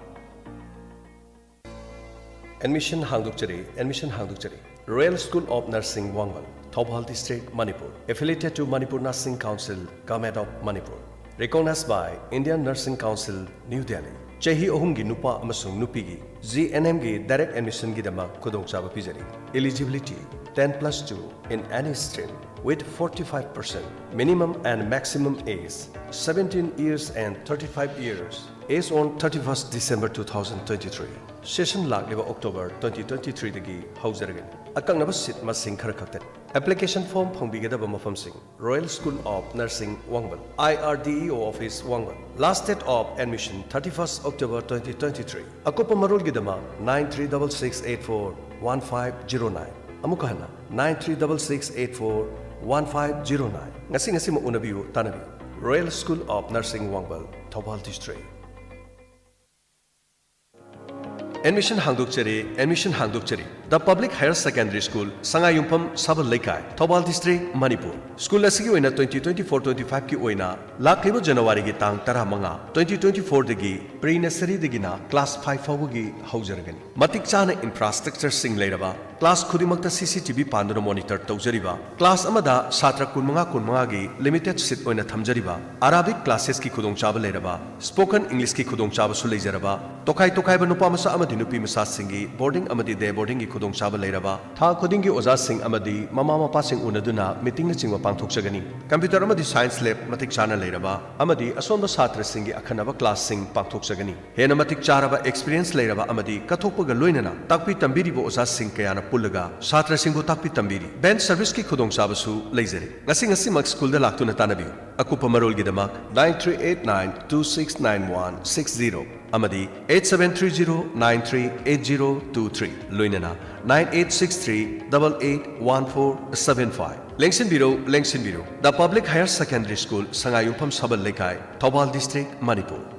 Admission ꯍꯥꯡꯗꯣꯛꯆꯔꯤ, admission ꯍꯥꯡꯗꯣꯛꯆꯔꯤ꯫ Royal School of Nursing, Wangbal, Thoubal District, Manipur, affiliated to Manipur Nursing Council, Government of Manipur, recognized by Indian Nursing Council, New Delhi꯫ ꯆꯍꯤ ꯑꯍꯨꯝꯒꯤ ꯅꯨꯄꯥ ꯑꯃꯁꯨꯡ ꯅꯨꯄꯤꯒꯤ G N M ꯒꯤ direct admission ꯒꯤꯗꯃꯛ ꯈꯨꯗꯣꯡꯆꯥꯕ ꯄꯤꯖꯔꯤ꯫ Eligibility: ten plus two in any stream with forty-five percent. Minimum and maximum age: seventeen years and thirty-five years. Age on thirty-first December two thousand twenty-three. Session ꯂꯥꯛꯂꯤꯕ October twenty twenty-three ꯗꯒꯤ ꯍꯧꯖꯔꯒꯅꯤ꯫ ꯑꯀꯛꯅꯕ seat ꯃꯁꯤꯡ ꯈꯔ ꯈꯛꯇꯅꯤ꯫ Application form ꯐꯪꯕꯤꯒꯗꯕ ꯃꯐꯝꯁꯤꯡ: Royal School of Nursing, ꯋꯥꯡꯕꯜ, I R D E O office, ꯋꯥꯡꯕꯜ꯫ Last date of admission: thirty-first October twenty twenty-three꯫ ꯑꯀꯨꯞꯄ ꯃꯔꯣꯜꯒꯤꯗꯃꯛ nine three double six eight four one five zero nine꯫ ꯑꯃꯨꯛ ꯍꯟꯅ, nine three double six eight four one five zero nine꯫ ꯉꯁꯤ ꯉꯁꯤꯃꯛ ꯎꯅꯕꯤꯌꯨ, ꯇꯥꯟꯅꯕꯤꯌꯨ꯫ Royal School of Nursing, Wangbal, Thoubal District꯫ Admission ꯍꯥꯡꯗꯣꯛꯆꯔꯤ, admission ꯍꯥꯡꯗꯣꯛꯆꯔꯤ꯫ The Public Higher Secondary School, ꯁꯉꯥꯏꯌꯨꯝꯐꯝ ꯁꯥꯕꯜ ꯂꯩꯀꯥꯏ, Thoubal District, Manipur. School ꯑꯁꯤꯒꯤ ꯑꯣꯏꯅ twenty twenty-four twenty-five ꯀꯤ ꯑꯣꯏꯅ ꯂꯥꯛꯂꯤꯕ January ꯒꯤ ꯇꯥꯡ ꯇꯔꯥꯃꯉꯥ, twenty twenty-four ꯗꯒꯤ pre nursery ꯗꯒꯤꯅ class five ꯐꯥꯎꯕꯒꯤ ꯍꯧꯖꯔꯒꯅꯤ꯫ ꯃꯇꯤꯛ ꯆꯥꯅ infrastructure ꯁꯤꯡ ꯂꯩꯔꯕ, class ꯈꯨꯗꯤꯡꯃꯛꯇ C C T V ꯄꯥꯟꯗꯨꯅ monitor ꯇꯧꯖꯔꯤꯕ, class ꯑꯃꯗ ꯁꯥꯇ꯭ꯔ ꯀꯨꯟꯃꯉꯥ ꯀꯨꯟꯃꯉꯥꯒꯤ limited seat ꯑꯣꯏꯅ ꯊꯝꯖꯔꯤꯕ, Arabic classes ꯀꯤ ꯈꯨꯗꯣꯡꯆꯥꯕ ꯂꯩꯔꯕ, spoken English ꯀꯤ ꯈꯨꯗꯣꯡꯆꯥꯕꯁꯨ ꯂꯩꯖꯔꯕ, ꯇꯣꯈꯥꯏ ꯇꯣꯈꯥꯏꯕ ꯅꯨꯄꯥ ꯃꯆꯥ ꯑꯃꯗꯤ ꯅꯨꯄꯤ ꯃꯆꯥꯁꯤꯡꯒꯤ boarding ꯑꯃꯗꯤ day boarding ꯒꯤ ꯈꯨꯗꯣꯡꯆꯥꯕ ꯂꯩꯔꯕ, ꯊꯥ ꯈꯨꯗꯤꯡꯒꯤ ꯑꯣꯖꯥꯁꯤꯡ ꯑꯃꯗꯤ ꯃꯃꯥ ꯃꯄꯥꯁꯤꯡ ꯎꯅꯗꯨꯅ meeting ꯅꯆꯤꯡꯕ ꯄꯥꯡꯊꯣꯛꯆꯒꯅꯤ꯫ Computer ꯑꯃꯗꯤ science lab ꯃꯇꯤꯛ ꯆꯥꯅ ꯂꯩꯔꯕ ꯑꯃꯗꯤ ꯑꯁꯣꯟꯕ ꯁꯥꯇ꯭ꯔꯁꯤꯡꯒꯤ ꯑꯈꯟꯅꯕ class ꯁꯤꯡ ꯄꯥꯡꯊꯣꯛꯆꯒꯅꯤ꯫ ꯍꯦꯟꯅ ꯃꯇꯤꯛ ꯆꯥꯔꯕ experience ꯂꯩꯔꯕ ꯑꯃꯗꯤ ꯀꯠꯊꯣꯛꯄꯒ ꯂꯣꯏꯅꯅ ꯇꯥꯛꯄꯤ ꯇꯝꯕꯤꯔꯤꯕ ꯑꯣꯖꯥꯁꯤꯡ ꯀꯌꯥꯅ ꯄꯨꯜꯂꯒ ꯁꯥꯇ꯭ꯔꯁꯤꯡꯕꯨ ꯇꯥꯛꯄꯤ ꯇꯝꯕꯤꯔꯤ꯫ Bench service ꯀꯤ ꯈꯨꯗꯣꯡꯆꯥꯕꯁꯨ ꯂꯩꯖꯔꯤ꯫ ꯉꯁꯤ ꯉꯁꯤꯃꯛ school ꯗ ꯂꯥꯛꯇꯨꯅ ꯇꯥꯟꯅꯕꯤꯌꯨ꯫ ꯑꯀꯨꯞꯄ ꯃꯔꯣꯜꯒꯤꯗꯃꯛ nine three eight nine two six nine one six zero ꯑꯃꯗꯤ eight seven three zero nine three eight zero two three, ꯂꯣꯏꯅꯅ nine eight six three double eight one four seven five꯫ ꯂꯦꯡꯁꯤꯟꯕꯤꯔꯧ, ꯂꯦꯡꯁꯤꯟꯕꯤꯔꯧ꯫ The Public Higher Secondary School, ꯁꯉꯥꯏꯌꯨꯝꯐꯝ ꯁꯥꯕꯜ ꯂꯩꯀꯥꯏ, Thoubal District, Manipur.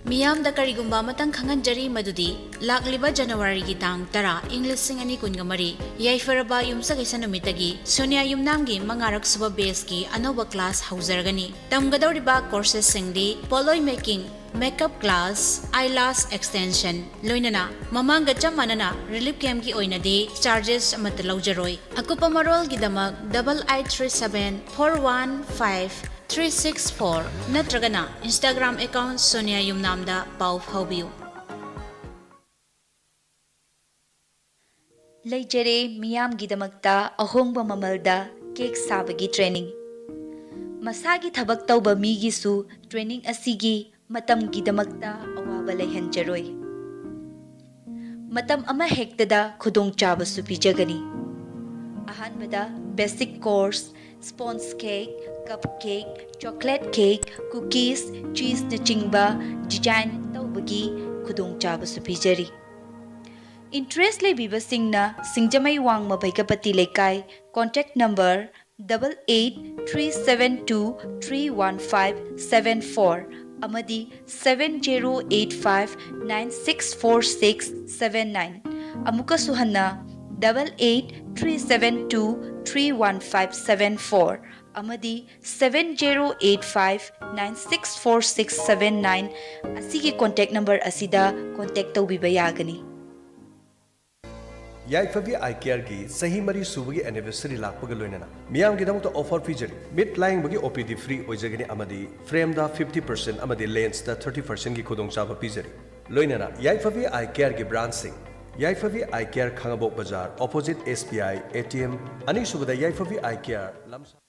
ꯃꯤꯌꯥꯝꯗ ꯀꯔꯤꯒꯨꯝꯕ ꯑꯃꯇꯪ ꯈꯪꯍꯟꯖꯔꯤ, ꯃꯗꯨꯗꯤ ꯂꯥꯛꯂꯤꯕ January ꯒꯤ ꯇꯥꯡ ꯇꯔꯥ, ꯏꯪ ꯂꯤꯁꯤꯡ ꯑꯅꯤ ꯀꯨꯟꯒ ꯃꯔꯤ, ꯌꯥꯏꯐꯔꯕ ꯌꯨꯝꯁꯀꯩꯁ ꯅꯨꯃꯤꯠꯇꯒꯤ ꯁꯣꯅꯤꯌꯥ ꯌꯨꯝꯅꯥꯝꯒꯤ ꯃꯉꯥꯔꯛ ꯁꯨꯕ batch ꯀꯤ ꯑꯅꯧꯕ class ꯍꯧꯖꯔꯒꯅꯤ꯫ ꯇꯝꯒꯗꯧꯔꯤꯕ courses ꯁꯤꯡꯗꯤ ꯄꯣꯠꯂꯣꯏ making, Makeup class, eyelash extension, ꯂꯣꯏꯅꯅ ꯃꯃꯥꯡꯒ ꯆꯞ ꯃꯥꯟꯅꯅ ꯔꯤꯂꯤꯐ ꯀꯦꯝꯞꯀꯤ ꯑꯣꯏꯅꯗꯤ ꯆꯥꯔꯖꯦꯁ ꯑꯃꯠꯇ ꯂꯧꯖꯔꯣꯏ꯫ ꯑꯀꯨꯞꯄ ꯃꯔꯣꯜꯒꯤꯗꯃꯛ double eight three seven four one five three six four ꯅꯠꯇ꯭ꯔꯒꯅ Instagram account Sonia Yumnamꯗ ꯄꯥꯎ ꯐꯥꯎꯕꯤꯌꯨ꯫ ꯂꯩꯖꯔꯦ ꯃꯤꯌꯥꯝꯒꯤꯗꯃꯛꯇ ꯑꯍꯣꯡꯕ ꯃꯃꯜꯗ ꯀꯦꯛ ꯁꯥꯕꯒꯤ ꯇ꯭ꯔꯦꯅꯤꯡ꯫ ꯃꯁꯥꯒꯤ ꯊꯕꯛ ꯇꯧꯕ ꯃꯤꯒꯤꯁꯨ ꯇ꯭ꯔꯦꯅꯤꯡ ꯑꯁꯤꯒꯤ ꯃꯇꯝꯒꯤꯗꯃꯛꯇ ꯑꯋꯥꯕ ꯂꯩꯍꯟꯖꯔꯣꯏ꯫ ꯃꯇꯝ ꯑꯃꯍꯦꯛꯇꯗ ꯈꯨꯗꯣꯡꯆꯥꯕꯁꯨ ꯄꯤꯖꯒꯅꯤ꯫ ꯑꯍꯥꯟꯕꯗ basic course, sponge cake, cup cake, chocolate cake, cookies, cheeseꯅꯆꯤꯡꯕ design ꯇꯧꯕꯒꯤ ꯈꯨꯗꯣꯡꯆꯥꯕꯁꯨ ꯄꯤꯖꯔꯤ꯫ Interest ꯂꯩꯕꯤꯕꯁꯤꯡꯅ ꯁꯤꯡꯖꯃꯩ ꯋꯥꯡꯃ ꯕꯩꯒꯄꯇꯤ ꯂꯩꯀꯥꯏ, contact number double eight three seven two three one five seven four ꯑꯃꯗꯤ seven zero eight five nine six four six seven nine, ꯑꯃꯨꯛꯀꯁꯨ ꯍꯟꯅ double eight three seven two three one five seven four ꯑꯃꯗꯤ seven zero eight five nine six four six seven nine ꯑꯁꯤꯒꯤ contact number ꯑꯁꯤꯗ contact ꯇꯧꯕꯤꯕ ꯌꯥꯒꯅꯤ꯫ ꯌꯥꯏꯐꯕꯤ ꯑꯥꯏ ꯀꯦꯌꯔꯒꯤ ꯆꯍꯤ ꯃꯔꯤ ꯁꯨꯕꯒꯤ anniversary ꯂꯥꯛꯄꯒ ꯂꯣꯏꯅꯅ ꯃꯤꯌꯥꯝꯒꯤꯗꯃꯛꯇ offer ꯄꯤꯖꯔꯤ꯫ ꯃꯤꯠ ꯂꯥꯌꯦꯡꯕꯒꯤ O P D free ꯑꯣꯏꯖꯒꯅꯤ ꯑꯃꯗꯤ frameꯗ fifty percent ꯑꯃꯗꯤ lensꯇ thirty percentꯒꯤ ꯈꯨꯗꯣꯡꯆꯥꯕ ꯄꯤꯖꯔꯤ꯫ ꯂꯣꯏꯅꯅ ꯌꯥꯏꯐꯕꯤ ꯑꯥꯏ ꯀꯦꯌꯔꯒꯤ branchꯁꯤꯡ: ꯌꯥꯏꯐꯕꯤ ꯑꯥꯏ ꯀꯦꯌꯔ, ꯈꯥꯉꯕꯣꯛ ꯕꯖꯥꯔ, opposite S B I A T M, ꯑꯅꯤꯁꯨꯕꯗ ꯌꯥꯏꯐꯕꯤ ꯑꯥꯏ ꯀꯦꯌꯔ, ꯂꯝꯁꯥ